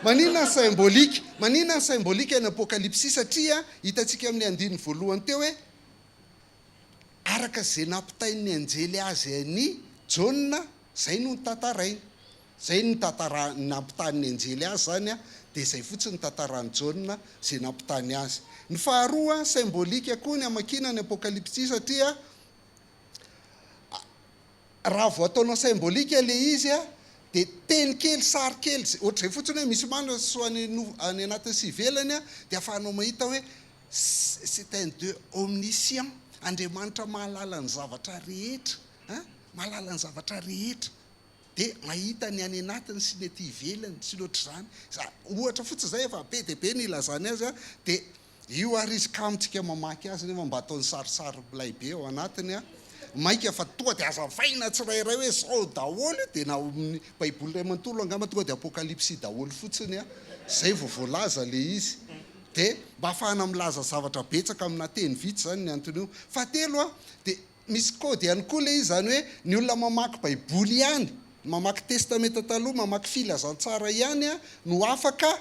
Maninona ny symbolique? Maninona ny symbolique ny Apokalypsy? Satria hitantsika amin'ny andininy voalohany teo hoe araka izay nampitain'ny anjely azy an'i Jaona, izay no notantarainy. Izay notantara- nampitain'ny anjely azy izany dia izay fotsiny notantaran'i Jaona izay nampitany azy. Ny faharoa, symbolique koa ny hamakiana ny Apokalypsy satria Raha vao ataonao symbolique le izy a, dia teny kely, sary kely, ohatr'izay fotsiny hoe misy maso any any anatiny sy ivelany a, dia ahafahanao mahita hoe c'est un Dieu omniscient, Andriamanitra mahalala ny zavatra rehetra an, mahalala ny zavatra rehetra, dia mahita ny any anatiny sy ny aty ivelany sy ny ohatr'izany, ohatra fotsiny izay fa be dia be ny ilazany azy a, dia Io ary izy kamo tsika mamaky azy nefa mba ataony sarisary milay be ao anatiny a! Maika fa tonga dia azavaina tsirairay hoe zao daholo io dia na ao amin'ny baiboly iray manontolo angamba tonga dia apokalypsy daholo fotsiny a! Zay vao voalaza le izy. Dia mba ahafahana milaza zavatra betsaka amina teny vitsy zany ny anton'io. Fahatelo a, dia misy code ihany koa le izy zany hoe ny olona mamaky baiboly ihany, mamaky testamenta taloha, mamaky filazantsara ihany a no afaka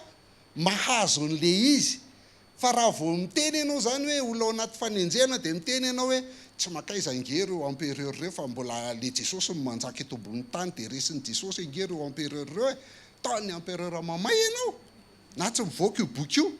mahazo an'le izy fa raha vao miteny ianao zany hoe olona ao anaty fanenjehana dia miteny ianao hoe tsy makaiza ange ireo empereur ireo fa mbola le Jesosy no manjaka eto ambonin'ny tany dia resin'i Jesosy ange ireo empereur ireo e, taon'ny empereur mamay ianao na tsy mivoaka io boky io.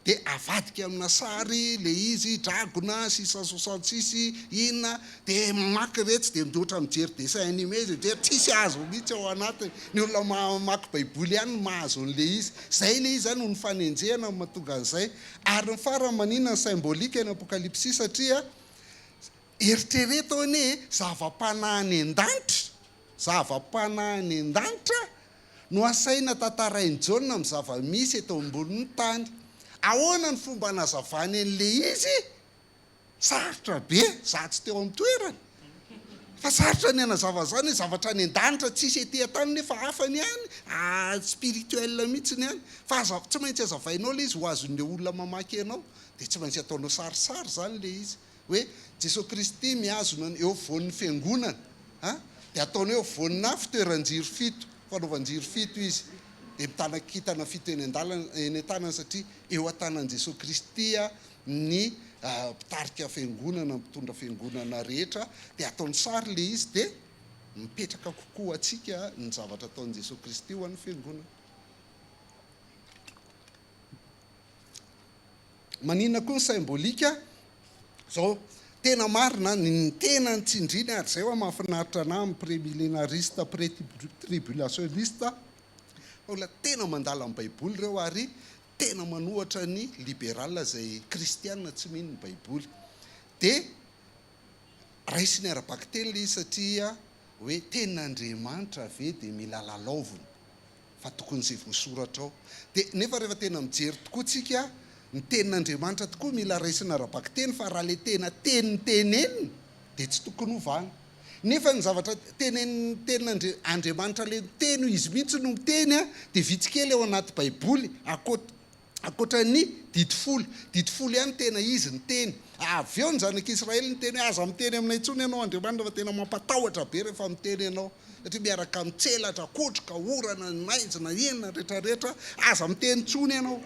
Dia avadika amina sary le izy, dragona, 666, inona, dia mamaky iretsy dia mihoatra mijery dessin animé izy, mijery, tsisy azo mihitsy ao anatiny, ny olona mamaky baiboly ihany no mahazo an'le izy, zay le izy zany no nifanenjehana no mahatonga an'izay, ary ny farany maninona ny symbolique ny apokalypsy satria eritrereto anie e, zava-panahy any an-danitra, zava-panahy any an-danitra no asaina tantarain'i Jaona amin'ny zava-misy eto ambonin'ny tany. Ahoana ny fomba anazavany an'ilay izy? Sarotra be, za tsy teo amin'ny toerany. Fa sarotra ny hanazava an'izany hoe zavatra any an-danitra tsisy ety an-tany nefa hafa ny any, spirituel mihitsy ny any. Fa aza, tsy maintsy azavainao ilay izy ho azon'ilay olona mamaky anao. Dia tsy maintsy ataonao sarisary izany ilay izy. Hoe Jesoa Kristy mihazona ny eo afovoan'ny fiangonana. A, dia ataonao eo afovoanà fitoeran-jiro fito, fanaovan-jiro fito izy. Dia mitana kintana fito eny an-dalana, eny an-tanany satria eo an-tanan'i Jesoa Kristy ny mpitarika fiangonana, mpitondra fiangonana rehetra, dia ataony sary ilay izy dia mipetraka kokoa antsika ny zavatra ataon'i Jesoa Kristy ho an'ny fiangonana. Maninona koa ny symbolique? Zao, tena marina, ny tena nitsindriny ary izay hoa mahafinaritra anah amin'ny premillenariste, pretribulationniste, fa olona tena mandala ny baiboly ireo ary tena manohatra ny liberal izay kristiana tsy mino ny baiboly. Dia raisiny ara-bakiteny ilay izy satria hoe tenin'Andriamanitra ve dia mila lalaovina fa tokony izay voasoratra ao. Dia nefa rehefa tena mijery tokoa tsika, ny tenin'Andriamanitra tokoa mila raisina ara-bakiteny fa raha ilay tena teny tenenina dia tsy tokony hovana. Nefa ny zavatra tenenin'ny tenin'Andri Andriamanitra ilay miteny izy mihitsy no miteny dia vitsy kely ao anaty baiboly ankoat ankoatra ny didy folo. Didy folo ihany tena izy niteny. Avy eo ny zanak'Israely niteny hoe aza miteny aminay intsony ianao Andriamanitra fa tena mampatahotra be rehefa miteny ianao satria miaraka amin'ny tselatra, kotroka, orana, ny maizina, inona retraretra, aza miteny intsony ianao.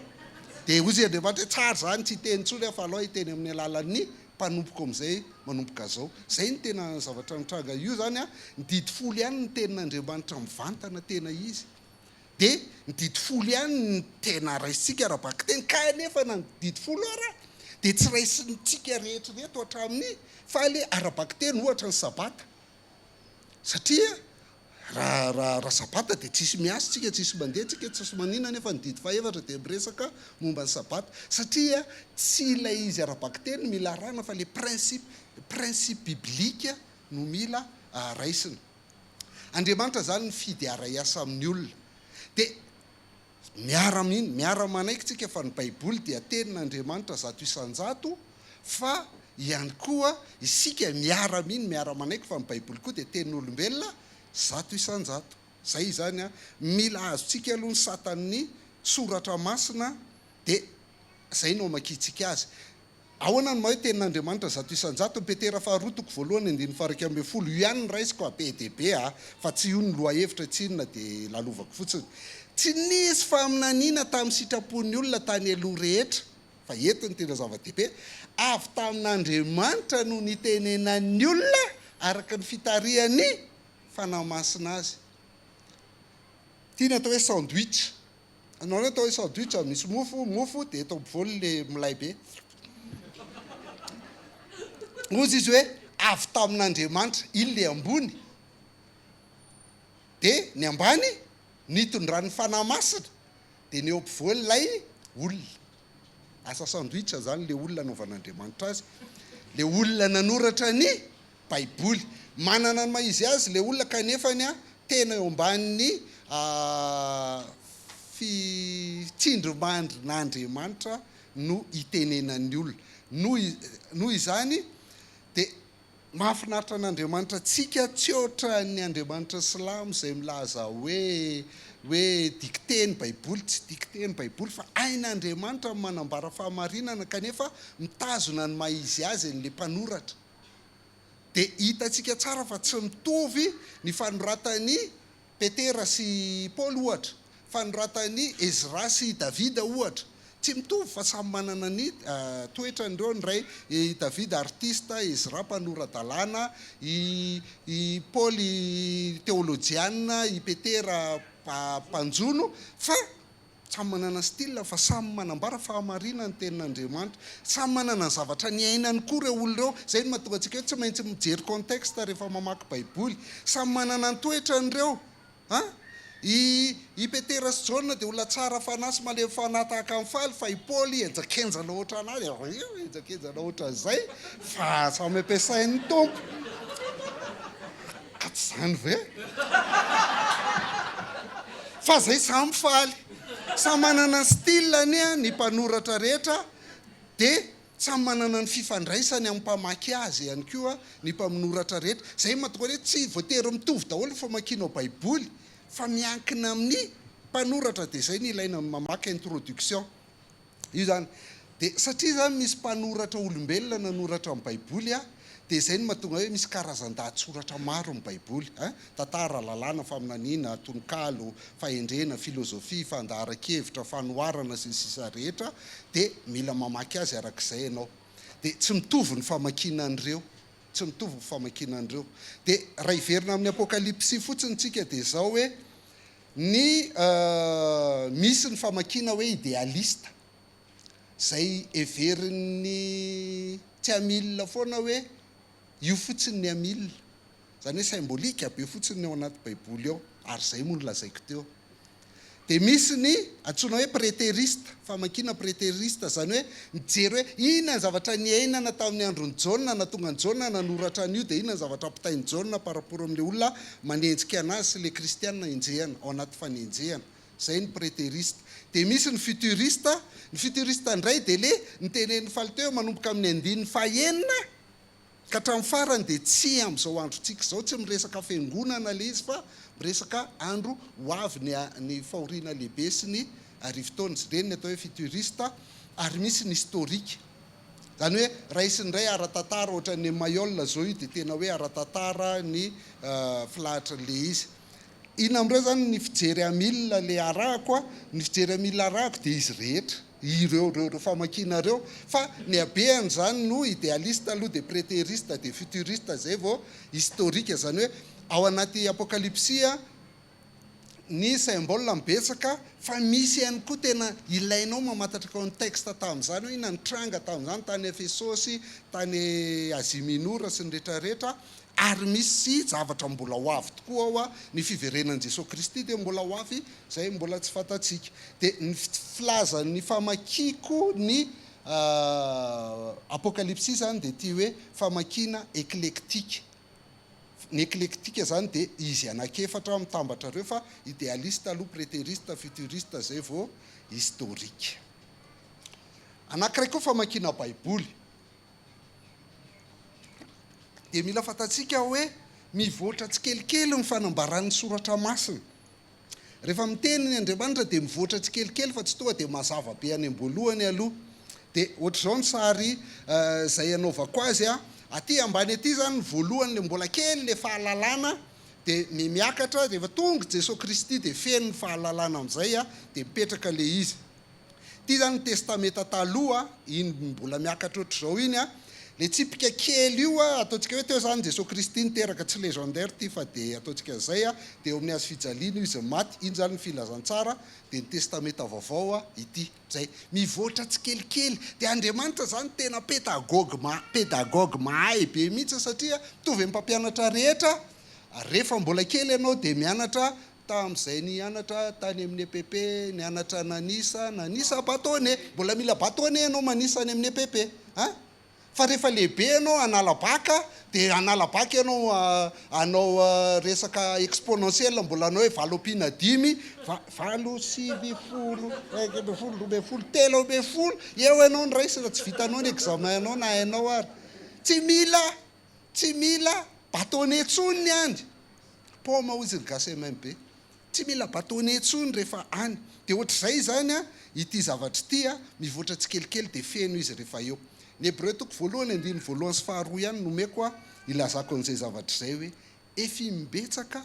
Dia hoy Andriamanitra hoe tsara izany tsy hiteny intsony aho fa alao hiteny amin'ny alalan'ny mpanompoko amin'izay manomboka zao. Zay no tena zavatra nitranga. Io zany an, ny didy folo ihany no tenin'Andriamanitra mivantana tena izy. Dia ny didy folo ihany no tena raisintsika ara-bakiteny. Kanefa na ny didy folo ara dia tsy raisintsika rehetra ireto hatramin'ny fa le ara-bakiteny ohatra ny sabata. Satria raha raha raha sabata dia tsisy miasa tsika, tsisy mandeha tsika, tsisy manina nefa ny didy fahefatra dia miresaka momba ny sabata. Satria tsy ilay izy ara-bakiteny no mila arahina fa ilay principe principe biblique no mila raisina. Andriamanitra izany nifidy hiara-hiasa amin'ny olona. Dia Miara mino, miara manaiky tsika fa ny baiboly dia tenin'Andriamanitra 100% fa ihany koa isika miara mino, miara manaiky fa ny baiboly koa dia tenin'olombelona 100%. Zay izany an, mila azontsika aloha ny satan'ny soratra masina dia zay no amakiantsika azy. Ahoana no maha hoe tenin'Andriamanitra 100%? Petera faharoa toko voalohany andininy faha 11, io ihany no raisiko a, be dia be a, fa tsy io no lohahevitra tsinona dia lalovako fotsiny. Tsy nisy faminaniana tamin'ny sitrapon'ny olona tany aloha rehetra, fa eto no tena zava-dehibe, avy tamin'Andriamanitra no nitenenan'ny olona araka ny fitarihan'ny Fanahy Masina azy. Ity no atao hoe sandwich. Anao atao hoe sandwich misy mofo, mofo dia eto ampovoany le milay be. Hozy izy hoe avy tamin'Andriamanitra, iny le ambony. Dia ny ambany nitondran'ny Fanahy Masina, dia ny eo ampovoany ilay olona. Asa sandwich zany le olona anaovan'Andriamanitra azy. Le olona nanoratra ny Baiboly. Manana ny maha izy azy ilay olona kanefany tena eo ambanin'ny tsindrimandrin'Andriamanitra no itenenan'ny olona. Noho noho izany dia mahafinaritra an'Andriamanitra antsika tsy ohatran'ny Andriamanitra silamo izay milaza hoe hoe dictée ny Baiboly, tsy dictée ny Baiboly fa hain'Andriamanitra ny manambara fahamarinana kanefa mitazona ny maha izy azy an'ilay mpanoratra. Dia hitantsika tsara fa tsy mitovy ny fanoratan'i Petera sy Paoly, ohatra, fanoratan'i Ezra sy Davida, ohatra. Tsy mitovy fa samy manana ny toetrany ireo, ny iray, i Davida artista, Ezra mpanora-dalàna, i i Paoly teolojiana, i Petera mpanjono, fa Samy manana style fa samy manambara fahamarinana ny tenin'Andriamanitra. Samy manana ny zavatra niainany koa ireo olona ireo. Izay no mahatonga antsika hoe tsy maintsy mijery contexte rehefa mamaky baiboly. Samy manana ny toetrany ireo. An! I i Petera sy Jaona dia olona tsara fanahy sy malemy fanahy tahaka an'i Faly fa i Paoly henjakenjana ohatran'ahy, henjakenjana ohatran'izay fa samy ampiasain'ny Tompo. Ka tsy izany ve? Fa zay samy faly. Samy manana ny style-ny ny mpanoratra rehetra dia samy manana ny fifandraisany amin'ny mpamaky azy ihany koa ny mpamnoratra rehetra. Izay no mahatonga hoe tsy voatery mitovy daholo ny famakianao baiboly fa miankina amin'ny mpanoratra dia izay no ilaina ny mamaky introduction. Io izany. Dia satria izany misy mpanoratra olombelona nanoratra ny Baiboly a, dia izay no mahatonga hoe misy karazan-dahatsoratra maro ny Baiboly a, tantara, lalàna, faminaniana, tononkalo, fahendrena, filozofia, fandaharan-kevitra, fanoharana, sy ny sisa rehetra, dia mila mamaky azy araka izay ianao. Dia tsy mitovy ny famakiana an'ireo. Tsy mitovy ny famakiana an'ireo. Dia raha hiverina amin'ny Apokalypsy fotsiny tsika dia izao hoe, Ny misy ny famakiana hoe idealista, izay heverin'ny tsy amil foana hoe io fotsiny ny amil, izany hoe symbolique be fotsiny ny ao anaty baiboly ao, ary izay moa no lazaiko teo. Dia misy ny antsoina hoe preterista, famakiana preterista, izany hoe mijery hoe inona ny zavatra niainana tamin'ny andron'i Jaona, nahatonga an'i Jaona nanoratra an'io, dia inona ny zavatra ampitain'i Jaona par rapport amin'ilay olona manenjika anazy sy ilay kristiana enjehana, ao anaty fanenjehana. Izay ny preterista. Dia misy ny futurista, ny futurista indray dia ilay notenenin'i Faly teo manomboka amin'ny andininy fahenina Ka hatramin'ny farany dia tsy amin'izao androntsika izao, tsy miresaka fiangonana ilay izy fa miresaka andro ho avy ny ny fahoriana lehibe sy ny arivotaona. Ireny ny atao hoe futuriste ary misy ny historique. Izany hoe raisiny indray ara-tantara ohatran'ny Mayol izao io dia tena hoe ara-tantara ny filahatrin'ilay izy. Inona amin'ireo izany ny fijery amil le arahako a? Ny fijery amil arahako dia izy rehetra, ireo ireo ireo famakiana ireo, fa ny habehany izany no idealiste aloha dia preteriste dia futuriste izay vao historique, izany hoe ao anaty apokalypsy a ny symbole no betsaka fa misy ihany koa tena ilainao mamantatra contexte tamin'izany hoe inona ny tranga tamin'izany tany Efesosy, tany Asie Minora sy ny rehetra rehetra. Ary misy zavatra mbola ho avy tokoa ao a, ny fiverenan'i Jesoa Kristy dia mbola ho avy izay mbola tsy fantatsika. Dia ny filazan'ny famakiako ny Apokalypsy izany dia ity hoe famakiana eklektika. Ny eklektika izany dia izy anankiefatra mitambatra ireo fa idealiste aloha, preteriste, futuriste izay vao historique. Anankiray koa famakiana Baiboly. Dia mila fantatsika hoe mivoatra tsikelikely ny fanambaran'ny soratra masina. Rehefa miteny ny Andriamanitra dia mivoatra tsikelikely fa tsy tonga dia mazava be any am-boalohany aloha. Dia ohatr'izao ny sary izay anaovako azy a. Aty ambany aty izany ny voalohany ilay mbola kely ilay fahalalana dia ny miakatra rehefa tonga Jesoa Kristy dia feno ny fahalalana amin'izay dia mipetraka ilay izy. Ity izany ny testamenta taloha, iny mbola miakatra ohatr'izao iny an, ilay tsipika kely io an, ataontsika hoe teo izany Jesoa Kristy niteraka, tsy légendaire ity fa dia ataontsika izay an, dia eo amin'ny hazo fijaliana io izy maty, iny izany ny filazantsara, dia ny testamenta vaovao an ity, izay mivoatra tsikelikely, dia Andriamanitra izany tena pédagogue ma, pédagogue mahay be mihitsy satria mitovy amin'ny mpampianatra rehetra, rehefa mbola kely ianao dia mianatra Tamin'izay nianatra tany amin'ny EPP, nianatra nanisa, nanisa bâtonnet. Mbola mila bâtonnet ianao manisa any amin'ny EPP a! Fa rehefa lehibe ianao hanala bac dia hanala bac ianao hanao resaka exponentiel mbola hanao hoe valo ampiana dimy, valo, sivy, folo, 11, 12, 13, eo ianao no raisina, tsy vitanao ny examen anao na hainao ary. Tsy mila, tsy mila bâtonnet intsony ny any. Paoma hozy ny gasy MMB. Tsy mila bâtonnet intsony rehefa any. Dia ohatr'izay izany an, ity zavatra ity an, mivoatra tsikelikely dia feno izy rehefa eo. Ny Hebreo toko voalohany andininy voalohany sy faharoa ihany no omeko an, ilazako an'izay zavatra izay hoe, efa imbetsaka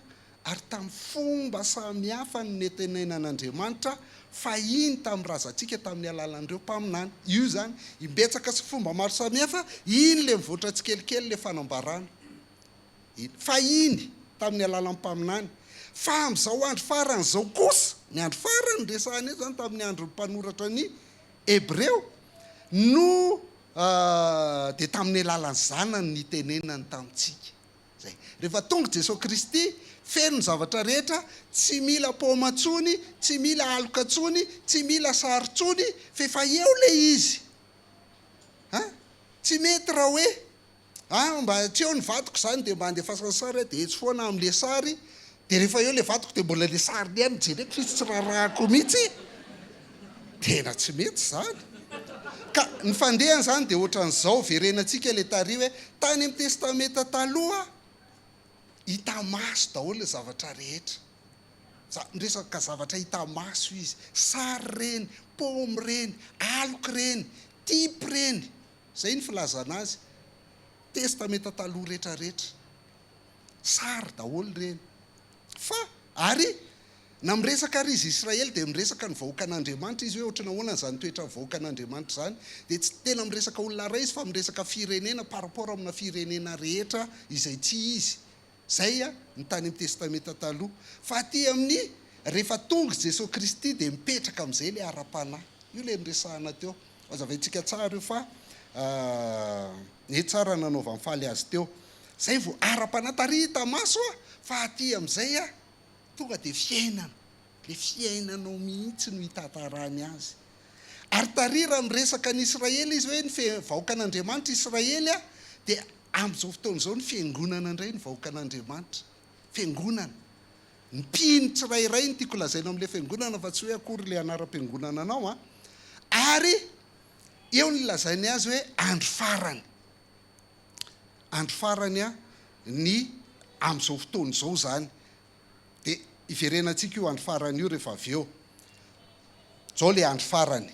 ary tamin'ny fomba samy hafa no netenenan'Andriamanitra fahiny tamin'ny razantsika tamin'ny alalan'ireo mpaminany. Io izany, imbetsaka sy fomba maro samihafa, iny ilay mivoatra tsikelikely ilay fanambarana. Iny fahiny tamin'ny alalan'ny mpaminany, fa amin'izao andro farany izao kosa, ny andro farany resahina eto izany tamin'ny andron'ny mpanoratra ny Hebreo, no dia tamin'ny alalan'ny Zanany nitenenany tamintsika. Izay. Rehefa tonga Jesoa Kristy, feno ny zavatra rehetra, tsy mila paoma intsony, tsy mila aloka intsony, tsy mila sary intsony, fa efa eo ilay izy. An? Tsy mety raha hoe Ah mba tsy eo ny vadiko zany de mba andefasany sary aho de etsy foana aho amle sary de rehefa eo le vadiko de mbola le sariny ihany no jereko fa izy tsy raharahako mihitsy. Tena tsy mety izany. Ka ny fandehany izany dia ohatran'izao, verenantsika ilay tary hoe tany amin'ny Testamenta Taloha, hita maso daholo ny zavatra rehetra. Za, miresaka zavatra hita maso izy. Sary ireny, paoma ireny, aloka ireny, type ireny. Izay ny filazana azy. Testamenta Taloha rehetra rehetra. Sary daholo ireny. Fa, ary, na miresaka ary izy Israely dia miresaka ny vahoakan'Andriamanitra izy hoe ohatran'ny ahoana izany toetran'ny vahoakan'Andriamanitra izany. Dia tsy tena miresaka olona iray izy fa miresaka firenena par rapport amina firenena rehetra izay tsy izy. Izay ny tany amin'ny Testamenta Taloha. Fa aty amin'ny rehefa tonga i Jesoa Kristy dia mipetraka amin'izay ilay ara-panahy. Io ilay niresahana teo. Hazavaintsika tsara io fa nety tsara nanaovan'i Faly azy teo. Izay vao ara-panahy tary hita maso fa aty amin'izay tonga dia fiainana. Ilay fiainanao mihitsy no hitantarany azy. Ary tary raha miresaka an'i Israely izy hoe ny vahoakan'Andriamanitra Israely dia amin'izao fotoana izao ny fiangonana indray ny vahoakan'Andriamanitra. Fiangonana. Ny mpino tsirairay no tiako lazaina amin'ilay fiangonana fa tsy hoe akory ilay anaram-piangonana anao an. Ary eo ny lazainy azy hoe andro farany. Andro farany ny amin'izao fotoana izao izany. Dia hiverenantsika io andro farany io rehefa avy eo. Izao ilay andro farany.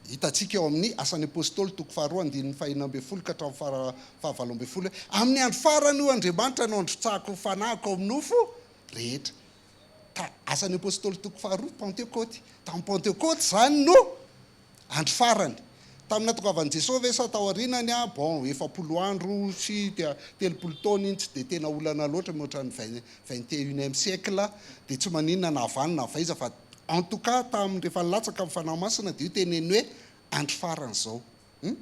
Hitantsika ao amin'ny Asan'ny Apostoly toko faharoa andininy fahenina ambin'ny folo ka hatramin'ny fahavalo ambin'ny folo hoe, Amin'ny andro farany hoy Andriamanitra no handrotsahako ny fanahiko ao amin'ny nofo rehetra. Ta, Asan'ny Apostoly toko faharoa, Pantekôty. Tamin'ny Pantekôty izany no Andro farany. Tamin'ny nahatongavan'i Jesoa ve sa tao aorianany an? Bon, 40 andro sy 30 taona iny tsy dia tena olana loatra mihoatra ny vingt et unième siècle dia tsy maninona na avy any na avy aiza fa en tout cas tamin'ny rehefa nilatsaka ny Fanahy Masina dia io teneniny hoe andro farany izao. Hum?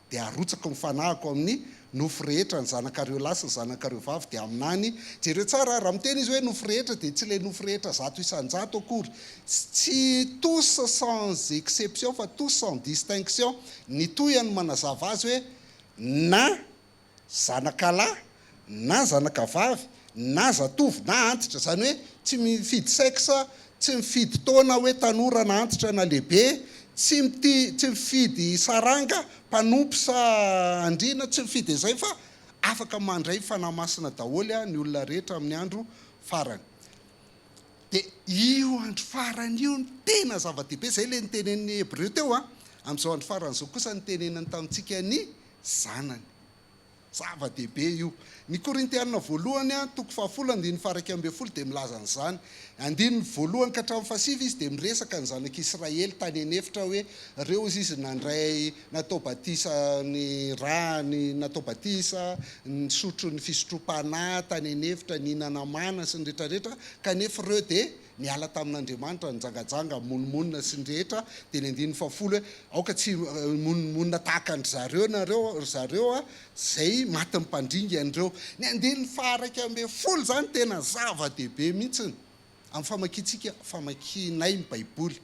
Dia harotsako ny fanahiko amin'ny nofo rehetra, ny zanakareo lahy sy ny zanakareo vavy dia haminany. Jereo tsara, raha miteny izy hoe nofo rehetra dia tsy ilay nofo rehetra 100% akory. Tsy tous sans exception fa tous sans distinction. Ny tohiny manazava azy hoe na zanaka lahy na zanaka vavy na zatovo na antitra, izany hoe tsy mifidy sexe, tsy mifidy taona hoe tanora na antitra na lehibe, tsy miti tsy mifidy saranga, mpanompo sa andriana, tsy mifidy an'izay fa afaka mandray Fanahy Masina daholo ny olona rehetra amin'ny andro farany. Dia io andro farany io no tena zava-dehibe, izay ilay notenenin'ny Hebreo teo an, amin'izao andro farany izao kosa nitenenany tamintsika ny Zanany. Zava-dehibe io. Ny Korintiana voalohany, toko fahafolo, andininy faha-11 dia milaza an'izany. Andininy voalohany ka hatramin'ny fahasivy izy dia miresaka ny zanak'Israely tany an'efitra hoe ireo hozy izy nandray natao batisa ny ra ny natao batisa, nisotro ny fisotroam-panahy tany an'efitra, nihinana mana sy ny rehetrarehetra, kanefa ireo dia niala tamin'Andriamanitra, nijangajanga, nimonomonona sy ny rehetra, dia ny andininy fahafolo hoe, aoka tsy himonomonona tahaka an-dry zareo nareo, ry zareo a, izay matin'ny mpandringana ireo. Ny andininy faha-11 izany tena zava-dehibe mihitsy amin'ny famakiantsika, famakianay ny Baiboly.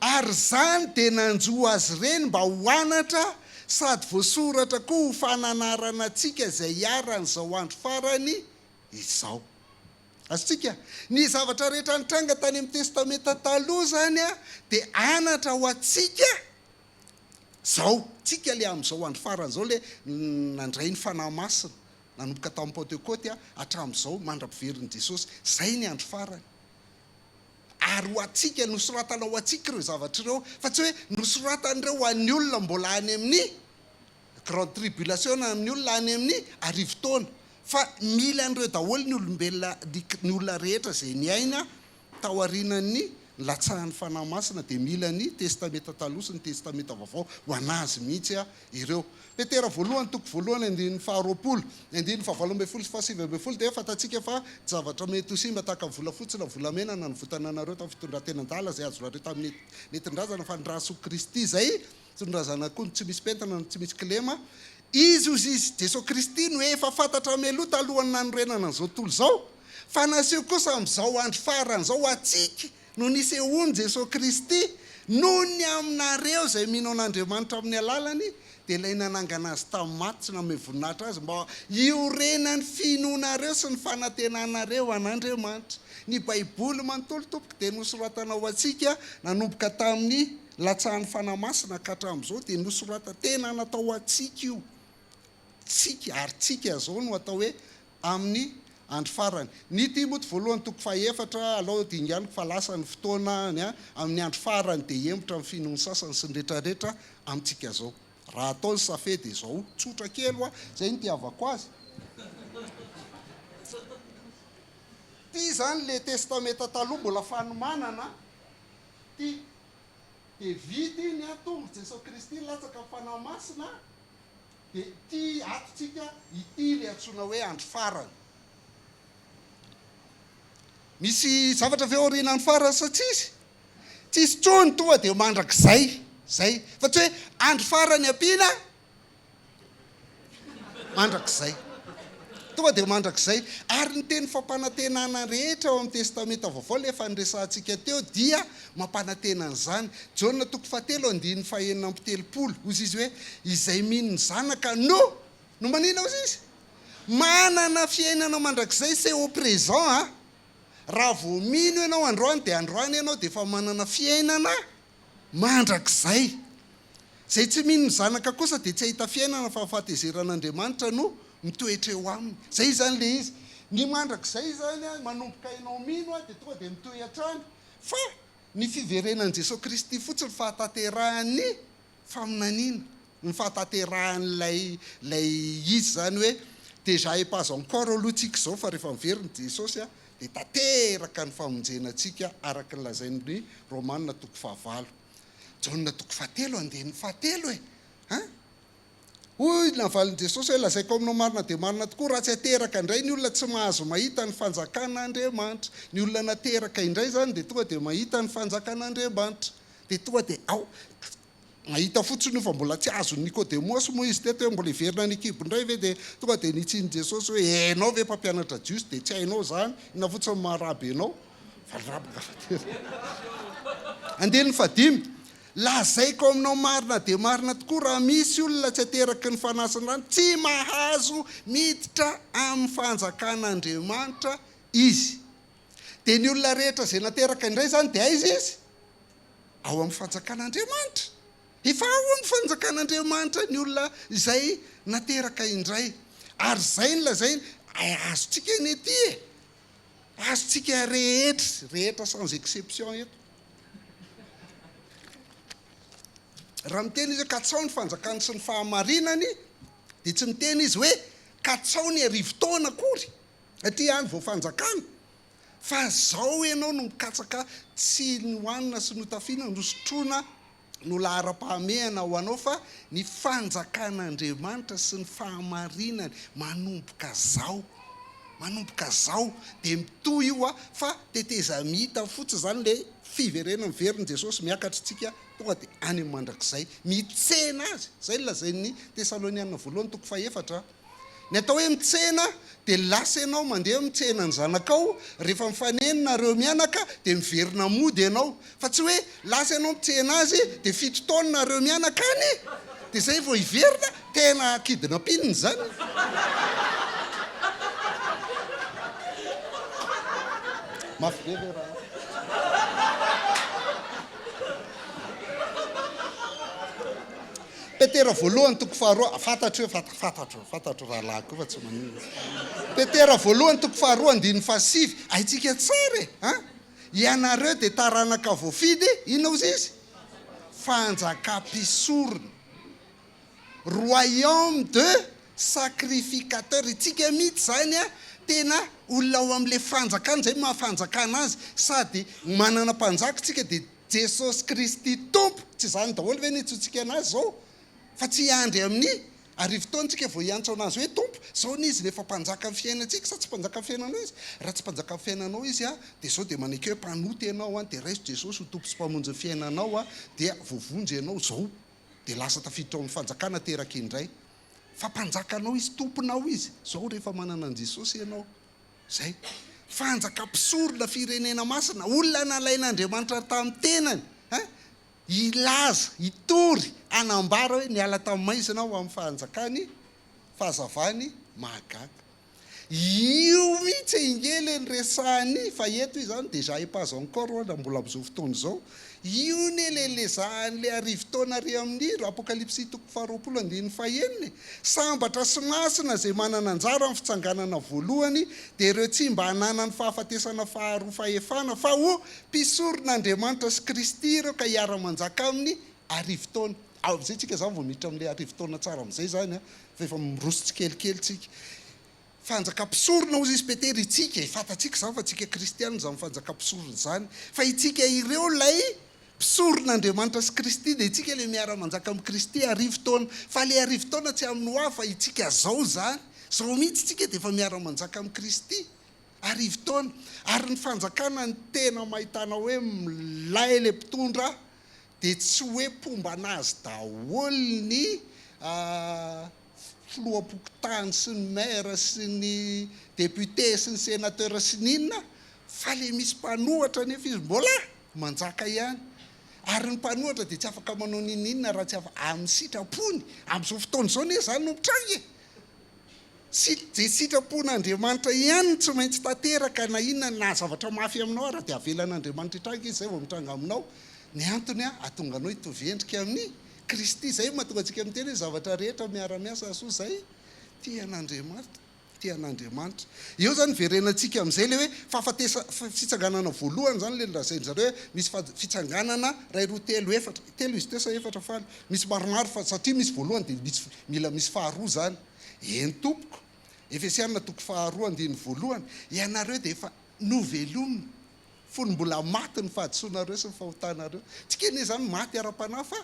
Ary izany dia nanjo azy ireny mba ho anatra sady voasoratra koa ho fananarana antsika izay iharan'izao andro farany izao. Azontsika? Ny zavatra rehetra nitranga tany amin'ny Testamenta Taloha izany dia anatra ho antsika izao. Tsika ilay amin'izao andro farany izao ilay nandray ny Fanahy Masina, nanomboka tamin'ny Pantekoty hatramin'izao mandra-piverin'i Jesosy. Izay ny andro farany. Ary ho antsika, nosoratana ho antsika ireo zavatra ireo, fa tsy hoe nosoratana ireo ho an'ny olona mbola any amin'ny Grande tribulation na amin'ny olona any amin'ny arivotaona. Fa mila an'ireo daholo ny olombelona, ny olona rehetra izay niaina taorianan'ny nilatsahan'ny Fanahy Masina dia mila ny Testamenta Taloha sy ny Testamenta Vaovao ho an'azy mihitsy ireo. Petera voalohany toko voalohany andininy faharoapolo, ny andininy fahavalo ambin'ny folo sy fahasivy ambin'ny folo dia fantatsika fa tsy zavatra mety ho simba tahaka ny volafotsy na volamena na nivotana anareo tamin'ny fitondran-tena adala izay azonareo tamin'ny nentin-drazana fa ny rà soa Kristy izay Tsy ny razan'akondro tsy misy pentina no tsy misy kilema. Izy, hozy izy, Jesoa Kristy no efa fantatra mialoha talohan'ny nanorenana an'izao tontolo izao, fa naseho kosa amin'izao andro farany izao ho antsika no nisehoan'i Jesoa Kristy, noho ny aminareo izay mino an'Andriamanitra amin'ny alalany, dia ilay nanangana Azy tamin'ny maty sy nanome voninahitra Azy mba hiorenan'ny finoanareo sy ny fanantenanareo an'Andriamanitra. Ny Baiboly manontolo, tompoko, dia nosoratana ho antsika nanomboka tamin'ny. Nilatsahan'ny Fanahy Masina ka hatramin'izao dia nosoratan-tena natao ho antsika io. Tsika, ary tsika izao no atao hoe amin'ny andro farany. Ny Timoty voalohany toko fahaefatra, alao dinganiko fa lasa ny fotoana ny amin'ny andro farany dia hihemotra ny finoan'ny sasany sy ny retraretra amintsika izao. Raha atao ny safe dia izao, tsotra kely hoa, izay no itiavako azy. Ty izany le testamenta taloha mbola fanomanana ty. Dia vita iny an, tonga Jesoa Kristy latsaka ny Fanahy Masina dia ity ato tsika ity le antsoina hoe andro farany. Misy zavatra ve aoriana andro farany sa tsisy? Tsisy tsony tonga dia mandrakizay zay fa tsy hoe andro farany ampiana Mandrakizay. Tonga dia mandrakizay. Ary ny teny fampanantenana rehetra ao amin'ny Testamenta Vaovao, ilay efa niresahantsika teo, dia mampanantena an'izany. Jaona toko fahatelo andininy fahenina amby 30, hoy izy hoe, Izay mino ny Zanaka no, no manina hoy izy? Manana fiainana mandrakizay, c'est au présent an! Raha vao mino ianao androany dia androany ianao dia efa manana fiainana mandrakizay. Izay tsy mino ny Zanaka kosa dia tsy hahita fiainana fa ny fahatezeran'Andriamanitra no mitoetra eo aminy. Izay izany ilay izy. Ny mandrakizay izany manomboka ianao mino dia tonga dia mitohy hatrany. Fa ny fiverenan'i Jesoa Kristy fotsiny fahatanterahan'ny faminaniana, ny fahatanterahan'ilay ilay izy izany hoe déjà et pas encore aloha tsika izao fa rehefa miverina Jesosy dia tanteraka ny famonjena antsika araka ny lazain'ny Romana toko fahavalo. Jaona toko fahatelo andininy fahatelo e! An? Hoy navalin'i Jesosy hoe, Lazaiko aminao marina dia marina tokoa, raha tsy ateraka indray ny olona tsy mahazo mahita ny fanjakan'Andriamanitra. Ny olona nateraka indray izany dia tonga dia mahita ny fanjakan'Andriamanitra. Dia tonga dia ao. Mahita fotsiny io fa mbola tsy azon'i Nikodemosy moa izy teto hoe mbola hiverina any an-kibo indray ve dia tonga dia nitsin'i Jesosy hoe enao ve mpampianatra jiosy dia tsy hainao izany, inona fotsiny no maha raby anao? Valirabaka fa tena. Andininy fahadimy, Lazaiko aminao marina dia marina tokoa raha misy olona tsy ateraky ny fanahy sy ny rano tsy mahazo miditra amin'ny fanjakan'Andriamanitra izy. Dia ny olona rehetra izay nateraka indray izany dia aiza izy? Ao amin'ny fanjakan'Andriamanitra. Efa ao amin'ny fanjakan'Andriamanitra ny olona izay nateraka indray. Ary izay no lazainy, azontsika eny ety e! Azontsika rehetra, rehetra sans exception eto. Raha miteny izy hoe katsao ny fanjakany sy ny fahamarinany, dia tsy miteny izy hoe katsao ny arivotaona akory, aty ihany vao fanjakana. Fa zao ianao no mikatsaka tsy ny hohanina sy ny hotafiana no sotroina no laharam-pahamehana ho anao fa ny fanjakan'Andriamanitra sy ny fahamarinany manomboka zao manomboka zao dia mitohy io a fa tetezamita fotsiny zany le fiverenana miverina Jesosy miakatra tsika tonga dia any amin'ny mandrakizay mitsena azy zay no lazain'ny Tesaloniana voalohany toko fahefatra Ny atao hoe mitsena dia lasa ianao mandeha mitsena ny zanakao, rehefa mifanena nareo mianaka dia miverina mody ianao, fa tsy hoe lasa ianao mitsena azy dia fito taona nareo mianaka any dia zay vao hiverina, tena kidnapping zany. Mafy be ve raha. Petera voalohany toko faharoa, fantatro io, fantatro, fantatro rahalahiko io fa tsy maninona. Petera voalohany toko faharoa andininy fahasivy, haintsika tsara e, an? Ianareo dia taranaka voafidy, inona hozy izy? Fanjakam-pisorona, royaume de sacrificateur, itsika mihitsy izany an, tena olona ao amin'ilay fanjakana, izay no maha fanjakana azy, sady manana mpanjaka isika dia Jesosy Kristy Tompo, tsy izany daholo ve no iantsoantsika an'Azy izao? Fa tsy hiandry amin'ny arivotaona tsika vao hiantso an'Azy hoe Tompo, izao anie Izy no efa Mpanjakan'ny fiainantsika, sa tsy Mpanjakan'ny fiainanao Izy? Raha tsy Mpanjakan'ny fiainanao Izy an, dia izao dia maneke hoe mpanota ianao an, dia raiso Jesosy ho Tompo sy Mpamonjy ny fiainanao an, dia voavonjy ianao izao, dia lasa tafiditra ao amin'ny fanjakana teraka indray. Fa Mpanjakanao Izy, Tomponao Izy, izao rehefa manana an'i Jesosy ianao. Izay. Fanjaka mpisorona, firenena masina, olona nalain'Andriamanitra tamin'ny tenany, hein, hilaza, hitory, hanambara hoe niala tamin'ny maizina aho ho amin'ny fanjakany, fahazavany mahagaga. Io mihitsy. Tsy ange le niresahany fa eto izy zany déjà et pas encore ho'a mbola amzao fotoana izao. Io ne le lezahan'le arivotaona ary amin'ny Apokalypsy toko faharoapolo andininy fahenina e! Sambatra sy masina izay manana anjara amin'ny fitsanganana voalohany dia ireo tsy mba hananany fahafatesana faharoa fahefana fa ho mpisoron'Andriamanitra sy Kristy ireo ka hiara-manjaka aminy arivotaona. Amin'izay tsika zany vao miditra amin'ilay arivotaona tsara amin'izay zany an, fa efa miroso tsikelikely tsika. Fanjaka mpisorona hozy izy Petera itsika e, fantatsika izany fa tsika kristiana izany fanjaka mpisorona izany, fa itsika ireo ilay mpisorona Andriamanitra sy Kristy dia itsika ilay miara manjaka amin'i Kristy arivotaona, fa ilay arivotaona tsy amin'ny ho avy fa itsika zao izany, zao mihitsy tsika dia efa miara manjaka amin'i Kristy arivotaona, ary ny fanjakana ny tena mahitana hoe milay ilay mpitondra dia tsy hoe mpomba anazy daholo ny filoham-pokontany sy ny maire sy ny député sy ny sénateur sy ny inona fa le misy mpanohatra nefa izy mbola manjaka ihany ary ny mpanohatra dia tsy afaka manao n'inon'inona raha tsy afa amin'ny sitrapony amin'izao fotoana izao anie izany no mitranga e! Sy ze sitrapon'Andriamanitra ihany no tsy maintsy tanteraka na inona na zavatra mafy aminao ara dia avelan'Andriamanitra hitranga izy zay vao mitranga aminao ny antony ahatonga anao hitovy endrika amin'i Kristy zay no mahatonga antsika miteny hoe zavatra rehetra miara miasa hahasoa zay tia an'Andriamanitra tia an'Andriamanitra eo zany verenantsika amin'izay le hoe fahafatesa fitsanganana voalohany zany le nolazain-dry zareo hoe misy fitsanganana iray roa telo efatra telo izy teo sa efatra faly misy maromaro fa satria misy voalohany dia misy mila misy faharoa zany Eny tompoko. Efesiana toko faharoa andininy voalohany, Ianareo dia efa novelomina fony mbola maty ny fahadisoanareo sy ny fahotanareo. Tsika anie izany maty ara-panahy fa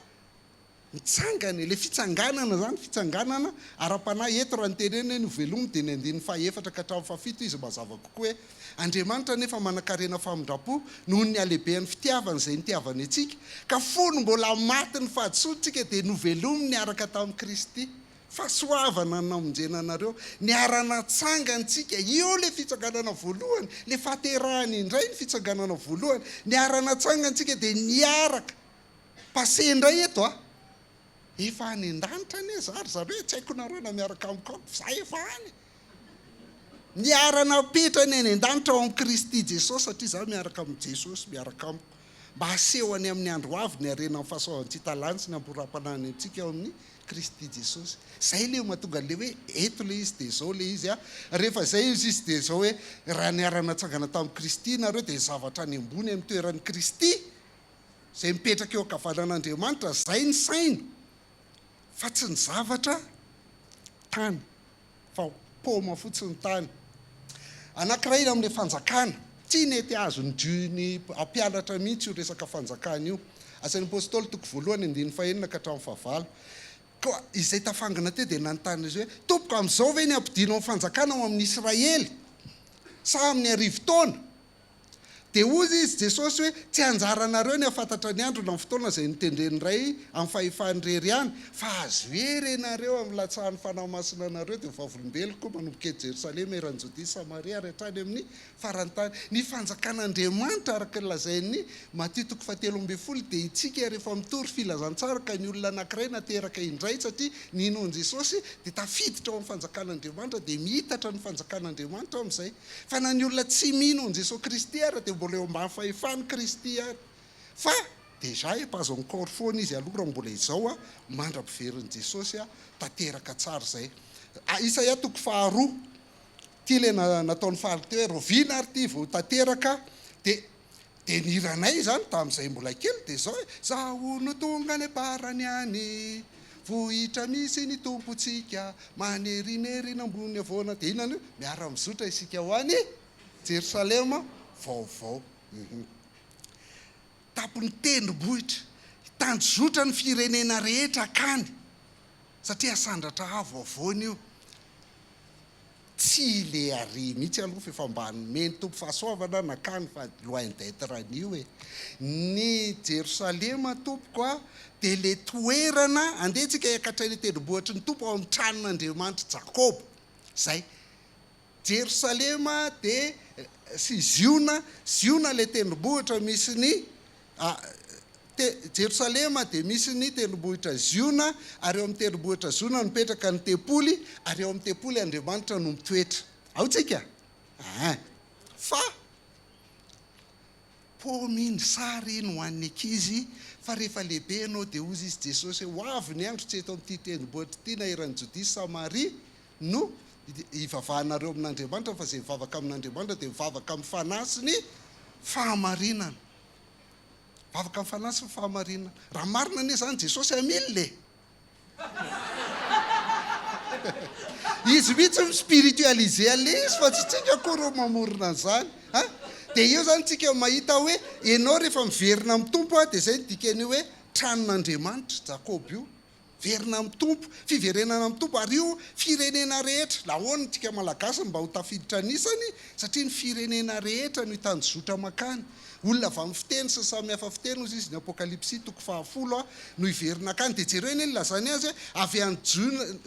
mitsangana e. Ilay fitsanganana izany, fitsanganana ara-panahy eto raha ny tenenina hoe novelomina dia ny andininy fahaefatra ka hatramin'ny fahafito izy mazava kokoa hoe Andriamanitra anefa manankarena famindram-po noho ny halehibehan'ny fitiavany izay nitiavany antsika, ka fony mbola maty ny fahadisoantsika dia novelominy niaraka tamin'i Kristy. Fahasoavana no namonjena anareo. Niara-natsangantsika. Io ilay fitsanganana voalohany, ilay fahaterahana indray ny fitsanganana voalohany. Niara-natsangantsika dia niaraka. Passé indray eto a! Efa any an-danitra anie za ry zareo e, tsy haiko nareo na miaraka amiko any fa za efa any. Niara-napetrany any an-danitra ao amin'i Kristy Jesosy satria za miaraka amin'i Jesosy miaraka amiko. Mba hasehony amin'ny andro ho avy ny harenan'ny fahasoavany tsy hita lany sy ny hamboram-panahiny amintsika ao amin'i Kristy Jesosy. Izay ilay mahatonga an'ilay hoe eto ilay izy dia izao ilay izy a. Rehefa izay izy izy dia izao hoe raha niara-natsangana tamin'i Kristy nareo dia zavatra any ambony amin'ny toeran'i Kristy izay mipetraka eo ankavanan'Andriamanitra, izay ny saina fa tsy ny zavatra tany. fa paoma fotsiny tany. Anankiray amin'ilay fanjakana, tsy nety azon'ny Jiosy ny hampianatra mihitsy io resaka fanjakana io. Asan'ny Apostoly toko voalohany andininy fahenina ka hatramin'ny fahavalo. Koa izay tafangona teo dia nanontany izy hoe, Tompoko, amin'izao ve ny hampodianao ny fanjakana ao amin'ny Israely, sa amin'ny arivotaona? Dia hoy izy, Jesosy, hoe, Tsy anjaranareo ny hahafantatra ny andro na ny fotoana izay notendren'ny Ray amin'ny fahefany irery ihany, fa azo hery ianareo amin'ny latsahan'ny Fanahy Masina anareo, dia ho vavolombeloko manomboka eto Jerosalema, eran'i Jodia sy Samaria ary hatrany amin'ny faran'ny tany. Ny fanjakan'Andriamanitra, araka ny lazain'i Matio toko fahatelo ambin'ny folo, dia itsika rehefa mitory filazantsara ka ny olona anankiray nateraka indray satria nino an'i Jesosy dia tafiditra ao amin'ny fanjakan'Andriamanitra, dia miitatra ny fanjakan'Andriamanitra amin'izay. Fa na ny olona tsy mino an'i Jesoa Kristy ara dia mbola eo ambany fahefan'i Kristy ihany. Fa déjà et pas encore foana izy aloha raha mbola izao a, mandra-piverin'i Jesosy a, tanteraka tsara izay. Isaia toko faharoa, ity ilay nataon'i Faly teo hoe rahoviana ary ity vao tanteraka, dia dia ny hiranay izany tamin'izay mbola kely dia izao hoe, Zaho no tonga any am-parany any, vohitra misy ny Tompontsika, manerinerina ambony havoana. Dia inona no miara-mizotra isika ho any Jerosalema vaovao. Tampon'ny tendrombohitra, hitanjozotra ny firenena rehetra hankany, satria hasandratra avo havoana io. Tsy le ary mihitsy aloha f'efa mba nomeny Tompo fahasoavana nakany fa loin d'etre an'io e! Ny Jerosalema tompoko a dia le toerana andeha tsika hiakatra eny an-tendrombohitry ny Tompo ao amin'ny tranon'Andriamanitr'i Jakoba zay Jerosalema dia sy Ziona, Ziona le tendrombohitra misy ny Te, Jerosalema dia misy ny tendrombohitra Ziona, ary eo amin'ny tendrombohitra Ziona no mipetraka ny tempoly, ary eo amin'ny tempoly Andriamanitra no mitoetra. Ao tsika? Ein. Fa paoma iny, sary iny ho an'ny ankizy, fa rehefa lehibe ianao dia hozy izy Jesosy hoe ho avy ny andro tsy eto amin'ity tendrombohitra ity na eran'i Jodia sy Samaria no hivavahanareo amin'Andriamanitra fa izay mivavaka amin'Andriamanitra dia mivavaka amin'ny fanahy sy ny fahamarinana. Mivavaka amin'ny fanahy sy ny fahamarinana. Raha marina anie izany Jesosy hamilina e! Izy mihitsy mi-spiritualiser an'ilay izy fa tsy tsika akory no mamorona an'izany a! Dia eo izany tsika mahita hoe ianao rehefa miverina amin'ny Tompo a, dia izay no dikan'io hoe tranon'Andriamanitra, Jakoba io. Miverina amin'ny Tompo, fiverenana amin'ny Tompo, ary io firenena rehetra, nahoana tsika Malagasy no mba ho tafiditra anisany? Satria ny firenena rehetra no hitanjozotra mankany. Olona avy amin'ny fiteny sy samy hafa fiteny hozy izy ny Apokalypsy toko fahafolo a no hiverina akany. Dia jereo anie ny nilazany azy hoe avy any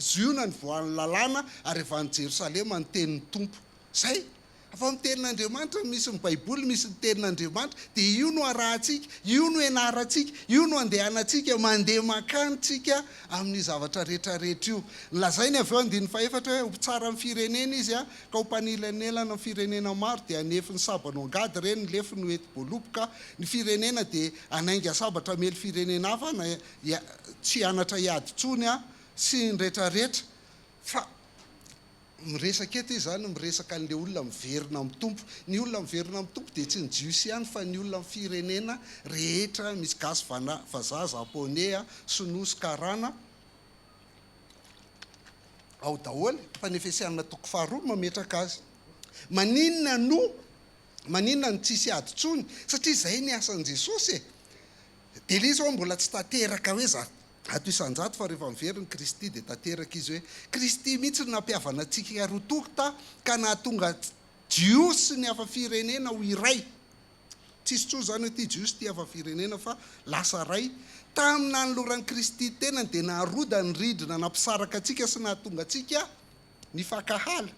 Ziona nivoahan'ny lalàna ary avy any Jerosalema ny tenin'ny Tompo. Zay. Fa ny tenin'Andriamanitra misy ny baiboly misy ny tenin'Andriamanitra dia io no arahantsika, io no ianarantsika, io no andehanantsika, mandeha mankany tsika amin'io zavatra rehetra rehetra io. Nolazainy avy eo andininy fahefatra hoe ho mpitsara ny firenena izy ka ho mpanelanelana ny firenena maro dia hanefy ny sabany ho angady ireny, ny lefony ho hety-boaloboka, ny firenena dia hanainga sabatra hamely firenena hafa na tsy hianatra hiady intsony sy ny rehetra rehetra fa Miresaka eto izy izany, miresaka an'ilay olona miverina amin'ny Tompo. Ny olona miverina amin'ny Tompo dia tsy ny Jiosy ihany fa ny olona amin'ny firenena rehetra, misy gasy vana, vazaha, japoney, sinoa sy karana ao daholo, fa ny Efesiana toko faharoa no mametraka azy. Maninona no, maninona no tsisy ady intsony? Satria izay ny asan'i Jesosy e! Dia ilay izy ho'a mbola tsy tanteraka hoe za. Ato isan-jato fa rehefa miverina i Kristy dia tanteraka izy hoe Kristy mihitsy no nampihavana antsika roa tonta ka nahatonga Jiosy sy ny hafa firenena ho iray. Tsisy intsony izany hoe ity Jiosy ity hafa firenena fa lasa iray. Tamin'ny nanoloran'i Kristy tenany dia naharoda ny rindrina nampisaraka antsika sy nahatonga antsika nifankahala.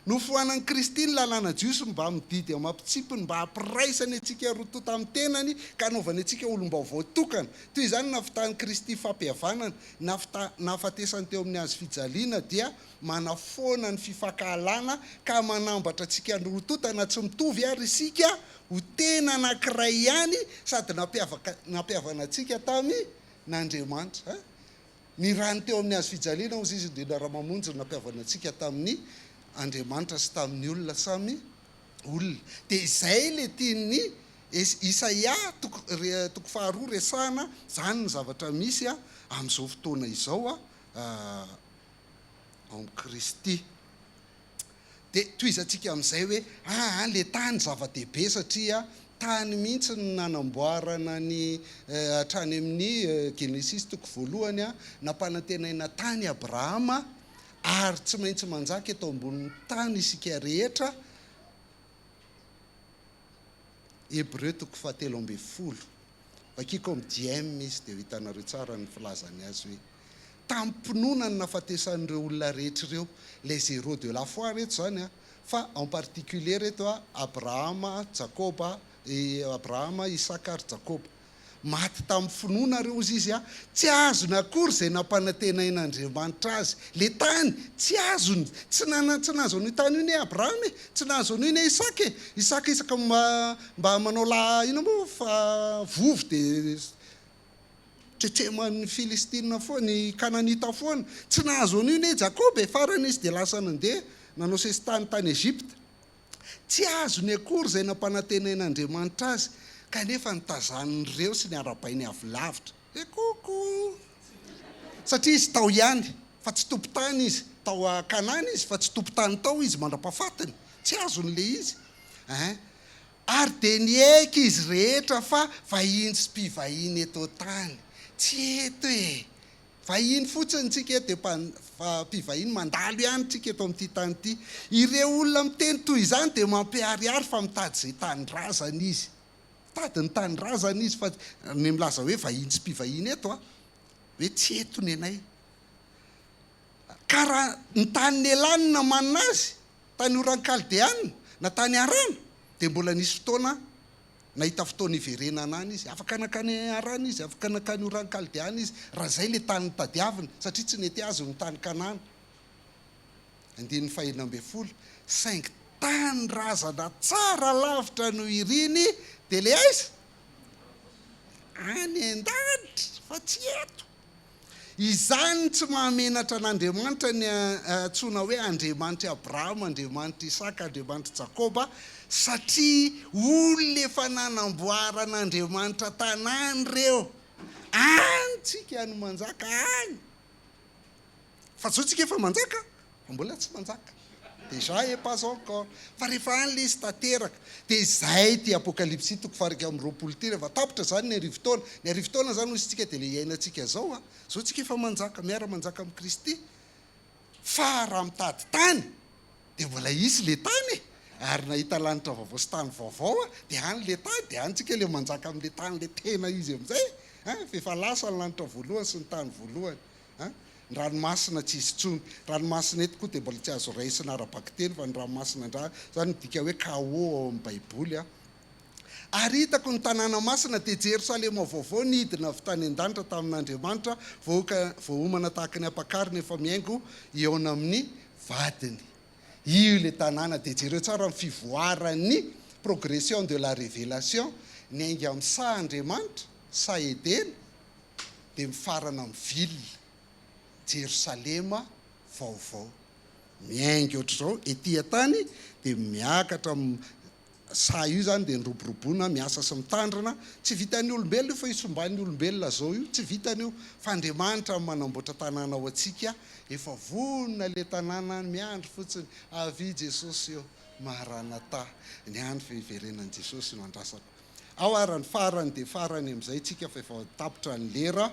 Nofoanan'i Kristy ny lalàna jiosy mbamin'ny didy amam-pitsipiny mba hampiraisany antsika roa tonta amin'ny tenany ka hanaovany antsika olom-baovao tokana. Toy izany no nahavitan'i Kristy fampihavanana, nafta nahafatesany teo amin'ny hazo fijaliana dia manafoana ny fifankahalana ka manambatra antsika roa tonta na tsy mitovy ary isika ho tena anankiray ihany sady nampiavaka nampihavana antsika tamin'Andriamanitra. Ny rany teo amin'ny hazo fijaliana, hozy izy, indrindra Ramamonjy no nampihavana antsika tamin'ny Andriamanitra sy tamin'ny olona samy olona. Dia izay ilay tian'ny Isaia toko toko faharoa resahana, izany ny zavatra misy amin'izao fotoana izao ao amin'i Kristy. Dia tohizantsika amin'izay hoe aa le tany zava-dehibe satria tany mihitsy no nanamboarana ny hatrany amin'ny Genesisy toko voalohany, nampanantenaina tany Abrahama ary tsy maintsy manjaka eto ambonin'ny tany isika rehetra, Hebreo toko fahatelo ambin'ny folo. Vakiko amin'ny diem izy dia ho hitanareo tsara ny filazany azy hoe tamim-pinoana ny nahafatesan'ireo olona rehetra ireo, les héros de la foi reto izany an, fa en particulier reto an, Abrahama, Jakoba, i Abrahama, Isaka ary Jakoba. Maty tamin'ny finoana ireo hozy izy an, tsy azony akory izay nampanantenain'Andriamanitra azy, le tany, tsy azony, tsy nanan, tsy nahazo an'io tany io anie Abrahama e, tsy nahazo an'io anie Isaka e, Isaka isaka mba mba manao la inona moa fa vovo dia tretreman'ny Filistina foana, ny Kananita foana. Tsy nahazo an'io anie Jakoba e, farany izy dia lasa nandeha nanao sesitany tany Egypta. Tsy azony akory izay nampanantenain'Andriamanitra azy, kanefa notazanin'ireo sy niarahabainy avy lavitra. He coucou! Satria izy tao ihany, fa tsy tompon-tany izy. Tao Kanana izy, fa tsy tompon-tany tao izy mandra-pahafatiny. Tsy azony ilay izy. Ein. Ary dia niaiky izy rehetra fa vahiny sy mpivahiny eto an-tany. Tsy eto e! Vahiny fotsiny tsika eto dia fa mpivahiny mandalo ihany tsika eto amin'ity tany ity. Ireo olona miteny toy izany dia mampiharihary fa mitady izay tanindrazany izy. Mitady ny tanindrazany izy fa ny milaza hoe vahiny sy mpivahiny eto a, hoe tsy eto ny anay. Ka raha ny tany nialany no namanina azy, tany Oran'ny Kaldeana na tany Harana, dia mbola nisy fotoana nahita fotoana hiverenana any izy. Afaka nankany Harana izy, afaka nankany Oran'ny Kaldeana izy, raha izay ilay tany notadiaviny, satria tsy nety azony ny tany Kanana. Andininy fahenina ambin'ny folo, saingy. Tanindrazana tsara lavitra noho iriny dia le aiza? Any an-danitra fa tsy eto. Izany tsy mahamenatra an'Andriamanitra ny antsoina hoe Andriamanitr'i Abrahama, Andriamanitr'i Isaka, Andriamanitr'i Jakoba, satria olona efa nanamboaran'Andriamanitra tanàna ireo. Any tsika no manjaka, any. Fa zao tsika efa manjaka fa mbola tsy manjaka. Déjà et pas encore. Fa rehefa any ilay izy tanteraka. Dia izay ity Apokalypsy toko faha 21 ity, rehefa tapitra izany ny arivotaona. Ny arivotaona izany hoy isika dia ilay iainantsika izao an. Izao tsika efa manjaka, miara-manjaka amin'i Kristy. Fa raha mitady tany dia mbola hisy ilay tany e. Ary nahita lanitra vaovao sy tany vaovao aho, dia any ilay tany, dia any tsika ilay manjaka amin'ilay tany ilay tena izy amin'izay e. Fa efa lasa ny lanitra voalohany sy ny tany voalohany. An! Ny ranomasina tsy hisy intsony. Ranomasina eto koa dia mbola tsy azo raisina ara-bakiteny fa ny ranomasina indray izany midika hoe chaos ao amin'ny baiboly an! Ary hitako ny tanàna masina dia Jerosalema vaovao nidina avy tany an-danitra tamin'Andriamanitra, vahoaka voaomana tahaka ny ampakarina efa mihaingo hihaona amin'ny vadiny. Io ilay tanàna dia jereo tsara ny fivoaran'ny progression de la révélation, niainga amin'ny saha Andriamanitra, saha Edena, dia mifarana amin'ny ville Jerosalema vaovao. Miainga ohatr'izao ety an-tany dia miakatra amin'ny saha io izany dia niroboroboana, miasa sy mitandrina. Tsy vitan'ny olombelona io fa io somban'ny olombelona izao io, tsy vitany io fa Andriamanitra no manamboatra tanàna ho antsika, efa vonona ilay tanàna miandry fotsiny, avia Jesosy ô, Maranatha, ny andro fiverenan'i Jesosy no andrasako. Ao ary ny farany dia farany amin'izay tsika fa efa tapitra ny lera.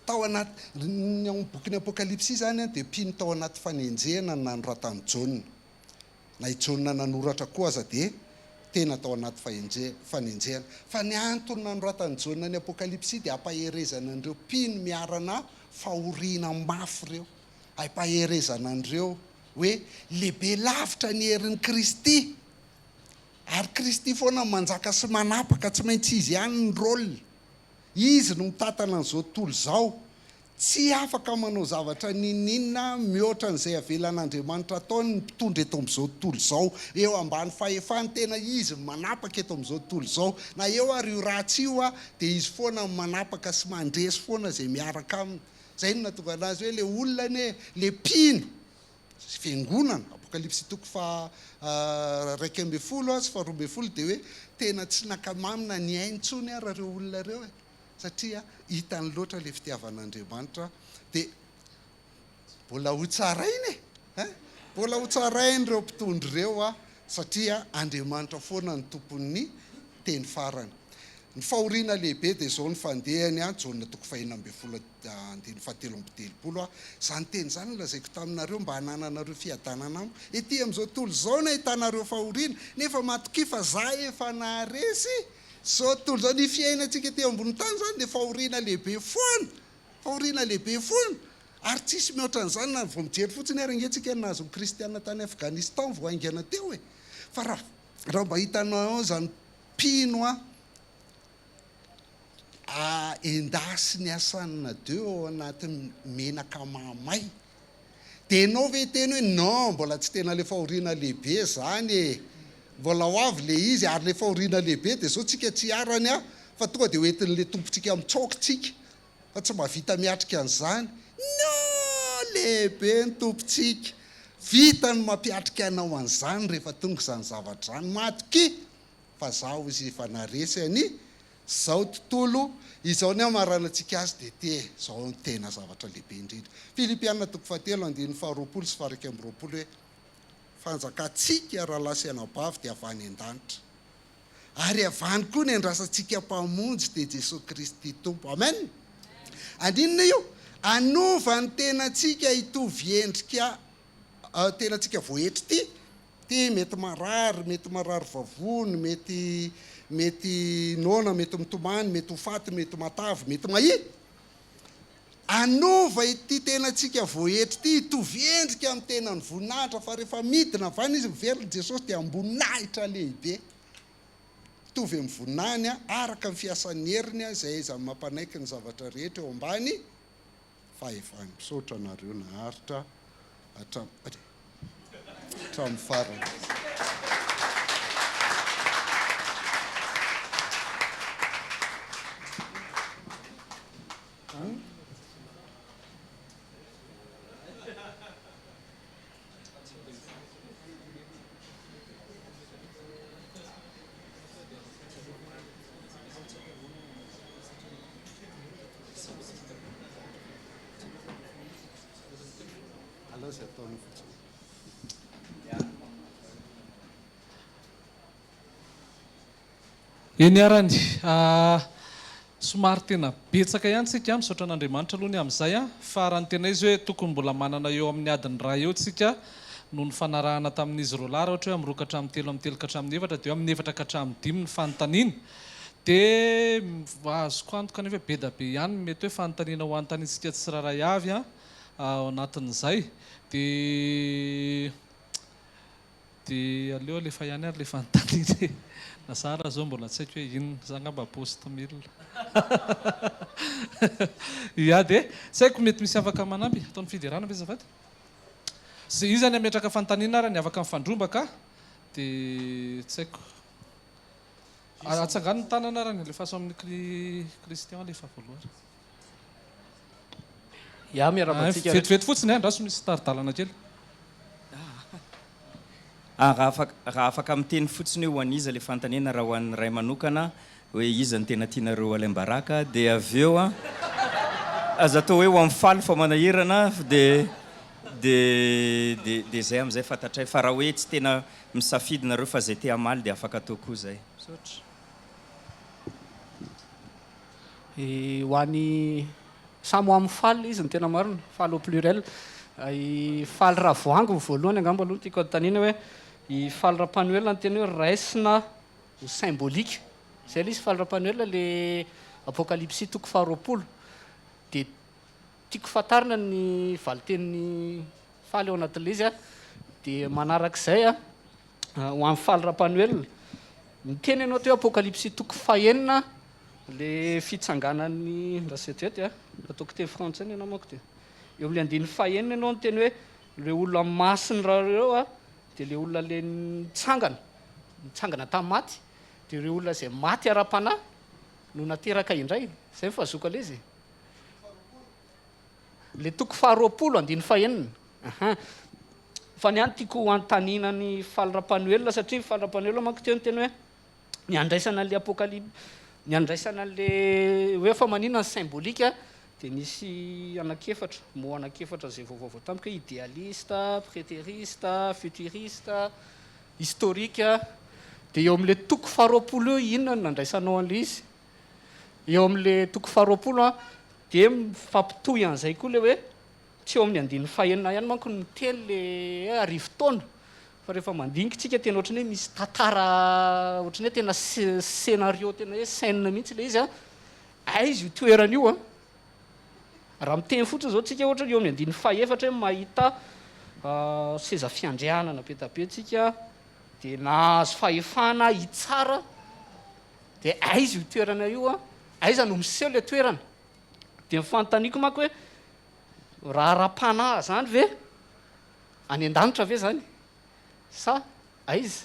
Tao anaty, ny ao amin'ny bokin'ny Apokalypsy izany dia mpino tao anaty fanenjehana no nanoratan'i Jaona. Na i Jaona nanoratra koa aza dia tena tao anaty fanenjehana. Fa ny antony nanoratan'i Jaona ny Apokalypsy dia hampaherezana an'ireo mpino miharana fahoriana mafy ireo. Hampaherezana an'ireo hoe lehibe lavitra ny herin'i Kristy. Ary Kristy foana no manjaka sy manapaka, tsy maintsy Izy ihany ny rôle. Izy no mitantana an'izao tontolo izao. Tsy afaka manao zavatra n'inon'inona mihoatra an'izay avelan'Andriamanitra ataony ny mpitondra eto amin'izao tontolo izao. Eo ambany fahefany tena Izy no manapaka eto amin'izao tontolo izao. Na eo ary io ratsy io dia Izy foana no manapaka sy mandresy foana izay miaraka aminy. Izay no nahatonga an'azy hoe ilay olona anie, ilay mpino. Fiangonana, Apokalypsy toko faha 11 sy faha 12 dia hoe tena tsy nankamamina ny ainy intsony ary ireo olona ireo e, satria hitany loatra ilay fitiavan'Andriamanitra dia mbola ho tsaraina e, hein, mbola ho tsaraina ireo mpitondra ireo a, satria Andriamanitra foana no tompon'ny teny farany. Ny fahoriana lehibe dia izao ny fandehany a, Jaona toko faha 16 andininy fahatelo amby telopolo a, Izany teny izany no lazaiko taminareo mba hanananareo fiadanana amiko. Ety amin'izao tontolo izao no ahitanareo fahoriana, nefa matokia fa Izaho efa naharesy izao tontolo izao. Ny fiainantsika ety ambony tany izany dia fahoriana lehibe foana, fahoriana lehibe foana, ary tsisy mihoatra an'izany na vao mijery fotsiny ary ange tsika ny nahazo ny kristiana tany Afghanistan vao haingana teo e! Fa raha raha mba hitanao izany mpino a A Endasy ny asanina deux ao anaty menaka mahamay. Dia enao ve hiteny hoe non mbola tsy tena le fahoriana lehibe zany e! Mbola ho avy le izy ary le fahoriana lehibe dia zao tsika tsy hiarany a fa tonga dia ho entin'le tompontsika mitsaoka tsika fa tsy mahavita miatrika an'izany. Non! Lehibe ny tompontsika. Vita ny mampiatrika anao an'izany rehefa tonga izany zavatra izany. Matokia fa zaho izy efa naresy ani zao tontolo izao ny hamaranantsika azy dia te zao no tena zavatra lehibe indrindra. Filipiana toko fahatelo andininy faharoapolo sy faha-21 hoe, Fanjakantsika rahalahy sy anabavy dia avy any an-danitra, ary avy any koa ny andrasantsika Mpamonjy dia Jesoa Kristy Tompo. Amen! Andininy io, hanova ny tenantsika hitovy endrika tenantsika voaetry ity, Ty mety marary, mety marary vavony, mety mety noana, mety mitomany, mety ho faty, mety matavy, mety mahia. Hanova ity tenantsika voaetry ity hitovy endrika amin'ny tenan'ny voninahitra fa rehefa midina avy any izy miverina Jesosy dia amboninahitra lehibe. Mitovy amin'ny voninahiny araka ny fiasan'ny heriny izay aizany mampanaiky ny zavatra rehetra eo ambany fahefany. Misaotra anareo naharitra hatramin'ny farany. izay ataonao fotsiny. Eny arany, somary tena betsaka ihany tsika, misaotra an'Andriamanitra aloha ny amin'izay an, fa raha ny tena izy hoe tokony mbola manana eo amin'ny adiny iray eo tsika noho ny fanarahana tamin'izy roalahy raha ohatra hoe amin'ny roa ka hatramin'ny telo, amin'ny telo ka hatramin'ny efatra dia eo amin'ny efatra ka hatramin'ny dimy ny fanontaniana dia azoko antoka anefa hoe be da be ihany ny mety hoe fanontaniana ho anontaniantsika tsirairay avy an ao anatin'izay dia Dia aleo alefa ihany ary le fanontaniana e! Na za ara zao mbola tsy haiko hoe inona, za angamba post mille. Ya dia tsy haiko mety misy afaka manampy, ataon'ny fiderana ve azafady? Sy iza ny hametraka fanontaniana ara ny afaka mifandrombaka dia tsy haiko. Atsangano ny tanana ara ny alefaso amin'i Christian alefa voalohany. Ya, miarahaba antsika rehetra. Vetivety fotsiny, andraso misy tari-dalana kely. Ah, raha afaka, raha afaka miteny fotsiny hoe ho an'iza ilay fanontaniana, raha ho an'ny ray manokana, hoe iza no tena tianareo alaim-baraka, dia avy eo an, aza atao hoe ho an'i Faly fa manahirana, dia, dia, dia, dia izay amin'izay fantatray, fa raha hoe tsy tena misafidy nareo fa izay te hamaly dia afaka atao koa izay. Misaotra. Ho an'i samy ho amin'ny faly izy ny tena marina, faly au pluriel. I Faly Ravoahangy ny voalohany angamba aloha no tiako anontaniana hoe i Faly Rapanoelina niteny hoe raisina ho symbolique. Izay ilay izy Faly Rapanoelina ilay Apokalypsy toko faharoapolo. Dia tiako fantarina ny valin-tenin'i Faly ao anatin'ilay izy. Dia manarak'izay ho an'i Faly Rapanoelina, niteny ianao teo Apokalypsy toko fahenina le fitsanganan'ny, andraso vetivety a, ataoko teny frantsay ny anao manko dia, eo amin'ilay andininy fahenina ianao niteny hoe ireo olona masina ireo a, dia le olona le nitsangana, nitsangana tamin'ny maty, dia ireo olona izay maty ara-panahy no nateraka indray, izay ny fahazoako an'ilay izy e. Ilay toko faharoapolo andininy fahenina. Aha. Fa ny ahy tiako hanontaniana an'i Faly Rapanoelina satria Faly Rapanoelina manko teo niteny hoe ny andraisana an'ilay apokalypsy, ny andraisana an'ilay hoe fa maninona ny symbolique dia nisy anankiefatra, mot anankiefatra izay vaovao tamiko hoe idéaliste, prétériste, futuriste, historique. Dia eo amin'ilay toko faharoapolo eo inona no nandraisanao an'ilay izy? Eo amin'ilay toko faharoapolo dia mifampitohy an'izay koa ilay hoe tsy eo amin'ny andininy fahenina ihany manko no miteny ilay hoe arivotaona fa rehefa mandinika isika tena ohatran'ny hoe misy tantara ohatran'ny hoe tena scénario tena hoe scène mihitsy ilay izy an, aiza io toerana io an? Raha miteny fotsiny izao tsika ohatra eo amin'ny andininy fahefatra hoe mahita seza fiandrianana be dia be tsika dia nahazo fahefana hitsara Dia aiza io toerana io an? Aiza no miseho ilay toerana? Dia ny fanontaniako manko hoe, raha ara-panahy izany ve, any an-danitra ve izany? Sa aiza?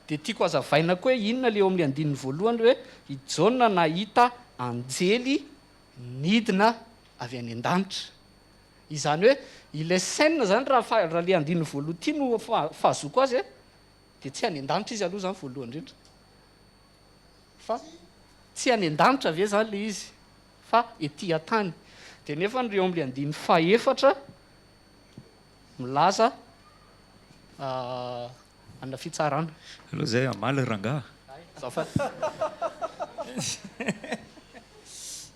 Dia tiako hazavaina koa hoe inona ilay eo amin'ilay andininy voalohany hoe i Jaona nahita anjely nidina avy any an-danitra. Izany hoe ilay scène izany raha raha ilay andininy voalohany ity no fahazoako azy dia tsy any an-danitra izy aloha izany voalohany indrindra. Fa tsy any an-danitra ve izany ilay izy fa ety an-tany? Dia nefa eo amin'ilay andininy fahefatra milaza ana fitsarana. Aleo zay hamaly rangaha. Azafady.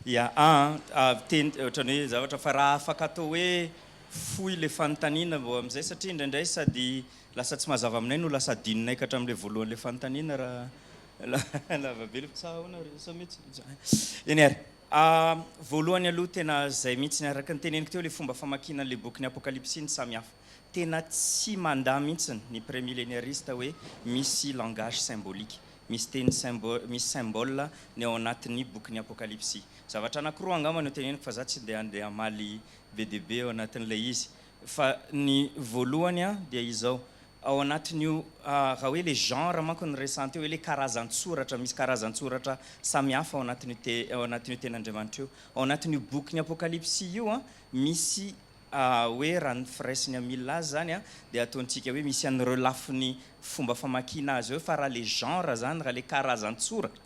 Ya an, teny ohatran'ny hoe zavatra fa raha afaka atao hoe fohy ilay fanontaniana vao amin'izay satria indraindray sady Lasa tsy mazava aminay no lasa adinonay ka hatramin'ilay voalohan'ilay fanontaniana raha lava be ilay sa ahoana ry sa mety? Eny ary. Voalohany aloha tena izay mihitsy araka ny teneniko teo ilay fomba famakiana an'ilay bokin'ny Apokalypsy no samy hafa. Tena tsy mandà mihitsy ny premilléniariste hoe misy langage symbolique, misy teny symbo misy symbole ny ao anatin'ny bokin'ny Apokalypsy. Zavatra anankiroa angamba no teneniko fa za tsy dia handeha hamaly be dia be ao anatin'ilay izy. Fa ny voalohany dia izao, ao anatin'io raha hoe le genre manko no resahana teo hoe le karazan-tsoratra, misy karazan-tsoratra samihafa ao anatin'io te ao anatin'io tenin'Andriamanitra io. Ao anatin'io bokin'ny Apokalypsy io an, misy hoe raha ny firaisin'i Amila azy izany an, dia ataontsika hoe misy an'ireo lafiny fomba famakiana azy eo fa raha le genre izany, raha le karazan-tsoratra,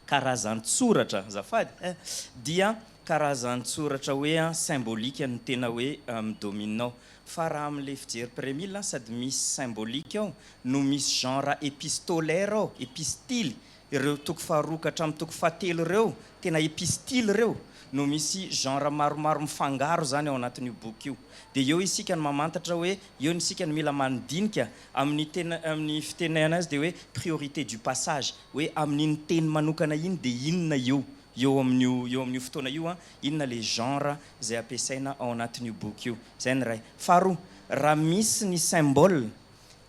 karazan-tsoratra azafady eh, dia karazan-tsoratra hoe symbolique no tena hoe mi-domine ao. Fa raha amin'ilay fijery Premil sady misy symbolique ao no misy genre epistolaire ao, epistily, ireo toko faharoa ka hatramin'ny toko fahatelo ireo tena epistily ireo no misy genre maromaro mifangaro izany ao anatin'io boky io. Dia eo isika no mamantatra hoe eo isika no mila mandinika amin'ny tena amin'ny fitenenana azy dia hoe priorité du passage hoe amin'iny teny manokana iny dia inona eo eo amin'io eo amin'io fotoana io an, inona ilay genre izay ampiasaina ao anatin'io boky io. Izay ny iray. Faharoa, raha misy ny symbole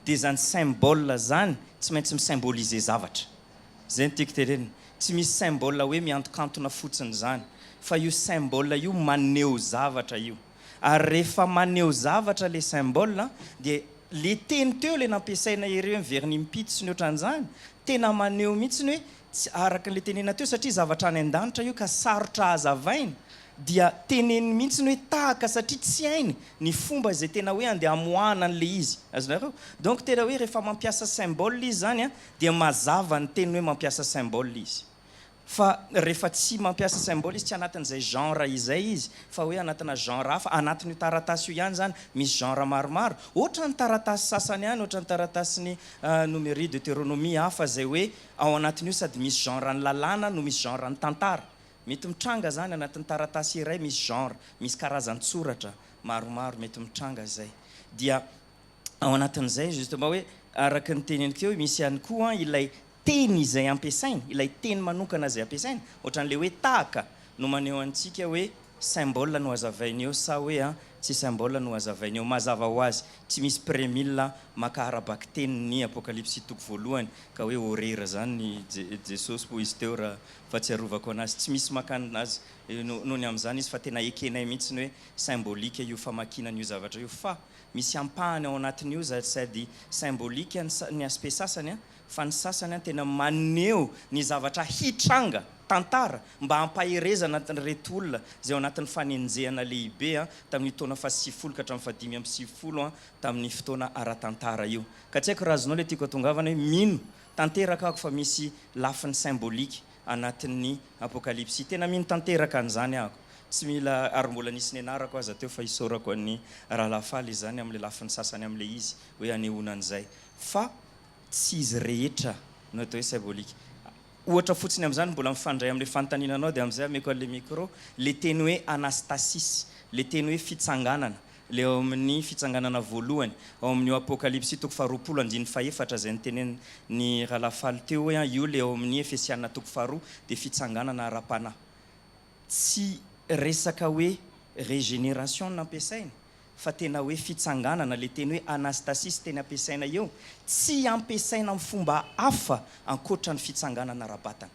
dia izany symbole izany tsy maintsy mi-symboliser zavatra. Izay no tiako tenenina. Tsy misy symbole hoe mihantokantona fotsiny izany. Fa io symbole io maneho zavatra io. Ary rehefa maneho zavatra ilay symbole dia le teny teo ilay nampiasaina ery hoe miverina impito sy ny ohatran'izany, tena maneho mihitsy hoe tsy araka an'ilay tenenina teo satria zavatra any an-danitra io ka sarotra hazavaina dia teneniny mihitsy hoe tahaka satria tsy hainy ny fomba izay tena hoe andeha hamoahana an'ilay izy. Azonareo? Donc tena hoe rehefa mampiasa symbole izy izany an, dia mazava ny teny hoe mampiasa symbole izy. Fa rehefa tsy mampiasa symbole izy, tsy anatin'izay genre izay izy, fa hoe anatina genre hafa, anatin'io taratasy io ihany izany misy genre maromaro, ohatran'ny taratasy sasany ihany, ohatran'ny taratasin'ny Nomery, Deuteronomie hafa izay hoe ao anatin'io sady misy genre ny lalàna no misy genre ny tantara. Mety mitranga izany anatin'ny taratasy iray misy genre, misy karazan-tsoratra maromaro mety mitranga izay. Dia ao anatin'izay justement hoe araka ny teneniko teo misy ihany koa ilay teny izay ampiasaina, ilay teny manokana izay ampiasaina, ohatran'ilay hoe tahaka no maneho antsika hoe symbole no hazavainy eo sa hoe tsy symbole no hazavainy eo. Mazava ho azy, tsy misy premile maka ara-bakiteny ny Apokalypsy toko voalohany ka hoe horaire izany Jesosy hoy izy teo raha fahatsiarovako anazy. Tsy misy maka anazy noho ny amin'izany izy fa tena ekenay mihitsy ny hoe symbolique io famakiana an'io zavatra io fa misy ampahany ao anatin'io sady symbolique ny aspect sasany fa ny sasany tena maneho ny zavatra hitranga, tantara, mba hampaherezana an'ireto olona izay ao anatin'ny fanenjehana lehibe tamin'io taona fahasivifolo ka hatramin'ny fahadimy amby sivifolo tamin'ny fotoana ara-tantara io. Ka tsy haiko raha azonao ilay tiako hatongavana hoe mino tanteraka aho fa misy lafiny symbolique anatin'ny Apokalypsy. Tena mino tanteraka an'izany aho. Tsy mila, ary mbola nisy nianarako aza teo fa isaorako an'i Rahalahy Faly izany amin'ilay lafiny sasany amin'ilay izy hoe anehoana an'izay. Fa tsy izy rehetra no atao hoe symbolique. Ohatra fotsiny amin'izany, mbola mifandray amin'ilay fanontaniana anao dia amin'izay ameko an'ilay micro, ilay teny hoe anastasis, ilay teny hoe fitsanganana, ilay ao amin'ny fitsanganana voalohany, ao amin'io Apokalypsy toko faharoapolo andininy fahefatra izay notenenin'i Rahalahy Faly teo hoe io ilay ao amin'ny Efesiana toko faharoa dia fitsanganana ara-panahy. Tsy resaka hoe régénération no nampiasaina fa tena hoe fitsanganana, ilay teny hoe anastasis teny ampiasaina eo, tsy ampiasaina amin'ny fomba hafa ankoatra ny fitsanganana ara-batana.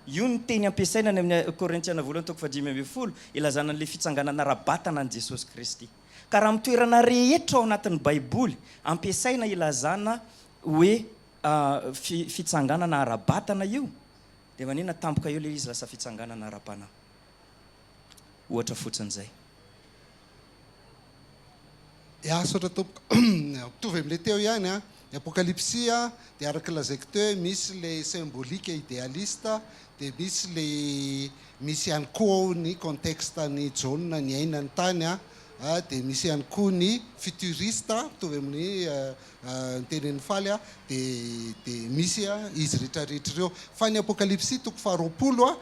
Io ny teny ampiasaina any amin'ny Korintiana voalohany toko fahadimy ambin'ny folo, ilazana an'ilay fitsanganana ara-batana an'i Jesosy Kristy. Ka raha amin'ny toerana rehetra ao anatin'ny Baiboly ampiasaina ilazana hoe fitsanganana ara-batana io, dia maninona tampoka eo ilay izy lasa fitsanganana ara-panahy? Ohatra fotsiny izay. Ya, misaotra tompoko. Mitovy amin'ilay teo ihany an, ny Apokalypsy dia araka ny lazaiko teo hoe misy ilay symbolique idéaliste dia misy ilay misy ihany koa ao ny contexte an'i Jaona niainany tany an, dia misy ihany koa ny futuriste mitovy amin'ny notenenin'i Faly an, dia dia misy izy rehetrarehetra ireo. Fa ny Apokalypsy toko faharoapolo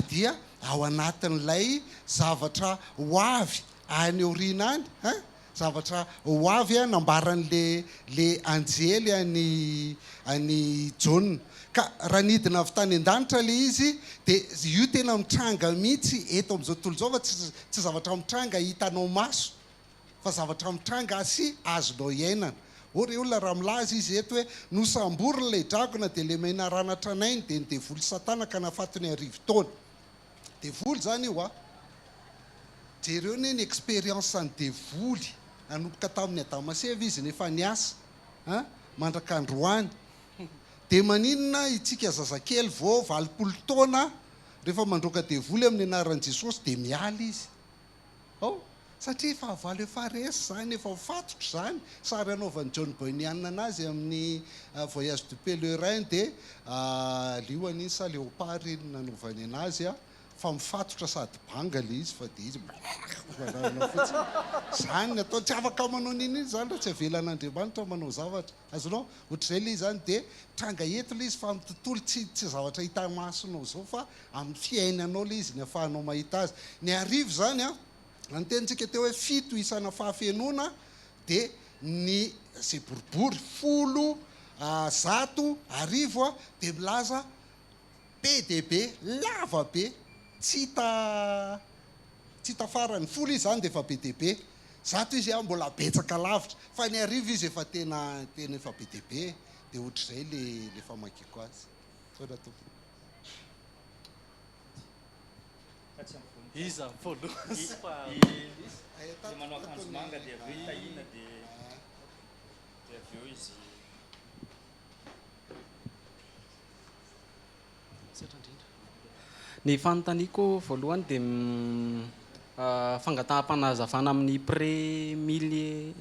dia ao anatin'ilay zavatra ho avy any aoriana any hein, zavatra ho avy an, nambaran'le le anjely an'i an'i Jaona. Ka raha nidina avy tany an-danitra le izy dia io tena mitranga mihitsy eto amin'izao tontolo izao fa tsy tsy zavatra mitranga hitanao maso fa zavatra mitranga sy azonao iainana. Ô ry olona raha milaza izy eto hoe nosamboriny ilay dragona dia le menarana tranainy dia ny devoly satana ka nafatony 1000 taona. Devoly zany io a! Jereo anie ny expérience ny devoly nanomboka tamin'ny Adama sy Eva izy nefa niasa an! mandraka androany. Dia maninona itsika zazakely vao 80 taona rehefa mandroaka devoly amin'ny anaran'i Jesosy dia miala izy? Ao? Satria fahavalo efa resy izany, efa mifatotra izany. Sary anaovan'i John Bunyan anazy amin'ny Voyage du Pèlerin dia liona iny sa léopard iny nanaovany anazy. Fa mifatotra sady banga le izy fa dia izy miranona fotsiny. Zany ny ataony, tsy afaka manao n'inon'inona zany raha tsy avelan'Andriamanitra manao zavatra. Azonao? Ohatr'izay le izy zany dia tranga eto le izy fa amin'ny tontolo tsy tsy zavatra hita masonao zao fa amin'ny fiainanao le izy ny afahanao mahita azy. Ny arivo zany an, raha nitenintsika teo hoe fito isana fahafenoana dia ny izay boribory folo, zato, arivo dia milaza Be dia be, lava be, tsy hita tsy hita farany. Folo izy izany dia efa be dia be. Zato izy an, mbola betsaka lavitra. Fa ny arivo izy efa tena tena efa be dia be. Dia ohatr'izay le le famakiako azy. Misaotra tompoko. Iza ny voalohany sy faharoa? Ilay manao akanjo manga dia avy eo i Tahiana dia dia avy eo izy. Misaotra indrindra. Ny fanontaniako voalohany dia fangataham-panazavana amin'ny pré-mille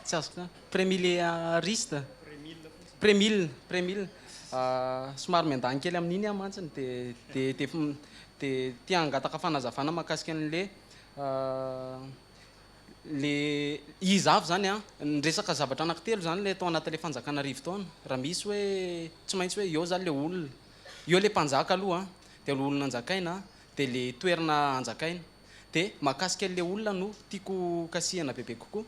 tsy azoko tsara, pré-milleariste, pré-mille, pré-mille, somary miandany kely amin'iny aho mantsiny dia dia dia dia te hangataka fanazavana mahakasika an'ilay Le iza avy zany an? Niresaka zavatra anaky telo zany le tao anatin'le fanjakana arivo taona. Raha misy hoe tsy maintsy hoe eo zany le olona, eo le mpanjaka aloha an, de le olona anjakaina de le toerana anjakaina. De mahakasika an'le olona no tiako kasihana bebe kokoa.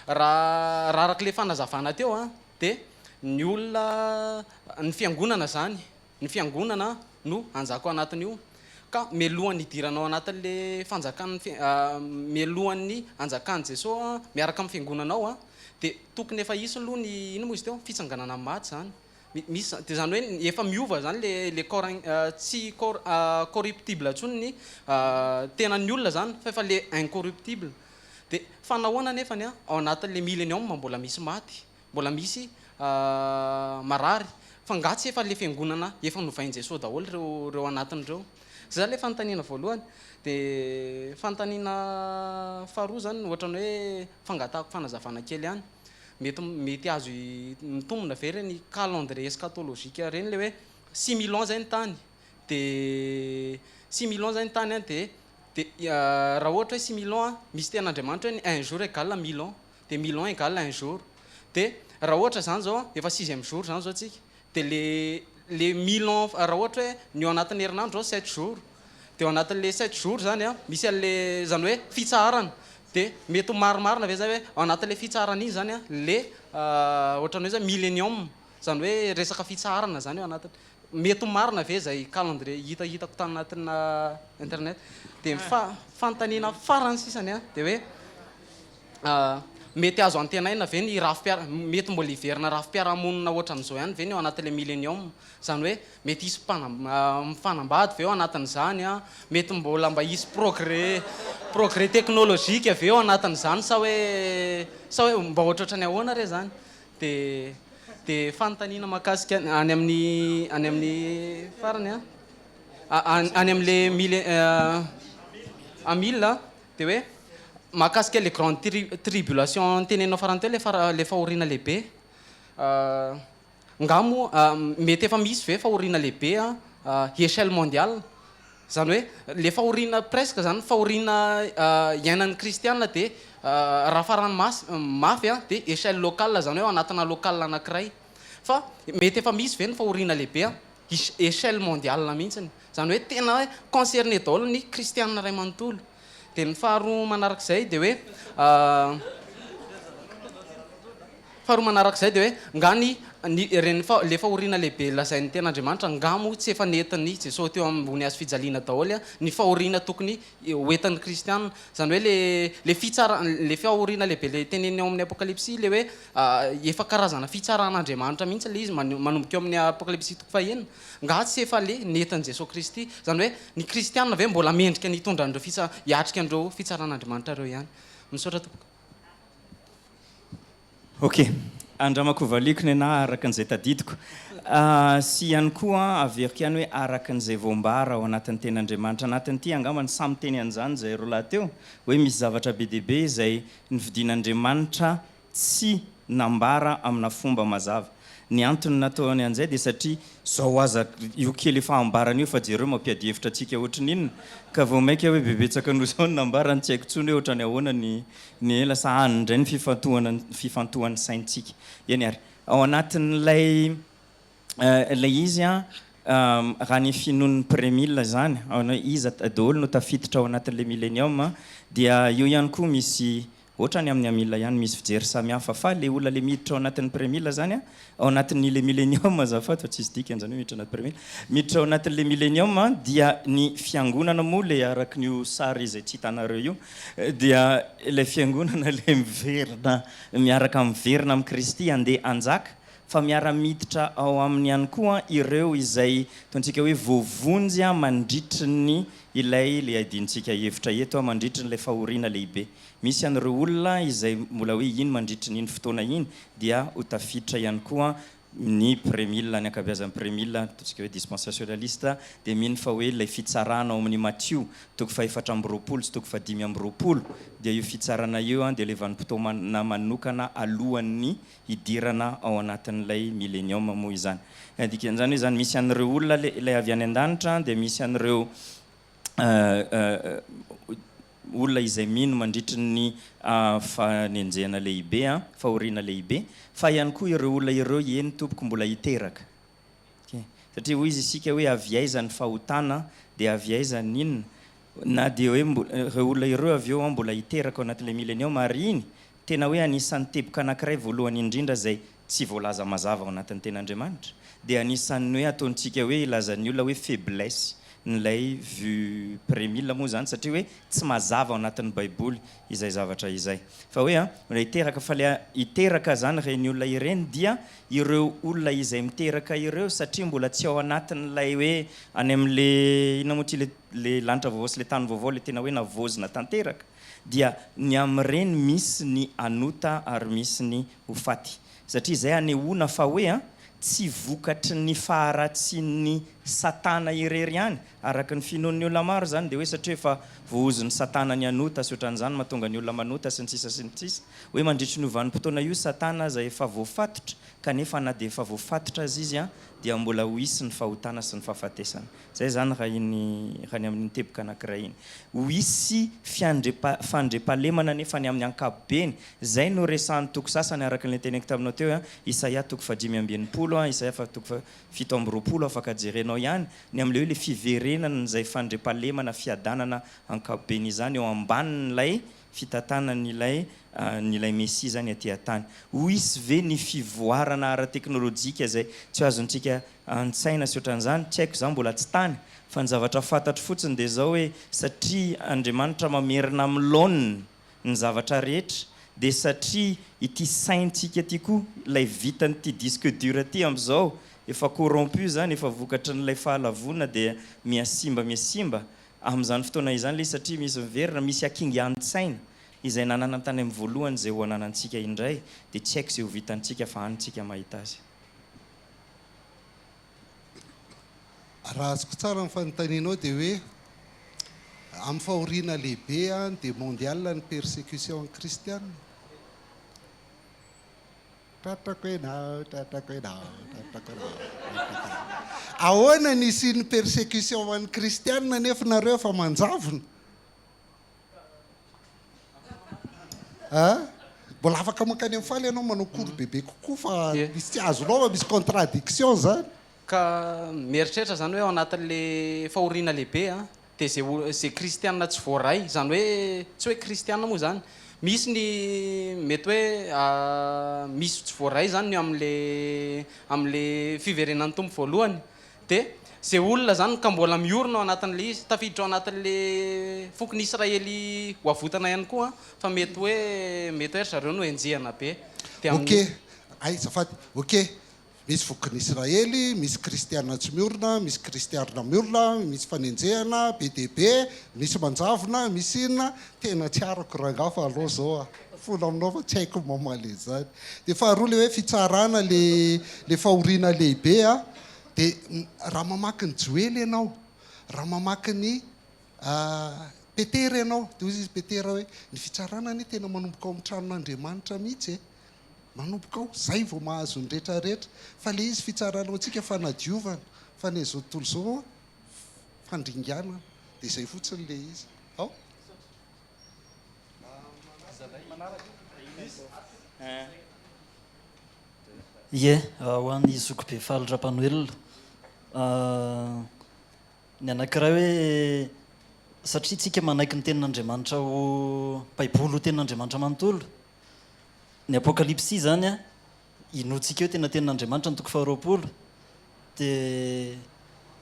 Raha raha araka le fanazavana teo an, de ny olona, ny fiangonana zany Ny fiangonana no hanjaka ao anatin'io. Ka mialohan'ny hidirana ao anatin'le fanjakan'ny mialohan'ny hanjakan'i Jesoa miaraka amin'ny fiangonana ao dia tokony efa hisy aloha ny inona moa izy teo? Fitsanganana amin'ny maty izany. Misy dia izany hoe efa miova izany le le corps tsy corps corruptible intsony ny tenan'ny olona izany fa efa le incorruptible. Dia fa nahoana anefany ao anatin'le millenium mbola misy maty? Mbola misy marary fa nga tsy efa le fiangonana efa novain'i Jesoa daholo ireo ireo anatiny ireo? Zay zany le fanontaniana voalohany. De fanontaniana faharoa zany ohatran'ny hoe fangatahako fanazavana kely ihany. Mety mety azo mitombina ve ireny calendrier eschatologique ireny le hoe 6000 ans zay ny tany de 6000 ans zay ny tany an de de raha ohatra hoe 6000 ans an misy tenin'Andriamanitra hoe ny un jour égale mille ans de mille ans égale un jour de raha ohatra zany zao an efa sixième jour zany zao tsika de le le mille ans raha ohatra hoe ny ao anatin'ny herinandro zao sept jours de ao anatin'le sept jours zany an misy an'le zany hoe fitsaharana de mety ho marimarina ve zay hoe ao anatin'le fitsaharana iny zany an le ohatran'ny hoe zany millenium zany hoe resaka fitsaharana zany ao anatiny Mety ho marina ve izay calendrier hitahitako tanatina internet? Dia ny fanontaniana farany sisany an, dia hoe mety azo antenaina ve ny rafi-piara, mety mbola hiverina rafi-piarahamonina ohatran'izao ihany ve ny ao anatin'ilay millenium? Izany hoe mety hisy mifanambady ve ao anatin'izany an? Mety mbola mba hisy progrès progrès technologique ve ao anatin'izany sa hoe sa hoe mba ohatrohatran'ny ahoana re izany? Dia dia fanontaniana mahakasika any amin'ny any amin'ny farany an, any amin'ilay mille amile dia hoe mahakasika ilay grande tribulation noteneninao farany teo ilay fara ilay fahoriana lehibe, Nga moa mety efa misy ve fahoriana lehibe a échelle mondiale? Zany hoe le fahoriana presque zany fahoriana iainan'ny kristiana de raha farany masy mafy a de échelle locale zany hoe ao anatina local anakiray. Fa mety efa misy ve ny fahoriana lehibe a échelle mondiale mihitsiny? Zany hoe tena hoe concerné daholo ny kristiana iray manontolo. Dia ny faharoa manarak'izay dia hoe faharoa manarak'izay dia hoe nga ny ny ireny fa le fahoriana lehibe lazain'ny tenin'Andriamanitra nga moa tsy efa nentin'i Jesoa teo ambony hazo fijaliana daholo ny fahoriana tokony ho entin'ny kristiana izany hoe le le fitsara le fahoriana lehibe le teneniny ao amin'ny apokalypsy le hoe efa karazana fitsaran'Andriamanitra mihitsy le izy manomboka eo amin'ny apokalypsy toko fahenina Nga tsy efa le nentin'i Jesoa Kristy? Izany hoe ny kristiana ve mbola mendrika ny hitondra an'ireo fitsa, hiatrika an'ireo fitsaran'Andriamanitra ireo ihany? Misaotra tompoko. Ok, andramako valiako ny anah araka an'izay tadidiko. Sy ihany koa averiko ihany hoe araka an'izay voambara ao anatin'ny tenin'Andriamanitra anatin'ity angamba ny samy teny an'izany izay roalahy teo hoe misy zavatra be dia be izay novidian'Andriamanitra tsy nambara amina fomba mazava. Ny antony nataony an'izay dia satria zao aza io kely efa ambarany io fa jereo mampiady hevitra antsika ohatry ny inona ka vao mainka hoe bebetsaka noho izao ny nambarany tsy haiko intsony hoe ohatrany ahoana ny ny lasa any indray ny fifantohana fifantohan'ny saintsika. Eny ary. Ao anatin'ilay ilay izy an, raha ny finoan'ny premil izany, hoe iza daholo no tafiditra ao anatin'ilay millenium, dia io ihany koa misy, ohatrany amin'ny amil ihany, misy fijery samihafa, fa ilay olona ilay miditra ao anatin'ny premil izany an, ao anatin'ilay millenium azafady fa tsisy dikany izany hoe miditra anaty premil, miditra ao anatin'ilay millenium dia ny fiangonana moa ilay araka io sary izay tsy hitanareo io, dia ilay fiangonana ilay miverina, miaraka miverina amin'i Kristy handeha hanjaka, fa miara-miditra ao aminy ihany koa ireo izay ataontsika hoe voavonjy mandritry ny ilay ilay adintsika hevitra eto mandritry ny ilay fahoriana lehibe. Misy an'ireo olona izay mbola hoe iny mandritry ny iny fotoana iny dia ho tafiditra ihany koa ny premil, ny ankabeazan'ny premil, ataontsika hoe dispensationaliste, dia mino fa hoe ilay fitsarana ao amin'ny Matio toko faha-24 sy toko faha-25 dia io fitsarana io dia ilay vanim-potoana manokana alohan'ny hidirana ao anatin'ilay millenium moa izany. Ny dikan'izany hoe izany misy an'ireo olona ilay avy any an-danitra dia misy an'ireo olona izay mino mandritry ny fanenjehana lehibe, fahoriana lehibe, fa ihany koa ireo olona ireo eny tompoko mbola hiteraka. Ok. Satria hoy izy isika hoe avy aiza ny fahotana dia avy aiza ny inona? Na dia hoe mbola ireo olona ireo avy eo mbola hiteraka ao anatin'ilay millenium ary iny tena hoe anisan'ny teboka anankiray voalohany indrindra izay tsy voalaza mazava ao anatin'ny tenin'Andriamanitra dia anisan'ny hoe ataontsika hoe ilazan'ny olona hoe faiblesse n'ilay vue premil moa izany satria hoe tsy mazava ao anatin'ny baiboly izay zavatra izay. Fa hoe an, mbola hiteraka fa ilay hiteraka izany ireny olona ireny dia ireo olona izay miteraka ireo satria mbola tsy ao anatin'ilay hoe any amin'le inona moa ity le le lanitra vaovao sy le tany vaovao le tena hoe navaozina tanteraka dia ny amin'ireny misy ny hanota ary misy ny ho faty satria izay anehoana fa hoe an tsy vokatry ny faharatsian'ny satana irery ihany araka ny finoan'ny olona maro izany dia hoe satria efa voahozon'ny satana ny hanota sy ohatran'izany mahatonga ny olona manota sy ny sisa sy ny sisa Hoe mandritry ny io vanim-potoana io Satana aza efa voafatotra, kanefa na dia efa voafatotra aza izy dia mbola ho hisy ny fahotana sy ny fahafatesana. Izay izany raha iny raha ny amin'iny teboka anankiray iny. Ho hisy fiandripa fandriampahalemana anefa ny amin'ny ankapobeny. Izay no resahan'ny toko sasany araka ny teneniko taminao teo, Isaia toko fahadimy amby enimpolo, Isaia faha toko faha 27 afaka jerenao ihany, ny amin'ilay hoe ilay fiverenan'izay fandriampahalemana, fiadanana ankapobeny izany eo ambanin'ilay fitantanany ilay ny ilay Mesia izany aty an-tany. Ho hisy ve ny fivoarana ara-teknolojika izay tsy azontsika an-tsaina sy ohatran'izany? Tsy haiko, izaho mbola tsy tany, fa ny zavatra fantatro fotsiny dia izao hoe satria Andriamanitra mamerina amin'ny laoniny ny zavatra rehetra dia satria ity saintsika ity koa ilay vitan'ity disque dur ity amin'izao efa corrompu izany, efa vokatrin'ilay fahalavoana dia mihasimba mihasimba Amin'izany fotoana izany ilay izy satria misy miverina, misy hakingan-tsaina izay nananany tany amin'ny voalohany izay ho ananantsika indray, dia tsy haiko izay ho vitantsika fa any tsika mahita azy. Raha azoko tsara ny fanontanianao dia hoe amin'ny fahoriana lehibe dia mondial ny persecution ny kristiana? Tratrako enao, tratrako enao, tratrako enao, tratrako enao. Ahoana ny hisian'ny persecution ho an'ny kristianina nefa nareo efa manjavona? A? Mbola afaka mankany amin'ny faly ianao manao cours bebe kokoa fa misy tsy azonao fa misy contradiction zany. Ka mieritreritra zany hoe ao anatin'le fahoriana lehibe an, Dia izay olo, izay kristiana tsy voaray, izany hoe tsy hoe kristiana moa izany, misy ny mety hoe misy tsy voaray izany ny amin'le amin'le fiverenan'ny Tompo voalohany, dia izay olona izany ka mbola miorina ao anatin'le izy, tafiditra ao anatin'le fokon'Israely ho avotana ihany koa fa mety hoe mety hoe ry zareo no enjehina be, dia Ok, amin'ny. hay azafady, ok, Misy fokon'Israely, misy kristiana tsy miorina, misy kristiarina miorina, misy fanenjehana be dia be, misy manjavona, misy inona, tena tsy arako rangaha fa aleo zao a, fona aminao fa tsy haiko ny mamaly an'izany. Dia faharoa le hoe fitsarana le le fahoriana lehibe a, dia raha mamaky ny Joely ianao, raha mamaky ny Petera ianao, dia hoy izy Petera hoe ny fitsarana anie tena manomboka ao amin'ny tranon'Andriamanitra mihitsy e. Manomboka ao, zay vao mahazo ny rehetra rehetra. Fa le izy fitsarana ho antsika fanadiovana, fa ny an'izao tontolo izao fandringanana. Dia izay fotsiny le izy. Ao. Ie, ho an'i Zokibe Faly Rapanoelina. Ny anankiray hoe satria tsika manaiky ny tenin'Andriamanitra ho Baiboly ho tenin'Andriamanitra manontolo, ny Apokalypsy izany an, inoantsika hoe tena tenin'Andriamanitra ny toko faharoapolo, dia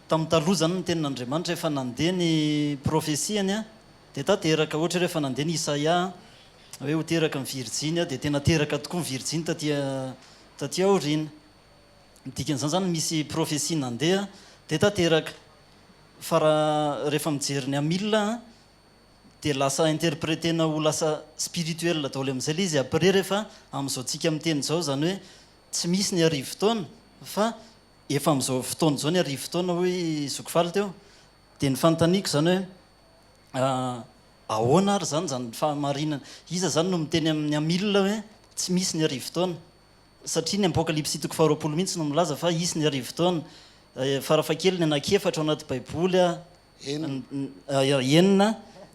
tamin'ny taloha izany ny tenin'Andriamanitra efa nandeha ny profesiany an, dia tanteraka, ohatra hoe rehefa nandeha ny Isaia hoe ho teraka ny virjiny dia tena teraka tokoa ny virjiny taty taty aoriana. Ny dikan'izany izany misy prophetie nandeha dia tanteraka. Fa raha rehefa mijery ny Amil dia lasa interpretena ho lasa spirituel daholo amin'izay ilay izy après rehefa amin'izao tsika miteny izao izany hoe tsy misy ny arivotaona fa efa amin'izao fotoana izao ny arivotaona hoy zoky faly teo. Dia ny fanontaniako izany hoe ahoana ary izany izany fahamarinana iza izany no miteny amin'ny Amil hoe tsy misy ny arivotaona? Satria ny Apokalypsy toko faharoapolo mihitsy no milaza fa hisy ny arivotaona, farafahakeliny anankiefatra ao anaty Baiboly, enina,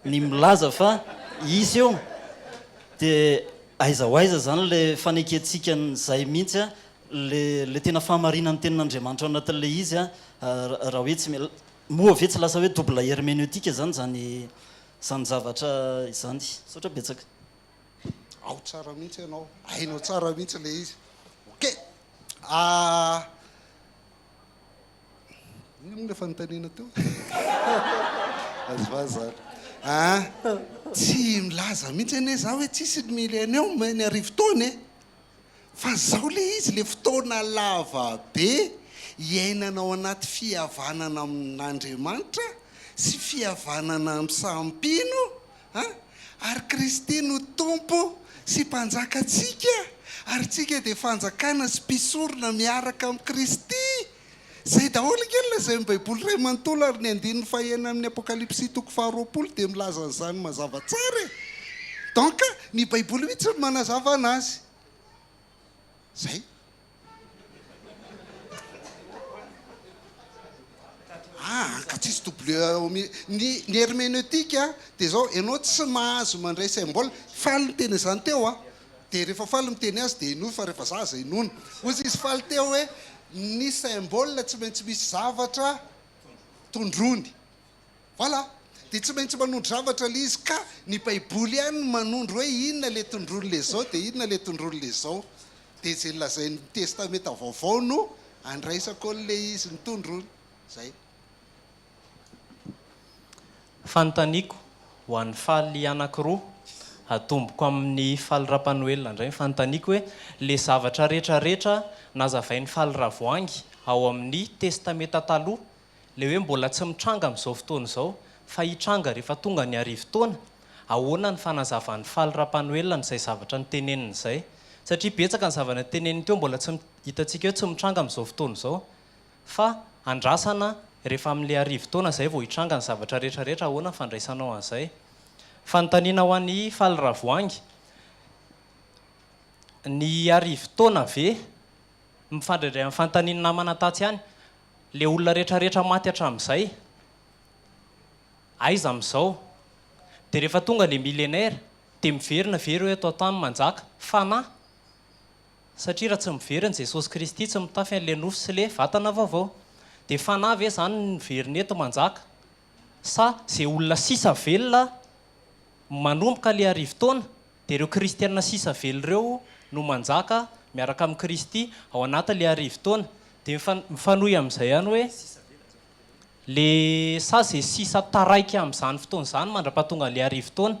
ny milaza fa hisy io, dia aiza ho aiza izany ilay fanekentsika an'izay mihitsy, ilay tena fahamarinan'ny tenin'Andriamanitra ao anatin'ilay izy, raha hoe tsy, moa ve tsy lasa hoe double herméneutique izany izany zavatra izany? Misaotra betsaka. Ao tsara mihitsy ianao, hainao tsara mihitsy ilay izy. Ok. Ah, inona moa ilay fanontaniana teo? Azafady zany. Ah, tsy milaza mihitsy anie za hoe tsisy ny millénium ny arivotaona e. Fa zao le izy, le fotoana lava be iainana ao anaty fihavanana amin'Andriamanitra sy fihavanana amin'ny samy mpino an! Ary Kristy no Tompo sy Mpanjakantsika, ary tsika dia fanjakana sy mpisorona miaraka amin'i Kristy. Izay daholo ange no lazain'ny Baiboly iray manontolo ary ny andininy fahenina amin'ny Apokalypsy toko faharoapolo dia milaza an'izany mazava tsara e! Donc ny Baiboly mihitsy no manazava anazy. Zay. Ah, ka tsisy double ny ny herméneutique dia izao, ianao tsy mahazo mandray symbole, faly niteny an'izany teo aho. Dia rehefa faly miteny azy dia henoy fa rehefa za aza henoina. Hozy izy faly teo hoe ny symbole tsy maintsy misy zavatra tondroiny. Voilà. Dia tsy maintsy manondro zavatra ilay izy ka ny baiboly ihany no manondro hoe inona ilay tondroin'ilay zao dia inona ilay tondroin'ilay zao. Dia izay lazain'ny testamenta vaovao no andraisako an'ilay izy ny tondroiny. Zay. Fanontaniako ho an'i Faly anakiroa, atomboko amin'i Faly Rapanoelina indray ny fanontaniako hoe, le zavatra rehetra rehetra nazavain'i Faly Ravoahangy ao amin'ny testamenta taloha, le hoe mbola tsy mitranga amin'izao fotoana izao fa hitranga rehefa tonga ny arivotaona, ahoana ny fanazavan'i Faly Rapanoelina an'izay zavatra noteneniny izay? Satria betsaka ny zavatra noteneniny teo mbola tsy hitantsika hoe tsy mitranga amin'izao fotoana izao. Fa andrasana rehefa amin'ilay arivotaona izay vao hitranga ny zavatra rehetra rehetra, ahoana ny fandraisanao an'izay? Fanontaniana ho an'i Faly Ravoahangy, ny arivotaona ve, mifandraindray amin'ny fanontanian'ny namana tatsy ihany, ilay olona rehetra rehetra maty hatramin'izay, aiza amin'izao? Dia rehefa tonga ilay millénaire, dia miverina ve ireo eto an-tany manjaka? Fanahy? Satria raha tsy miverina Jesosy Kristy tsy mitafy an'ilay nofo sy le vatana vaovao. Dia fanahy ve izany no miverina eto manjaka? Sa izay olona sisa velona manomboka ilay arivotaona dia ireo kristiana sisa velona ireo no manjaka miaraka amin'i Kristy ao anatin'ilay arivotaona? Dia mifanohy amin'izay ihany hoe Le sa ze sisa taraiky amin'izany fotoana izany mandra-pahatonga an'le arivotaona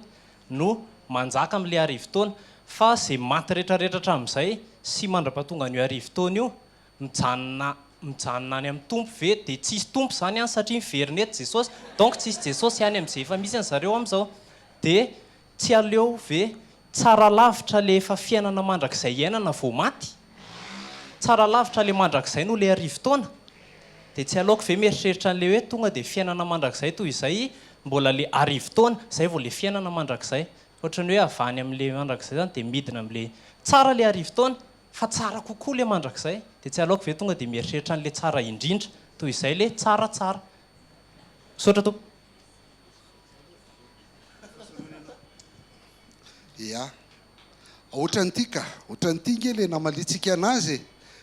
no manjaka amin'le arivotaona fa ze maty retraretra hatramin'izay sy mandra-pahatonga an'io arivotaona io mijanona mijanona any amin'ny Tompo ve de tsisy Tompo izany any satria miverina eto Jesosy donc tsisy Jesosy any amin'ze efa misy an'zareo amin'izao de Tsy aleo ve tsara lavitra le efa fiainana mandrakizay iainana vao maty? Tsara lavitra le mandrakizay noho le arivotaona? Dia tsy aleoko ve mieritreritra an'le hoe tonga dia fiainana mandrakizay toy izay mbola le arivotaona zay vao le fiainana mandrakizay? Ohatran'ny hoe avy any amin'le mandrakizay zany dia midina amin'le tsara le arivotaona. fa tsara kokoa le mandrakizay dia tsy aleoko ve tonga dia mieritreritra an'le tsara indrindra toy izay le tsaratsara. Misaotra tompoko. Ia. Ohatran'ity ka. Ohatran'ity nge le namaliantsika anazy e.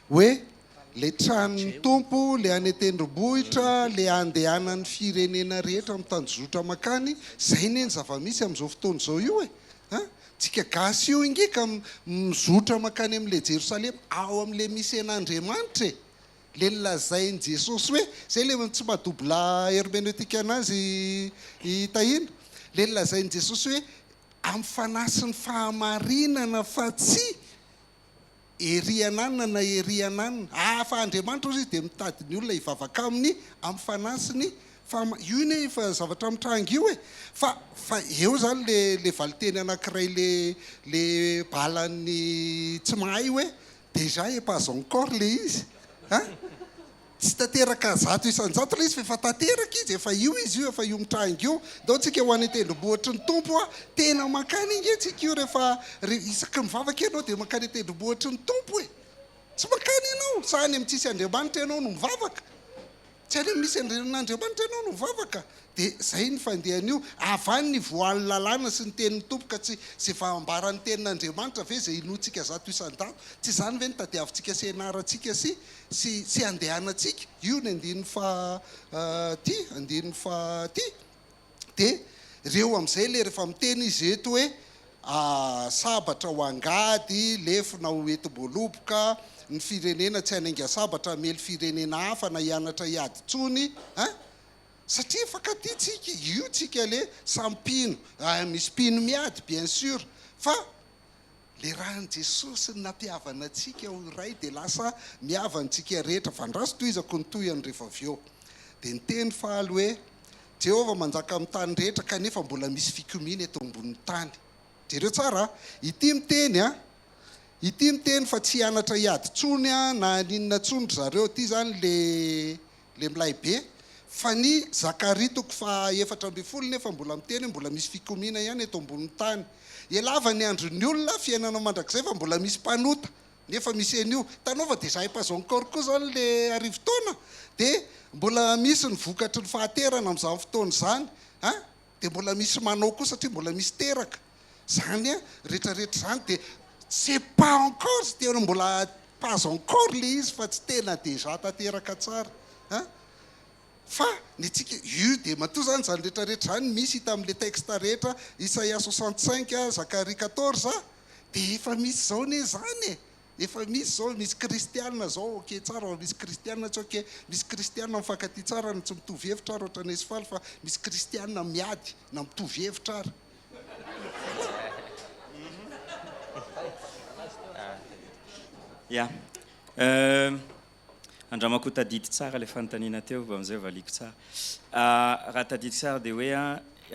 Hoe le tranon'ny Tompo, le any an-tendrombohitra, le andehanan'ny firenena rehetra mitanjozotra mankany, zay ne ny zava-misy amin'izao fotoana izao io e. An! Tsika gasy io nge ka mizotra mankany amin'le Jerosalema, ao amin'le misy an'Andriamanitra e. Le nolazain'i Jesosy hoe, zay le tsy maha double hermeneutique anazy i Tahiana, le nolazain'i Jesosy hoe amin'ny fanahy sy ny fahamarinana fa tsy ery ananona na ery ananona. Ah fa Andriamanitra ozy izy dia mitady ny olona hivavaka aminy amin'ny fanahy sy ny fahama-, io anie efa zavatra mitranga io e! Fa fa eo zany le le valinteny anankiray le le balan'ny tsy mahay hoe Déjà et pas encore le izy an! Tsy tanteraka 100% le izy fa efa tanteraka izy, efa io izy io, efa io mitranga io. Ndao tsika ho any an-tendrombohitry ny Tompo an! Tena mankany ange tsika io rehefa isaky ny mivavaka ianao dia mankany an-tendrombohitry ny Tompo e! Tsy mankany ianao, sa any amin'ny tsisy Andriamanitra ianao no mivavaka? Tsy any amin'ny misy an'Andriamanitra ianao no mivavaka. Dia izay ny fandehan'io. Avy any ny voan'ny lalàna sy ny tenin'ny Tompo ka tsy izay efa ambaran'ny tenin'Andriamanitra ve izay inoantsika 100%? Tsy izany ve no tadiavintsika sy ianarantsika sy sy sy andehanantsika? Io ny andininy faha ity, andininy faha ity. Dia reo amin'izay ilay rehefa miteny izy eto hoe sabatra ho angady, lefona ho entim-boaloboka, ny firenena tsy hanainga sabatra hamely firenena hafa na hianatra hiady intsony an! Satria mifankatia tsika, io tsika le samy mpino, misy mpino miady bien sur fa Le ran'i Jesosy no nampihavana antsika ho iray dia lasa mihavana tsika rehetra. Fa andraso tohizako ny tohiny rehefa avy eo. Dia niteny faly hoe, Jehovah manjaka amin'ny tany rehetra kanefa mbola misy fikomiana eto ambonin'ny tany. Jereo tsara a! Ity miteny a! Ity miteny fa tsy hianatra hiady intsony na haninona intsony ry zareo. Ity izany le Le milay be. Fa ny Zakaria toko faha 14 nefa mbola miteny hoe mbola misy fikomiana ihany eto ambonin'ny tany. Elava ny andron'ny olona, fiainana mandrakizay fa mbola misy mpanota. Nefa misy an'io. Hitanao fa déjà pas encore koa zany le arivotaona dia mbola misy ny vokatry ny fahaterana amin'izany fotoana izany an! Dia mbola misy manao koa satria mbola misy teraka. Zany an, retraretra zany dia c'est pas encore, tsy tena mbola pas encore le izy fa tsy tena déjà tanteraka tsara an. Fa ny antsika io dia matoa zany zany retraretra zany misy hita amin'le texte rehetra Isaia 65, Zacharie 14 dia efa misy zao anie zany e. Efa misy zao, misy kristiana zao ok tsara fa misy kristiana tsy ok, misy kristiana mifankatia tsara na tsy mitovy hevitra ary ohatran'i Esfaly fa misy kristiana miady na mitovy hevitra ary. Ya. Andramako ho tadidy tsara ilay fanontaniana teo vao amin'izay valiako tsara. Raha tadidiko tsara dia hoe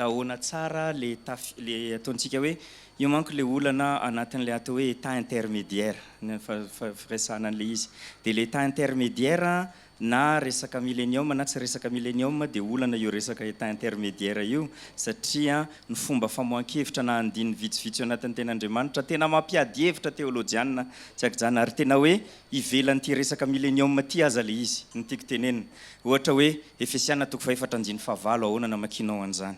ahoana tsara le taf- le ataontsika hoe io manko le olana anatin'ilay atao hoe état intermédiaire ny firesahana an'ilay izy. Dia le état intermédiaire na resaka millenium na tsy resaka millenium dia olana io resaka état intermédiaire io satria ny fomba famoahan-kevitra na andininy vitsivitsy eo anatin'ny tenin'Andriamanitra tena mampiady hevitra teolojiana tsy ankijana ary tena hoe Ivelan'ity resaka millenium ity aza le izy no tiako tenenina. Ohatra hoe Efesiana toko fahefatra andininy fahavalo ahoana namakianao an'izany?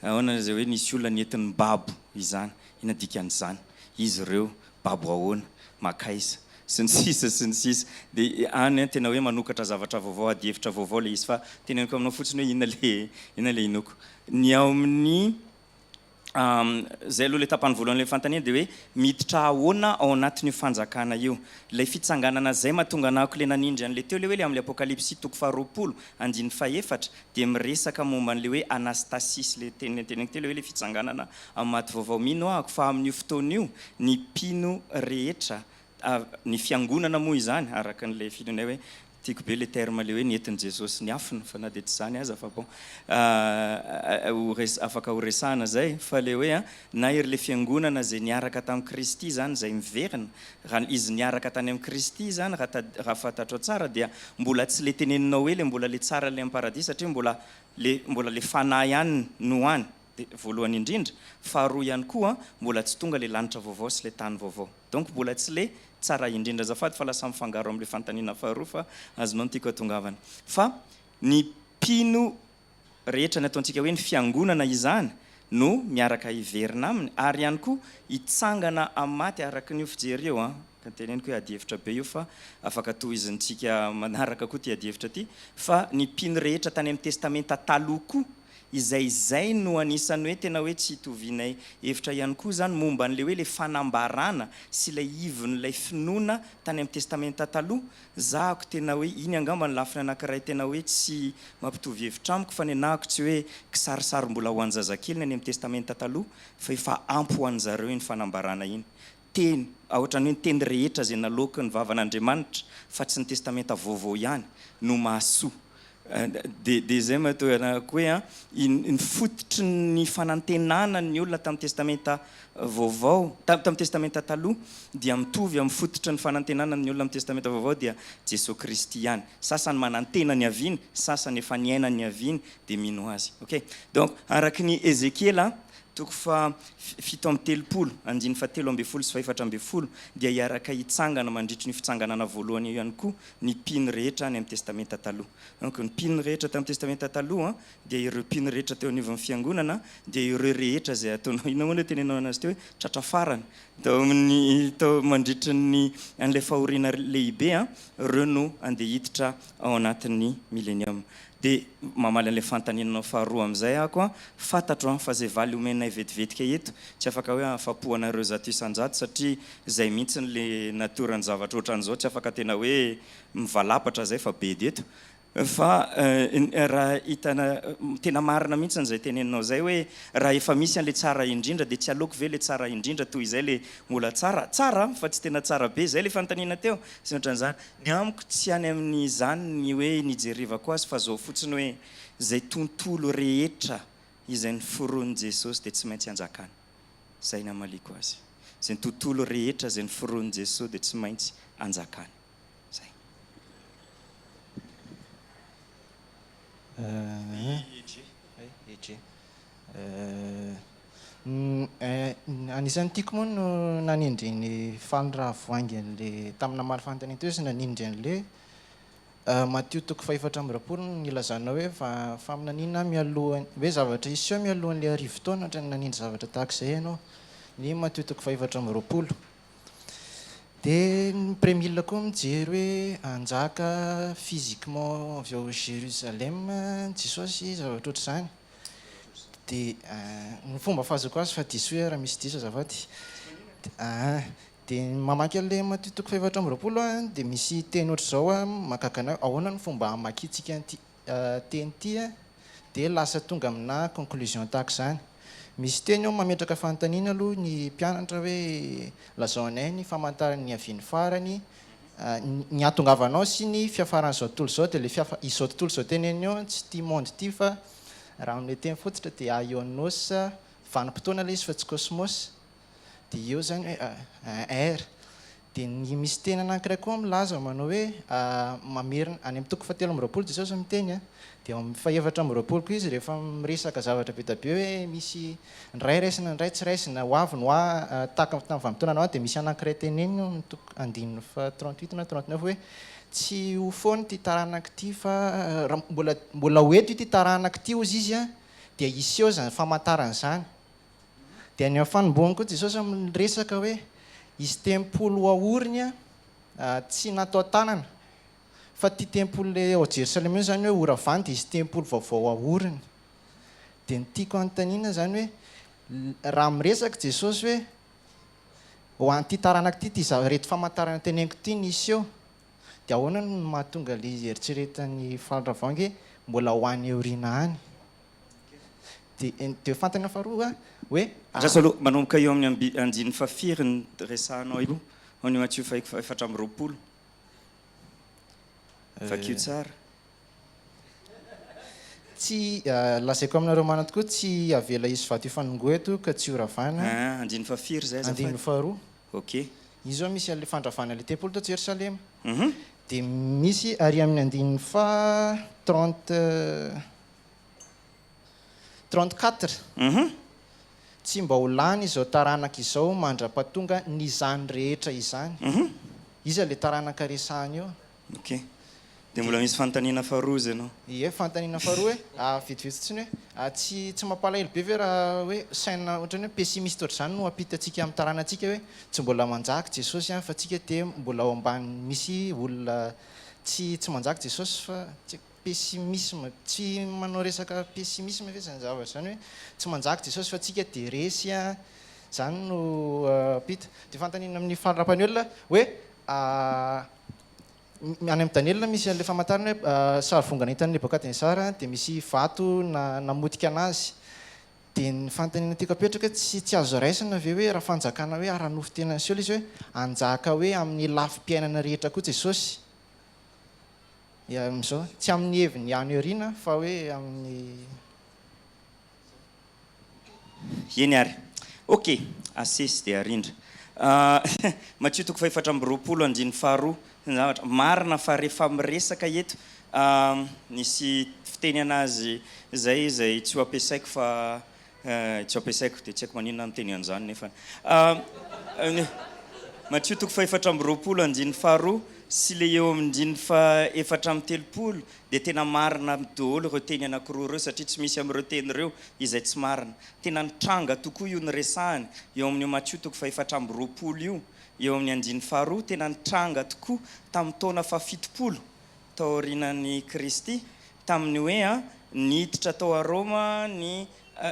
Ahoana izay hoe nisy olona nentiny babo izany? Inona dikan'izany? Izy ireo, babo ahoana? Makaiza? Sy ny sisa sy ny sisa. Dia any an tena hoe manokatra zavatra vaovao, adihevitra vaovao le izy fa teneniko aminao fotsiny hoe inona le inona le inoako. Ny ao amin'ny Izay aloha ilay tapany voalohany ilay fanontaniana dia hoe miditra ahoana ao anatin'io fanjakana io? Ilay fitsanganana izay mahatonga anahako ilay nanindry an'ilay teo ilay hoe ilay amin'ny Apokalypsy toko faharoapolo andininy fahefatra dia miresaka momba an'ilay hoe anastasis ilay teny noteneniko teo ilay hoe ilay fitsanganana amin'ny maty vaovao. Mino ahako fa amin'io fotoana io ny mpino rehetra ny fiangonana moa izany araka an'ilay finoanay hoe Tiako be le terme le hoe nentin'i Jesosy niafina fa na dia tsy izany aza fa bon ho afaka ho resahana zay fa le hoe na ery le fiangonana zay niaraka tamin'i Kristy zany zay miverina raha izy niaraka tany amin'i Kristy zany raha tad raha fantatrao tsara dia mbola tsy le teneninao hoe le mbola le tsara le am paradis satria mbola le mbola le fanahy ihany no any de voalohany indrindra faharoa ihany koa mbola tsy tonga le lanitra vaovao sy le tany vaovao donc mbola tsy le. tsara indrindra. Azafady fa lasa mifangaro amin'ilay fanontaniana faharoa fa azonao ny tiako hatongavana. Fa ny mpino rehetra, ny ataontsika hoe ny fiangonana izany no miaraka hiverina aminy ary ihany koa hitsangana amin'ny maty araka ny io fijery io an! Ka teneniko hoe adihevitra be io fa afaka tohizintsika manaraka koa ity adihevitra ity fa ny mpino rehetra tany amin'ny testamenta taloha koa izay izay no anisan'ny hoe tena hoe tsy itovianay hevitra ihany koa izany momba an'ilay hoe ilay fanambarana sy ilay ivon'ilay finoana tany amin'ny testamenta taloha Zahako tena hoe iny angamba ny lafiny anakiray tena hoe tsy mampitovy hevitra amiko fa nenahako tsy hoe kisarisary mbola ho an-jazakely ny any amin'ny testamenta taloha fa efa ampy ho an'zareo iny fanambarana iny teny ohatran'ny hoe ny teny rehetra izay naloaky ny vavan'Andriamanitra fa tsy ny testamenta vaovao ihany no mahasoa Dia dia izay mahatonga anako hoe an, ny fototry ny fanantenana ny olona tamin'ny Testamenta Vaovao, tamin'ny Testamenta Taloha dia mitovy amin'ny fototry ny fanantenana ny olona amin'ny Testamenta Vaovao dia Jesoa Kristy ihany. Sasany manantena ny haviany, sasany efa niaina ny haviany dia mino Azy. Ok. Donc araka ny Ezekiela toko faha 37 andininy faha 13 sy faha 14 dia hiaraka hitsangana mandritry ny fitsanganana voalohany io ihany koa ny mpino rehetra any amin'ny Testamenta Taloha. Donc ny mpino rehetra tamin'ny Testamenta Taloha dia ireo mpino rehetra teo anivon'ny Fiangonana, dia ireo rehetra izay ataonao, inona moa ilay tenenao anazy teo hoe tratra farany tao amin'ny, tao mandritry ny an'ilay fahoriana lehibe an, ireo no andeha hiditra ao anatin'ny Millennium. Dia mamaly an'ilay fanontanianao faharoa amin'izay ako an, fantatro an fa izay valy omenay vetivetika eto tsy afaka hoe ahafapo anareo 100% satria izay mihitsy le natiora ny zavatra ohatran'izao tsy afaka tena hoe mivalapatra zay fa bedy eto fa raha hitana tena marina mihitsy izay teneninao izay hoe raha efa misy an'le tsara indrindra dia tsy aleoko ve le tsara indrindra toy izay le mbola tsara tsara fa tsy tena tsara be izay le fanontaniana teo sy ny ohatran'izany Ny amiko tsy any amin'izany ny hoe nijerevako azy fa zao fotsiny hoe zay tontolo rehetra izay noforonin'i Jesosy dia tsy maintsy anjakany. Zay ny hamaliako azy. Zay tontolo rehetra izay noforonin'i Jesosy dia tsy maintsy anjakany. Zay. Anisan'ny tiako moa no nanindrian'i Faly Ravoahangy an'ilay tamin'ny namaly fanontaniana teo izy nanindry an'ilay Matio toko faha-24 nilazana hoe faminaniana mialoha hoe zavatra hiseho mialohan'ilay arivotaona ohatran'ny nanindry zavatra tahaka izay ianao ny Matio toko faha-24. Dia ny Premil koa mijery hoe hanjaka physiquement avy ao Jérusalem Jesosy zavatra ohatr'izany. Dia ny fomba fahazoako azy fa diso hoe raha misy diso azafady. Dia mamaky an'ilay Matio toko faha-24 aho dia misy teny ohatr'izao mahagaga anay ahoana ny fomba hamakiantsika an'ity teny ity dia lasa tonga aminà conclusion tahaka izany. Misy teny ao mametraka fanontaniana aloha ny mpianatra hoe lazao anay ny famantarana ny niavian'ny farany, ny hahatongavanao sy ny fiafaran'izao tontolo izao dia ilay fiafa- izao tontolo izao teneniny eo tsy ity monde ity fa raha amin'ilay teny fototra dia aionos, vanim-potoana ilay izy fa tsy cosmos. Dia eo izany hoe air. Dia ny misy teny anankiray koa milaza manao hoe mamerina, any amin'ny toko fahatelo amby 20 Jesosy miteny an, dia ao amin'ny fahefatra amby 20 koa izy rehefa miresaka zavatra be dia be hoe misy ny ray raisina ny ray tsy raisina, ho avy Noa tahaka tamin'ny vanim-potoana Noa dia misy anankiray teneniny ao amin'ny toko andininy faha 38 na 39 hoe tsy ho foana ity taranaka ity fa raha mbola mbola ho eto ity taranaka ity hozy izy an, dia hiseho izany famantarana izany. Dia any amin'ny fanombohany koa Jesosy miresaka hoe hisy tempoly ho aoriny tsy natao tanana fa ity tempoly le ao Jerosalema io izany hoe horavany dia hisy tempoly vaovao aoriny. Dia ny tiako anontaniana izany hoe raha miresaka Jesosy hoe ho an'ity taranaka ity ity ireto famantarana teneniko ity ny hiseho dia ahoana no mahatonga ilay eritreretan'i Faly Ravoahangy hoe mbola ho any aoriana any? Dia dia fantany faharoa hoe. Andraso aloha, manomboka eo amin'ny ambi andininy fahafiry ny resahanao io? Ao ny Matio faha 24. Vakio tsara. Tsy, lazaiko aminareo marina tokoa, tsy avela hisy vato hifanongoa eto ka tsy horavana. Ah, andininy fahafiry izay azafady? Andininy faharoa. Ok. Io izao misy an'ilay fandravana ilay tempoly tao Jerosalema. Dia misy ary amin'ny andininy faha trente. 34, Tsy mba ho lany izao taranaka izao mandra-pahatonga ny izany rehetra izany. Iza ilay taranaka resahina eo? Ok. Dia mbola misy fanontaniana faharoa izy ianao. Ie, fanontaniana faharoa hoe, vetivety fotsiny hoe, tsy tsy mampalahelo be ve raha hoe saina ohatran'ny hoe pessimiste ohatr'izany no ampitantsika amin'ny taranantsika hoe tsy mbola manjaka Jesosy an, fa tsika dia mbola ao ambany misy olona tsy tsy manjaka Jesosy fa tsy haiko pessimisme, tsy manao resaka pessimisme ve izany zavatra izany hoe tsy manjaka Jesosy fa tsika dia resy an, izany no ampita. Dia fanontaniana amin'ny Faly Rampanoelina hoe Any amin'i Daniela misy an'ilay famantarana hoe sarivongana hitan'i Nebokadnezara dia misy vato namotika an'azy. Dia ny fanontaniana tiako apetraka hoe tsy tsy azo raisina ve hoe raha fanjakana hoe ara-nofo tena niseho ilay izy hoe hanjaka hoe amin'ny lafim-piainana rehetra koa Jesosy? Ya amin'izao. Tsy amin'ny heviny any aoriana fa hoe amin'ny. Eny ary. Ok, asesy dia arindra. Matio toko fahefatra amby 20 andininy faharoa, ny zavatra marina fa rehefa miresaka eto, nisy fiteny anazy izay izay tsy ho ampiasaiko fa tsy ho ampiasaiko dia tsy haiko maninona aho miteny an'izany nefany. Matio toko fahefatra amby 20 andininy faharoa sy ilay eo amin'ny andininy faha-34 Dia tena marina daholo ireo teny anankiroa ireo satria tsy misy amin'ireo teny ireo izay tsy marina. Tena nitranga tokoa io niresahany eo amin'io Matio toko faha-24 io, eo amin'ny andininy faharoa, tena nitranga tokoa tamin'ny taona fahafitopolo taorianan'i Kristy, tamin'ny hoe niditra tao a Roma ny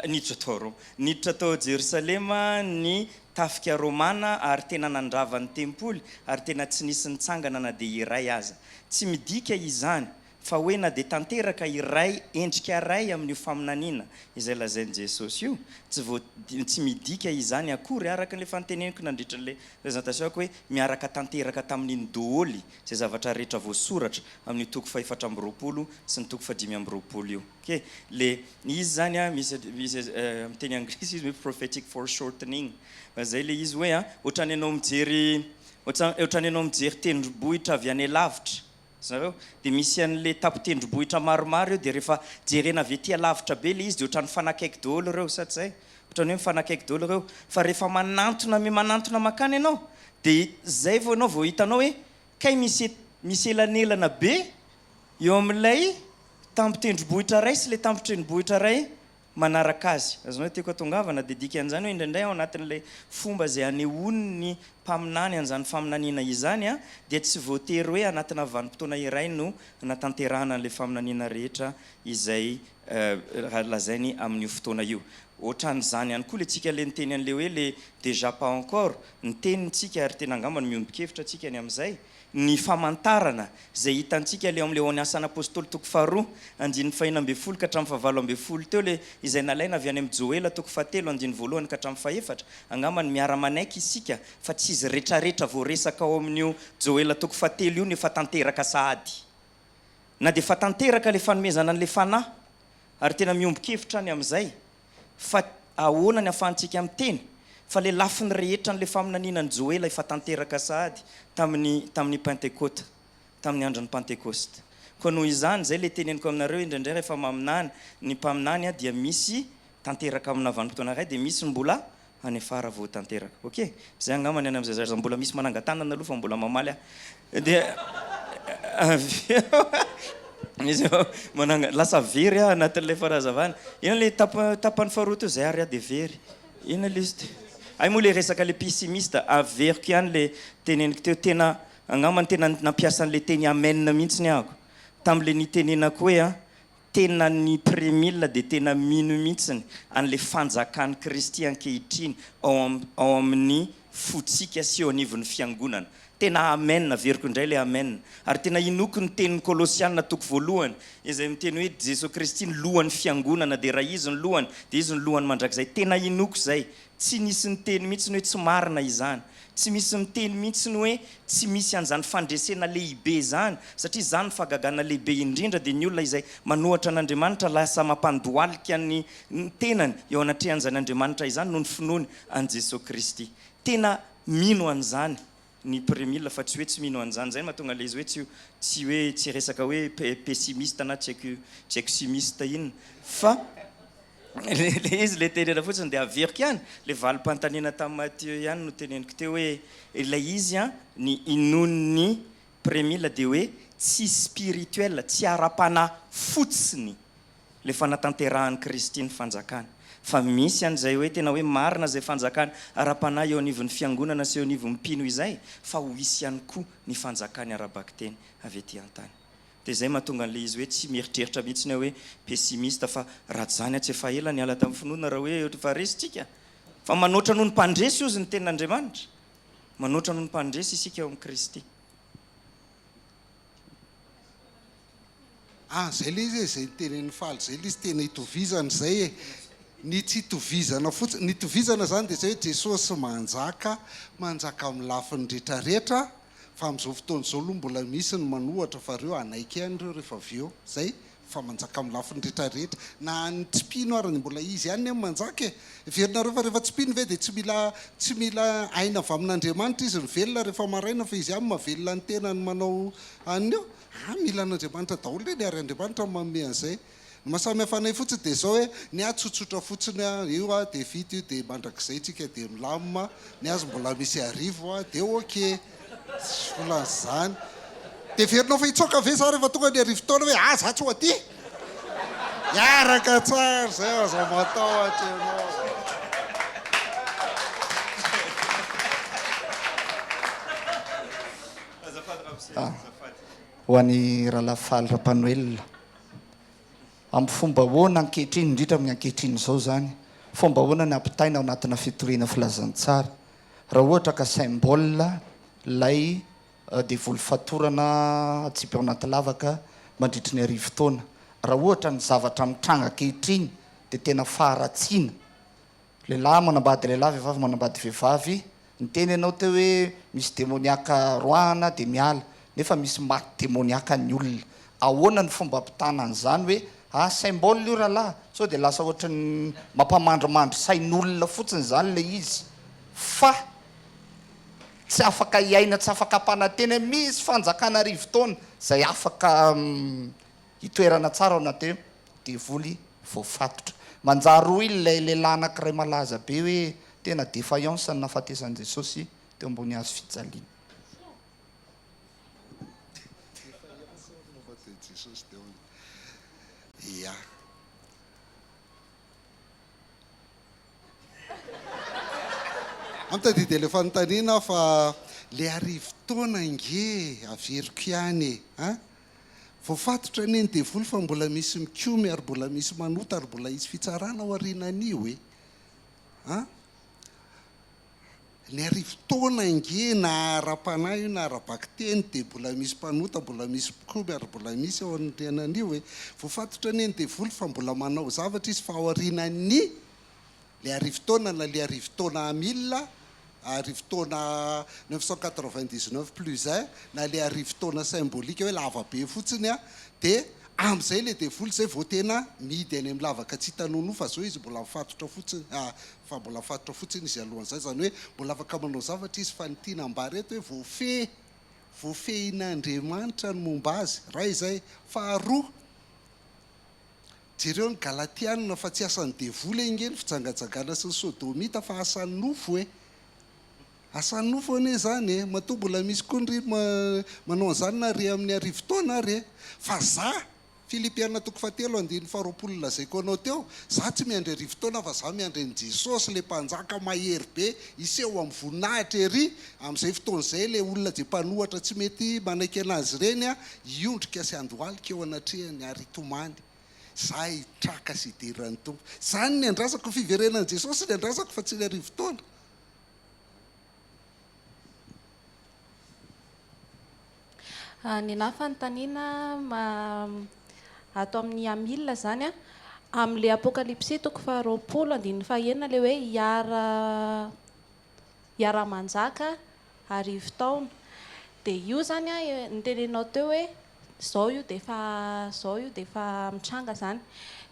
niditra tao Roma, niditra tao Jerosalema ny tafika romana ary tena nandrava ny tempoly ary tena tsy nisy nitsangana na dia iray aza. Tsy midika izany fa hoe na dia tanteraka iray endrika iray amin'io faminaniana izay lazain'i Jesosy io, tsy vao tsy midika izany akory araka ilay fanteneniko nandritra ilay présentation-ko hoe miaraka tanteraka tamin'iny doholy izay zavatra rehetra voasoratra amin'io toko fahefatra amby 20 sy ny toko fahadimy amby 20 io. Ok, le izy zany an, misy misy amin'ny teny anglisy izy hoe prophetic foreshortening, fa zay le izy hoe an, ohatran'ny ianao mijery ohatran'ny ianao mijery tendrombohitra avy any alavitra, zareo, dia misy an'le tampon-tendrombohitra maromaro eo, dia rehefa jerena avy ety alavitra be le izy dia ohatran'ny mifanakaiky daholo ireo, sa tsy zay? Ohatran'ny hoe mifanakaiky daholo ireo, fa rehefa manantona miha-manantona mankany ianao, dia zay vao ianao vao hitanao hoe kay misy misy elanelana be eo amin'ilay tampon-tendrombohitra iray sy ilay tampon-tendrombohitra iray manaraka azy. Azonao tiako atongavana dia dikan'izany hoe indraindray ao anatin'ilay fomba izay anehoan'ny mpaminany an'izany faminaniana izany dia tsy voatery hoe anatina vanim-potoana iray no anatanterahana an'ilay faminaniana rehetra izay lazainy amin'io fotoana io. Ohatran'izany ihany koa ilay tsika ilay niteny an'ilay hoe le déjà pas encore, niteny tsika ary tena angamba miombon-kevitra tsika ny amin'izay, Ny famantarana izay hitantsika ilay ao amin'ilay ao amin'ny Asan'ny Apostoly toko faharoa, andininy fahenina ambin'ny folo ka hatramin'ny fahavalo ambin'ny folo teo, ilay izay nalaina avy any amin'i Joela toko fahatelo, andininy voalohany ka hatramin'ny fahefatra, angamba ny miara-manaiky isika fa tsy izy retraretra voaresaka ao amin'io Joela toko fahatelo io no efa tanteraka sahady. Na dia efa tanteraka ilay fanomezana an'ilay Fanahy, ary tena miombon-kevitra ny amin'izay, Fa ahoana ny ahafahantsika miteny fa ilay lafiny rehetra an'ilay faminaniana an'i Joela efa tanteraka sahady tamin'ny tamin'ny Pentekota, tamin'ny andron'ny Pantekosta? Koa noho izany, izay ilay teneniko aminareo, indraindray rehefa maminany ny mpaminany dia misy tanteraka amina vanim-potoana iray, dia misy mbola any afara vao tanteraka. Ok? Izay angamba ny any amin'izay zaza mbola misy manangan-tanana aloha fa mbola mamaly aho. Dia avy eo misy mananga lasa very aho anatin'ilay fanazavana. Inona ilay tapa tapany faharoa teo izay ary aho dia very. Inona ilay izy teo? Hay moa ilay resaka ilay pessimiste, averiko ihany ilay teneniko teo, tena angamba ny tena nampiasa an'ilay teny amen mihitsy ahako tamin'ilay nitenenako hoe Tena ny premil dia tena mino mihitsiny an'ilay fanjakan'i Kristy ankehitriny ao ao amin'ny fotsika sy eo anivon'ny fiangonana. Tena amen, averiko indray ilay amen. Ary tena inoako ny tenin'ny Kolosiana toko voalohany izay miteny hoe Jesoa Kristy no lohan'ny fiangonana dia raha Izy no lohany dia Izy no lohany mandrakizay. Tena inoako izay. Tsy nisy niteny mihitsiny hoe tsy marina izany. Tsy misy miteny mihitsiny hoe tsy misy an'izany fandresena lehibe izany, satria izany ny fahagagana lehibe indrindra dia ny olona izay manohatra an'Andriamanitra lasa mampandohalika ny tenany eo anatrehan'izany Andriamanitra izany noho ny finoany an'i Jesoa Kristy. Tena mino an'izany ny premil fa tsy hoe tsy mino an'izany. Izay no mahatonga ilay izy hoe tsy tsy hoe tsy resaka hoe pessimiste na tsy haiko tsy haiko simiste inona fa. Ilay izy ilay tenena fotsiny dia averiko ihany, ilay valim-panontaniana tamin'i Mathieu ihany no teneniko teo hoe ilay izy an, ny inoan'ny premila dia hoe tsy spirituel, tsy ara-panahy fotsiny ilay fanatanterahan'i Kristy ny fanjakany. Fa misy an'izay hoe tena hoe marina izay fanjakana ara-panahy eo anivon'ny fiangonana sy eo anivon'ny mpino izay, fa ho hisy ihany koa ny fanjakany ara-bakiteny avy ety an-tany. Dia izay mahatonga an'ilay izy hoe tsy mieritreritra mihitsy aho hoe pessimiste fa raha tsy izany aho tsy efa ela niala tamin'ny finoana raha hoe efa resy tsika. Fa manoatra noho ny mpandresy hozy ny tenin'Andriamanitra. Manoatra noho ny mpandresy isika ao amin'i Kristy. Ah zay le izy e, zay nitenenin'i Faly zay le izy tena itovizana izay e. Ny tsy itovizana fotsiny, ny itovizana zany dia zay hoe Jesosy manjaka, manjaka amin'ny lafiny retraretra, fa amin'izao fotoana izao aloha mbola misy ny manohatra fa reo hanaiky ihany reo rehefa avy eo, zay fa manjaka amin'ny lafiny retraretra, na ny tsy mpino ary mbola izy ihany anie no manjaka e. Heverinareo fa rehefa tsy mpino ve dia tsy mila tsy mila aina avy amin'Andriamanitra izy mivelona rehefa maraina fa izy ihany mahavelona ny tenany manao an'io? Ah mila an'Andriamanitra daholo ireny ary Andriamanitra no manome an'izay. Ny maha samy hafa anay fotsiny dia izao hoe ny ahy tsotsotra fotsiny ah, io ah dia vita io dia mandrakizay tsika dia milamina, ny azy mbola misy arivo ah dia ok. Tsisy olana izany. Dia heverinao fa hitsoaka ve za rehefa tonga ny arivo taona hoe ah za tsy ho aty? Miaraka tsara izay aza matahotra ianao. Ho an'i Rahalahy Faly Rapanoelina, amin'ny fomba ahoana ankehitriny, indrindra amin'ny ankehitriny izao izany, fomba ahoana ny hampitaina ao anatina fitoriana filazantsara, raha ohatra ka symbole ilay devoly fatorana atsipy ao anaty lavaka mandritry ny arivotaona, raha ohatra ny zavatra mitranga ankehitriny dia tena faharatsiana Lehilahy manambady lehilahy, vehivavy manambady vehivavy. Niteny ianao teo hoe misy demoniaka roahana dia miala, nefa misy maty demoniaka ny olona. Ahoana ny fomba ampitana an'izany hoe ah symbole io rahalahy, sao dia lasa ohatran'ny mampamandrimandry sain'olona fotsiny izany ilay izy fa tsy afaka hiaina, tsy afaka hampanantena hoe misy fanjakana arivotaona izay afaka hitoerana tsara ao anaty devoly voafatotra. Manjary hoy ilay lehilahy anankiray malaza be hoe tena défaillance ny nahafatesan'i Jesosy teo ambony hazo fijaliana. Défaillance ny nahafatesan'i Jesosy teo ambony. Ia. Mitadidy ilay fanontaniana aho fa le arivotaona ange averiko ihany e. An? Voafatotra anie ny devoly fa mbola misy mikomy ary mbola misy manota ary mbola hisy fitsarana ao aorianan'io e! An! Ny arivotaona ange na ara-panahy io na ara-bakiteny dia mbola misy mpanota, mbola misy mpikomy ary mbola misy ao aorianan'io e! Voafatotra anie ny devoly fa mbola manao zavatra izy fa ao aorianan'ny Le arivotaona na le arivotaona mille, arivotaona 999 plus un, na le arivotaona symbolique hoe lava be fotsiny an, dia amin'izay le devoly izay vao tena mihidy any amin'ny lavaka tsy hita nonoa fa zao izy mbola mifatotra fotsiny, fa mbola mifatotra fotsiny izy alohan'izay, izany hoe mbola afaka manao zavatra izy fa ny tiana ambara eto hoe voafehy, voafehin'Andriamanitra ny momba azy, iray izay, faharoa, Jereo ny Galatiana fa tsy asan'ny devoly ange ny fijangajangana sy ny sodomita fa asan'ny nofo e! Asan'ny nofo anie izany e! Matoa mbola misy koa ndry manao an'izany na re amin'ny arivotaona ary e! Fa za, Filipiana toko fahatelo andininy faharoapolo nolazaiko anao teo, za tsy miandry arivotaona fa za miandry an'i Jesosy le mpanjaka mahery be hiseho amin'ny voninahitra ery, amin'izay fotoana izay le olona ze mpanohatra tsy mety manaiky anazy ireny a, hiondrika sy handohalika eo anatrehany ary hitomany. Za hitraka sy hidera ny Tompo. Zany ny andrasako, ny fiverenan'i Jesosy ny andrasako fa tsy ny arivotaona. Ny anahy fanontaniana ato amin'ny Amil izany an, amin'ilay Apokalypsy toko faharoapolo andininy fahenina ilay hoe hiara hiara-manjaka arivotaona. Dia io izany an, noteneninao teo hoe izao io dia efa izao io dia efa mitranga izany.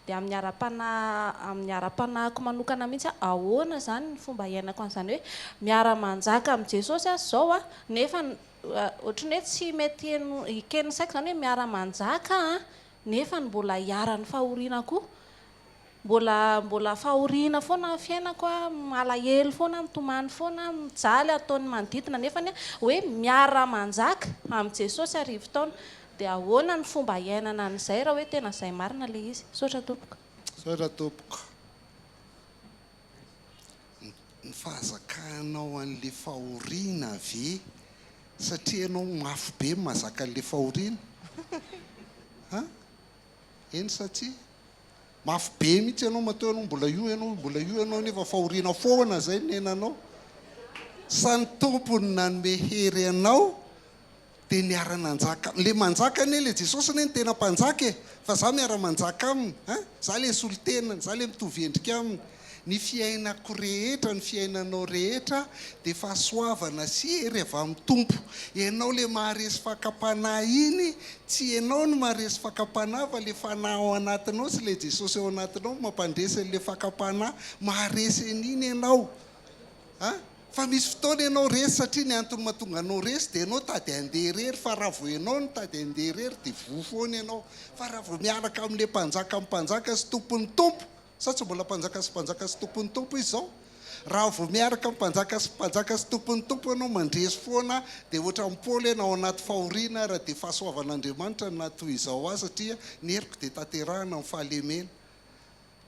Dia amin'ny ara-panahy amin'ny ara-panahiko manokana mihitsy aho, ahoana izany ny fomba iainako an'izany hoe miara-manjaka amin'i Jesosy aho izao an, nefa ohatran'ny hoe tsy mety heno eken'ny saiko izany hoe miara-manjaka an, nefa mbola iharan'ny fahoriana koa. Mbola mbola fahoriana foana ny fiainako a, malahelo foana, mitomany foana, mijaly ataon'ny manodidina nefany hoe miara manjaka amin'i Jesosy arivotaona. Dia ahoana ny fomba hiainana an'izay raha hoe tena izay marina ilay izy? Misaotra tompoko. Misaotra tompoko. Ny fahazakanao an'le fahoriana ve satria ianao mafy be mahazaka an'le fahoriana? An? Eny sa tsia? Mafy be mihitsy ianao matoa ianao mbola io ianao mbola io ianao nefa fahoriana foana zay ny niainanao. Sa ny Tompo no nanome hery anao dia niara-nanjaka le manjaka anie le Jesosy anie no tena mpanjaka e! Fa za miara-manjaka aminy an! Za le solontenany, za le mitovy endrika aminy. Ny fiainako rehetra, ny fiainanao rehetra dia fahasoavana sy hery avy amin'ny Tompo. Ianao le maharesy fakam-panahy iny, tsy ianao no maharesy fakam-panahy fa le fanahy ao anatinao sy le Jesosy ao anatinao no mampandresy an'le fakam-panahy. Maharesy an'iny ianao. A! Fa misy fotoana ianao resy satria ny antony mahatonga anao resy dia ianao tady handeha irery fa raha vao ianao no tady handeha irery dia voa foana ianao. Fa raha vao miaraka amin'ilay mpanjakan'ny mpanjaka sy tompon'ny tompo, sa tsy mbola mpanjaka sy mpanjaka sy tompon'ny tompo izy izao? Raha vao miaraka amin'ny mpanjaka sy mpanjaka sy tompon'ny tompo ianao mandresy foana dia ohatran'i Paoly hoe na ao anaty fahoriana ara dia fahasoavan'Andriamanitra no nahatoy izao ahy satria ny heriko dia tanterahina amin'ny fahalemena.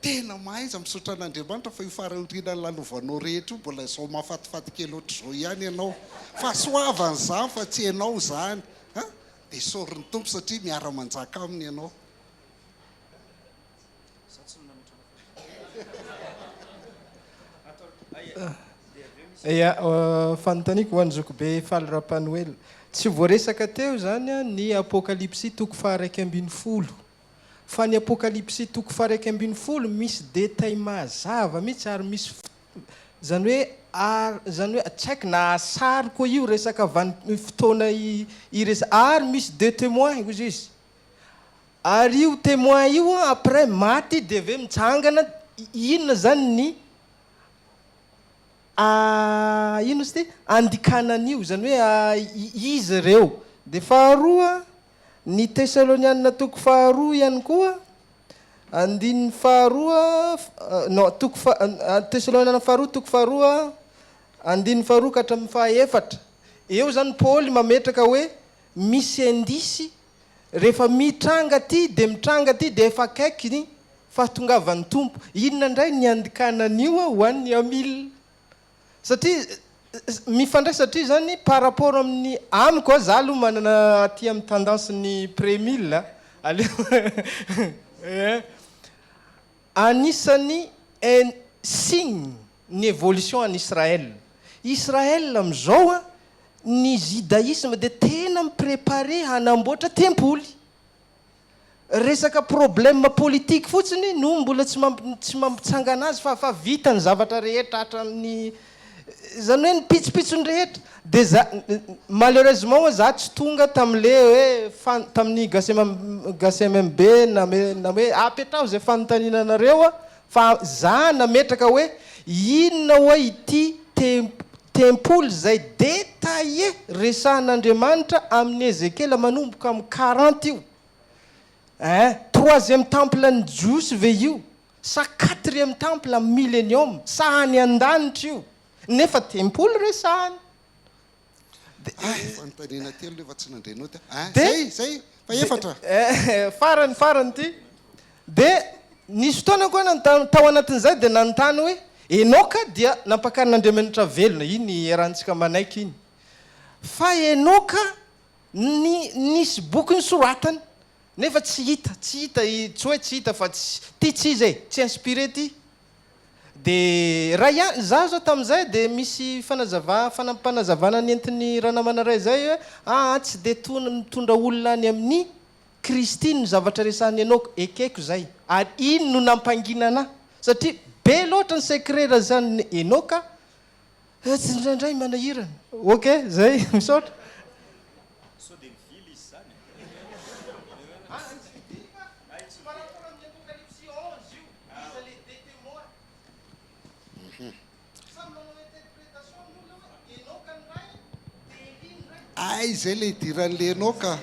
Tena mahaiza misaotra an'Andriamanitra fa io fahoriana lalovanao rehetra io mbola izao mahafatifaty kely ohatr'izao ihany ianao. Fahasoavana izany fa tsy ianao izany an! Dia isaory ny Tompo satria miara-manjaka aminy ianao. Ya, fanontaniako ho an'i Zokibe Faly Rapanoela. Tsy voaresaka teo izany ny Apokalypsy toko faha-11. Fa ny Apokalypsy toko faha-11 misy détail mazava mihitsy ary misy izany hoe ary izany hoe tsy haiko na sary koa io resaka vanim fotoana iresa ary misy deux témoins hozy izy. Ary io témoin io après maty dia avy eo mitsangana inona izany ny inona izy ity andikana an'io izany hoe iza ireo. Dia faharoa Ny Tesalonianina toko faharoa ihany koa, andininy faharoa, non, toko faha, Tesalonianina faharoa toko faharoa, andininy faharoa ka hatramin'ny fahaefatra. Eo izany Paoly mametraka hoe misy indisy rehefa mitranga aty dia mitranga aty dia efa akaiky ny fahatongavan'ny Tompo. Inona indray ny andikana an'io ho an'ny amil? Satria mifandray satria zany par rapport amin'ny amiko a, za aloha manana aty amin'ny tendance ny premil a, aleo eh, anisan'ny un signe ny évolution any Israël. Israël amin'izao a, ny judaïsme dia tena mi-preparer hanamboatra tempoly. Resaka problème politique fotsiny no mbola tsy tsy mampitsangana azy fa fa vita ny zavatra rehetra hatramin'ny zany hoe ny pitsopitsony rehetra de za malheureusement hoa za tsy tonga tamle hoe fan tamin'ny gasy gasy MMB name na hoe apetraho zay fanontaniana anareo a fa za nametraka hoe inona hoa ity tem tempoly zay detaillé resahan'Andriamanitra amin'i Ezekiela manomboka amin'ny 40 io Ein, troisième temple an'ny Jiosy ve io? Sa quatrième temple amin'ny millenium? Sa any an-danitra io? Nefa tempoly resahany. De, ah, fanontaniana telo nefa tsy nandre note. Ah, de, zay, zay, fa efatra. Eh, farany, farany ity. De nisy fotoana koa nanontany, tao anatin'izay dia nanontany hoe, Enoka dia nampakarin'Andriamanitra velona, iny iarahantsika manaiky iny. Fa Enoka Ny nisy boky nosoratany nefa tsy hita, tsy hita, tsy hoe tsy hita fa tsy, ty tsy izy e, tsy inspiré ty. De raha ihany, za zao tamin'izay de misy fanazava, fanampim-panazavana nentin'ny ranamana iray zay hoe aa tsy de tona, mitondra olona any amin'ny Kristy ny zavatra resahan'i Enoka, ekeko zay, ary iny no nampangina anah, satria be loatra ny secret resahan'i Enoka, Tsy indraindray manahirana. Ok, zay, misaotra. Sao dia mivily izy izany e? Hay izay ilay idiran'ilay Enoka.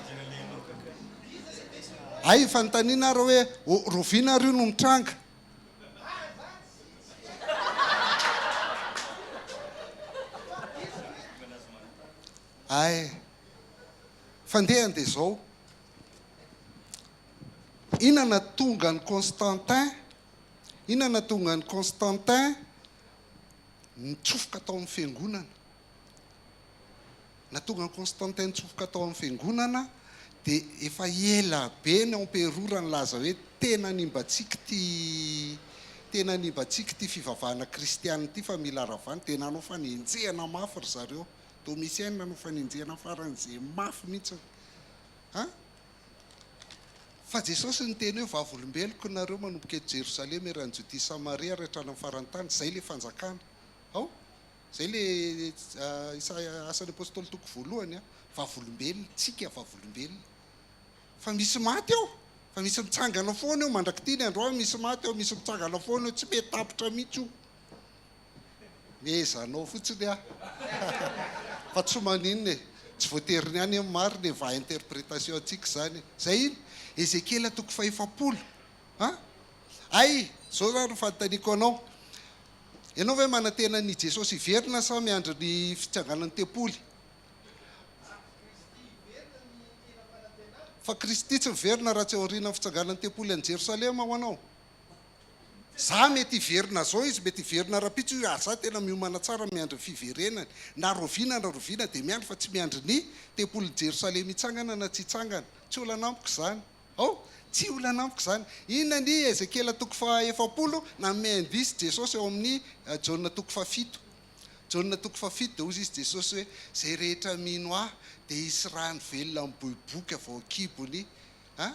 Hay fanontaniana ary hoe rahoviana ary io no mitranga? Ay. Fandehany dia izao. Inona nahatonga an'i Constantin, inona nahatonga an'i Constantin nitsofoka tao amin'ny fiangonana? Nahatonga an'i Constantin nitsofoka tao amin'ny fiangonana dia efa ela be ny emperora nilaza hoe tena nimba antsika ity tena nimba antsika ity fivavahana kristiana ity fa mila ravana dia nanao fanenjehana mafy ry zareo. Domitien nanao fanenjehana faran'izay mafy mihitsy an! Fa Jesosy niteny hoe vavolombeloko nareo manomboka eto Jerosalema eran'i Jodia Samaria ary hatrany amin'ny faran'ny tany, izay ilay fanjakana. Ao? Izay ilay Isaia Asan'ny Apostoly toko voalohany an! Vavolombelona, tsika vavolombelona. Fa misy maty ao, fa misy mitsangana foana eo mandrak'ity ny androany, misy maty ao, misy mitsangana foana eo, tsy mety tapitra mihitsy io. Mehezanao fotsiny aho fa tsy maninona e! Tsy voatery ny any marina e! Va interpretation antsika izany e! Zay iny! Ezekiela toko fahefapolo an! Hay! Zao zany no fanontaniako anao, ianao ve manantena an' i Jesosy hiverina sa miandry ny fitsanganan'ny tempoly? Fa Kristy tsy miverina raha tsy aorianan'ny fitsanganan'ny tempoly any Jerosalema ho anao? Za mety hiverina zao izy mety hiverina rapitso izy ary za tena miomana tsara miandry ny fiverenany na roviana na roviana dia miandry fa tsy miandry ny tempolin'i Jerosalema hitsangana na tsy hitsangana tsy olana amiko izany ao tsy olana amiko izany inona ny Ezekiela toko faha 40 nanome indice Jesosy ao amin'ny Jaona toko faha fito Jaona toko faha fito dia hozy izy Jesosy hoe izay rehetra mino ahy dia hisy rano velona miboiboika avy ao an-kibony a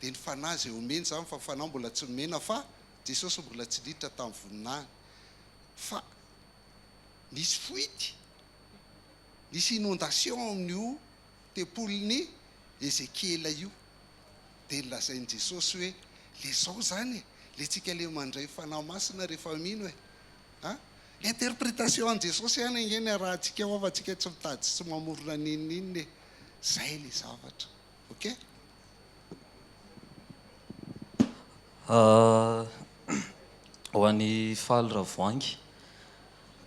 dia ny fanahy izay omena izany fa ny fanahy mbola tsy nomena fa Jesosy mbola tsy niditra tamin'ny voninahiny fa nisy fuite, nisy inondation amin'io tempolin'i Ezekiela io dia nolazain'i Jesosy hoe le zao izany e, le tsika le mandray fanahy masina rehefa mino e, a! Interpretation an'i Jesosy ihany ange ny arahantsika ao fa tsika tsy mitady sy tsy mamorona n'inon'inona e, zay le zavatra. Ok? Ho an'i Faly Ravoahangy,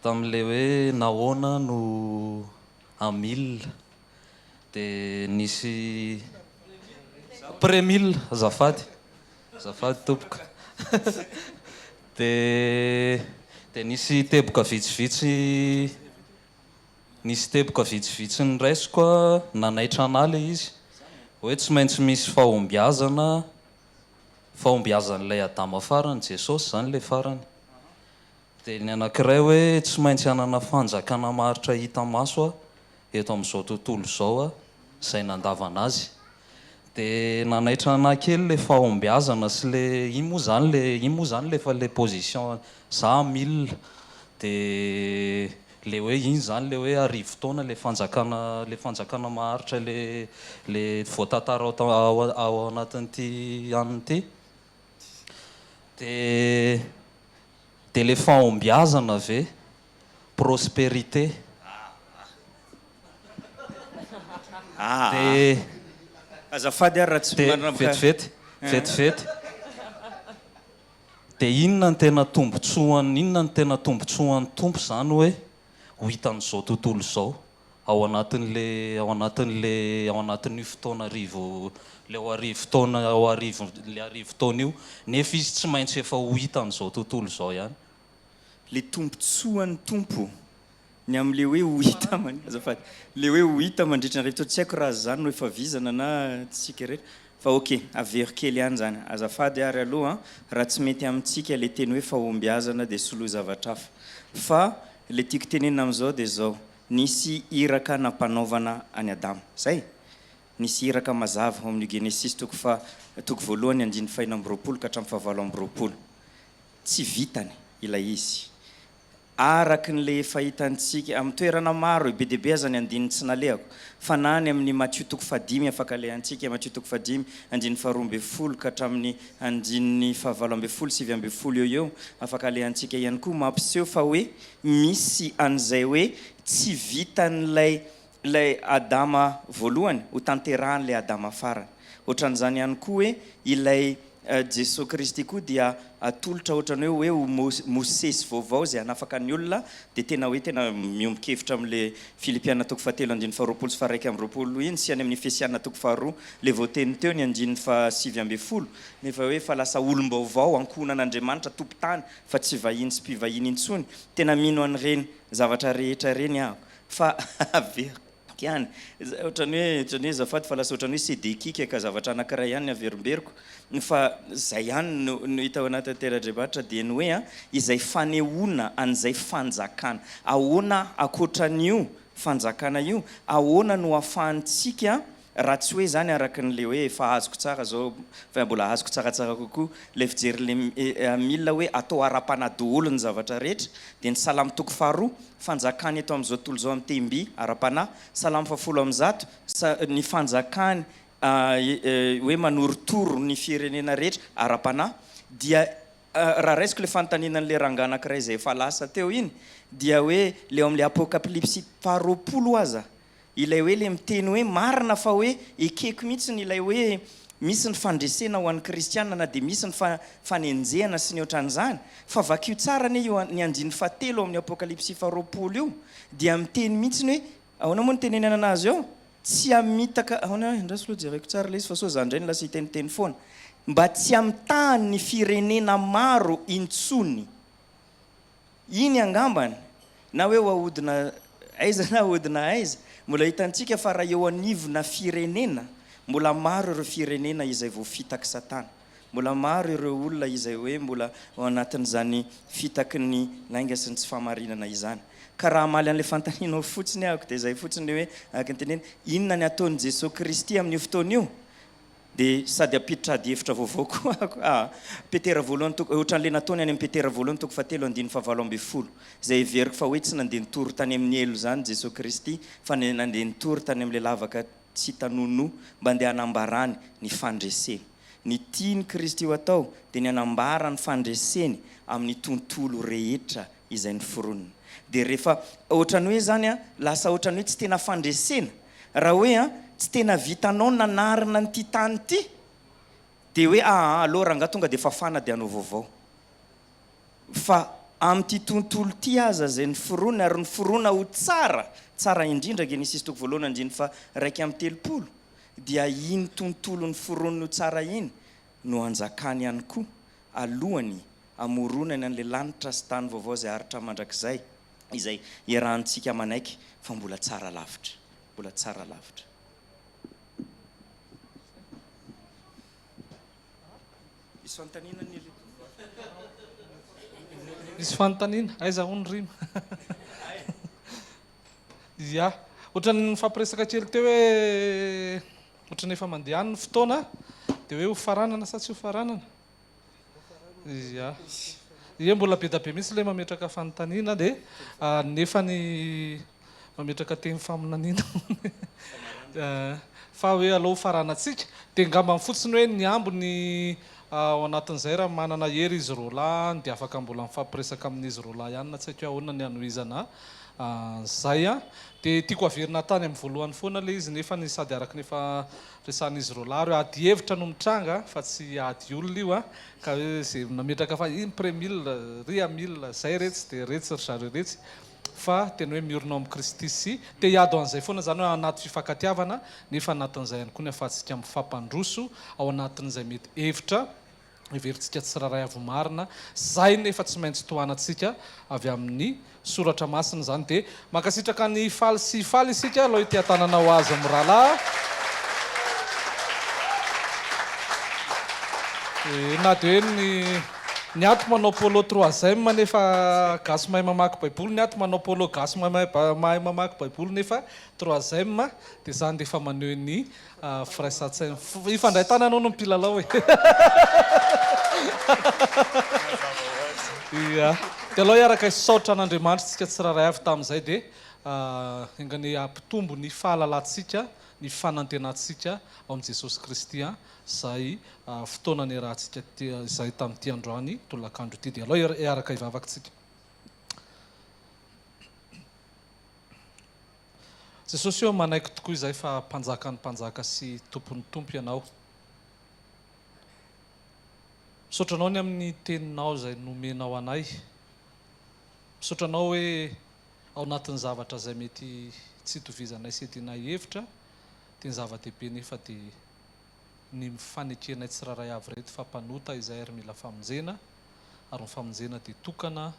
tamin'ilay hoe nahoana no amil dia nisy premil azafady, azafady tompoko, dia dia nisy teboka vitsivitsy Nisy teboka vitsivitsy noraisiko nanaitra anah ilay izy, hoe tsy maintsy misy fahombiazana, fahombiazan'ilay Adama farany, Jesosy izany ilay farany. Dia ny anankiray hoe tsy maintsy hanana fanjakana maharitra hita maso aho eto amin'izao tontolo izao izay nandavana azy. Dia nanaitra anah kely ilay fahombiazana sy ilay, iny moa izany ilay, iny moa izany ilay efa ilay position, za mil, dia ilay hoe iny izany ilay hoe arivotaona ilay fanjakana, ilay fanjakana maharitra ilay, ilay voatantara ao ao ao anatin'ity anona ity. Dia, dia ilay fahombiazana ve? Prospérité. Aa. Dia. Azafady ary raha tsy Dia manana. vetivety, vetivety. Dia inona no tena tombotsoan'ny, inona no tena tombotsoan'ny Tompo izany hoe ho hitan'izao tontolo izao ao anatin'le, ao anatin'le, ao anatin'io fotoana arivo, le ao arivo taona, ao arivo, le arivo taona io, nefa izy tsy maintsy efa ho hitan'izao tontolo izao ihany. Le tombotsoan'ny Tompo. Ny amin'le hoe ho hita man, azafady, le hoe ho hita mandritra ny rivotra, tsy haiko raha zany no efa vizana na tsika rehetra, fa ok, avero kely ihany zany, azafady ary aloha an, raha tsy mety amintsika le teny hoe fahombiazana dia soloy zavatra hafa, fa le tiako tenenina amin'izao dia zao, nisy iraka nampanaovana an'i Adama, zay? Nisy iraka mazava ao amin'io Genesisy toko faha, toko voalohany andininy fahenina ambiroapolo ka hatramin'ny fahavalo ambiroapolo, tsy vitany ilay izy, Araka ny le efa hitantsika amin'ny toerana maro e, be dia be aza ny andininy tsy nalehako, fa na any amin'ny Matio toko fahadimy afaka alehantsika, Matio toko fahadimy andininy faharoa ambinifolo ka hatramin'ny andininy fahavalo ambinifolo, 19 eo eo, afaka alehantsika ihany koa, mampiseho fa hoe misy an'izay hoe tsy vitan'ilay ilay Adama voalohany ho tanterahan'ilay Adama farany. Ohatran'izany ihany koa hoe ilay. Jesoa Kristy koa dia atolotra ohatran'ny hoe hoe ho Mosesy vaovao izay hanafaka ny olona dia tena hoe tena miombon-kevitra amin'ilay Filipiana toko fahatelo andininy faharoapolo sy faha-21 iny sy any amin'ny Efesiana toko faharoa ilay voateny teo ny andininy faha-19 nefa hoe fa lasa olom-baovao ankohonan'Andriamanitra tompon-tany fa tsy vahiny sy mpivahiny intsony tena mino an'ireny zavatra rehetra ireny aho fa averiko Ihany. Ohatran'ny hoe, ohatran'ny hoe azafady fa lasa ohatran'ny hoe CD kiaka ka zavatra anankiray ihany ny averimberiko fa izay ihany no no hita ao anatin'ny tenin'Andriamanitra dia ny hoe an, izay fanehoana an'izay fanjakana. Ahoana ankoatran'io fanjakana io, ahoana no ahafahantsika raha tsy hoe izany araka ny le hoe efa azoko tsara izao fa mbola azoko tsaratsara kokoa ilay fijerin'ilay Mila hoe atao ara-panahy doholo ny zavatra rehetra dia ny Salamo toko faharoa Fanjakany eto amin'izao tontolo izao amin'ny tehim-by ara-panahy, Salamo fahafolo amby zato, sa ny fanjakany hoe manorotoro ny firenena rehetra ara-panahy, dia raha raisiko ilay fanontaniana an'ilay rangahy anankiray izay efa lasa teo iny, dia hoe ilay ao amin'ilay Apokaplipsy faharoapolo aza, Ilay hoe le miteny hoe marina fa hoe ekeko mihitsiny ilay hoe misy ny fandresena ho an'ny kristiana na dia misy ny fanenjehana sy ny ohatran'izany fa vakio tsara anie io ny andininy fahatelo ao amin'ny apokalypsy faharoapolo io dia miteny mihitsiny hoe ahoana moa ny tenenana anazy eo tsy hamitaka ahoana andraso aloha jereko tsara ilay izy fa sao za indray no lasa hiteniteny foana mba tsy hamitahany ny firenena maro intsony Iny angambany, na hoe ho ahodina aiza na ahodina aiza, mbola hitantsika fa raha eo anivona firenena, mbola maro ireo firenena izay voafitak'i Satana. Mbola maro ireo olona izay hoe mbola ao anatin'izany fitaky ny lainga sy ny tsy fahamarinana izany. Ka raha hamaly an'ilay fanontanianao fotsiny ahako dia izay fotsiny ilay hoe araka ny teneno, inona ny ataon'i Jesoa Kristy amin'io fotoana io? Dia sady hampiditra ady hevitra vaovao koa aho aa. Petera voalohany toko, ohatran'ilay nataony any amin'ny Petera voalohany toko fahatelo andininy fahavalo ambinifolo, izay heveriko fa hoe tsy nandeha nitory tany amin'ny helo izany Jesoa Kristy fa nandeha nitory tany amin'ilay lavaka tsy hita nonoa mba handeha hanambarany ny fandreseny. Ny tian'i Kristy ho atao dia ny hanambara ny fandreseny amin'ny tontolo rehetra izay noforoniny. Dia rehefa ohatran'ny hoe izany an, lasa ohatran'ny hoe tsy tena fandresena. Raha hoe an, tsy tena vitanao ny nanarina an'ity tany ity, dia hoe aa aleo rangahy tonga dia fafana dia hanao vaovao. Fa amin'ity tontolo ity aza izay noforoniny ary noforona ho tsara, tsara indrindra, Genesisy toko voalohany andininy faha 31, dia iny tontolo noforoniny ho tsara iny no hanjakany ihany koa alohany hamoronany an'ilay lanitra sy tany vaovao izay haharitra mandrakizay, izay iarahantsika manaiky fa mbola tsara lavitra. Mbola tsara lavitra. Misy fanontaniana anie le tovovavy. Misy fanontaniana? Aiza hono rima? Ya. Ohatran'ny nifampiresaka kely teo hoe ohatran'ny efa mandeha any ny fotoana dia hoe ho faranana sa tsy ho faranana? Ia. Ie mbola be da be mihitsy ilay mametraka fanontaniana dia nefa ny mametraka teny faminaniana fa hoe aleo ho faranantsika dia angambany fotsiny hoe ny ambiny ao anatin'izay raha manana hery izy roalahy dia afaka mbola mifampiresaka amin'izy roalahy ihany na tsy haiko hoe ahoana ny hanohizana an'izay an. Dia tiako haverina tany amin'ny voalohany foana ilay izy nefa ny sady araka ny efa Resahan'izy roalahy ireo ady hevitra no mitranga fa tsy ady olona io an, ka hoe ze nametraka fa iny premil, ry amil, zay retsy dia retsy ry zareo retsy fa tena hoe miorina ao amin'i Kristy sy te hiady ho an'izay foana izany hoe anaty fifankatiavana nefa anatin'izay ihany koa ny ahafahantsika mifampandroso ao anatin'izay mety hevitra heverintsika tsirairay avy ho marina, zay nefa tsy maintsy tohanantsika avy amin'ny soratra masina izany dia mankasitraka an'i Faly sy Faly isika alao ity an-tanana ho azy mirahalahy eh, na dia hoe ny ny ato manao polo troisième nefa gasy mahay mamaky baiboly, ny ato manao polo gasy mahay mahay mamaky baiboly nefa troisième dia izany dia efa maneho ny Firaisan-tsaina. Hifandray tanana hono ny mpilalao e. Ia. Dia alao hiaraka hisaotra an'Andriamanitra isika tsirairay avy tamin'izay dia enga anie hampitombo ny fahalalantsika, ny fanantenantsika ao amin'i Jesosy Kristy izay fotoana niarahantsika izay tamin'ity androany tolakandro ity. Dia alao hiaraka hivavaka isika. Jesosy ô, manaiky tokoa izahay fa Mpanjakan'ny mpanjaka sy Tompon'ny tompo Ianao. Misaotra Anao ny amin'ny Teninao izay nomenao anay. Misaotra Anao hoe ao anatin'ny zavatra izay mety tsy itovizanay sy iadianay hevitra dia ny zava-dehibe nefa dia ny mifanekenay tsirairay avy ireto fa mpanota izahay ary mila famonjena ary ny famonjena dia tokana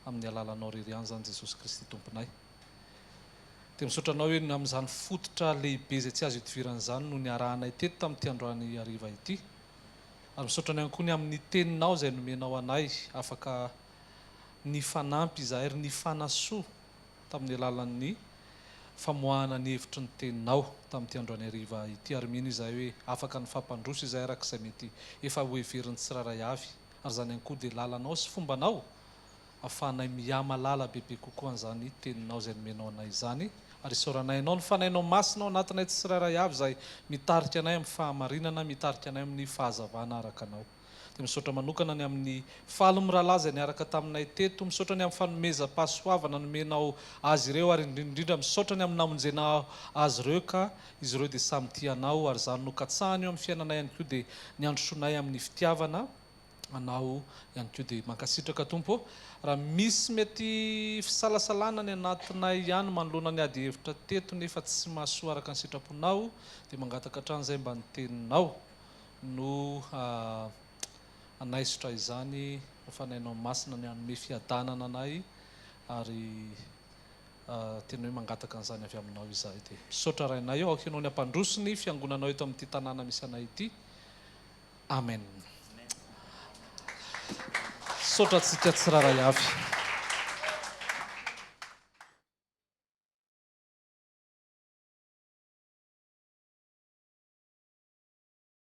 amin'ny alalanao irery ihany izany Jesosy Kristy Tomponay. Dia misaotra Anao hoe amin'izany fototra lehibe izay tsy azo idivirana izany no niarahanay teto tamin'ity androany hariva ity. Ary misaotra Anao ihany koa ny amin'ny Teninao izay nomenao anay afaka nifanampy izahay ary nifanasoa tamin'ny alalan'ny famoahana ny hevitry ny Teninao tamin'ity androany hariva ity ary mino izahay hoe afaka nifampandroso izahay araka izay mety efa hoheverin'ny tsirairay avy ary izany ihany koa dia lalanao sy fombanao ahafahanay mihamalala bebe kokoa an'izany Teninao izay nomenao anay izany ary isaoranay Anao ny Fanahinao Masina ao anatinay tsirairay avy izay mitarika anay amin'ny fahamarinana mitarika anay amin'ny fahazavana araka Anao. Dia misaotra manokana ny amin'ny faly mirahalahy izay niaraka taminay teto, misaotra ny amin'ny fanomezam-pahasoavana nomenao azy ireo ary indrindra indrindra misaotra ny amin'ny namonjena azy ireo ka izy ireo dia samy tia Anao ary izany no katsahiny eo amin'ny fiainanay ihany koa dia ny handrosoanay amin'ny fitiavana Anao ihany koa dia mankasitraka Tompo ô. Raha misy mety fisalasalana any anatinay ihany manoloana ny ady hevitra teto nefa tsy mahasoa araka ny sitraponao dia mangataka hatrany izay mba ny teninao no hanaisotra izany ho Fanahinao Masina ny hanome fiadanana anay ary tena hoe mangataka an'izany avy aminao izahay dia misaotra Rainay ô aoka ianao ny hampandroso ny fiangonanao eto amin'ity tanàna misy anay ity Amen. Misaotra antsika tsirairay avy.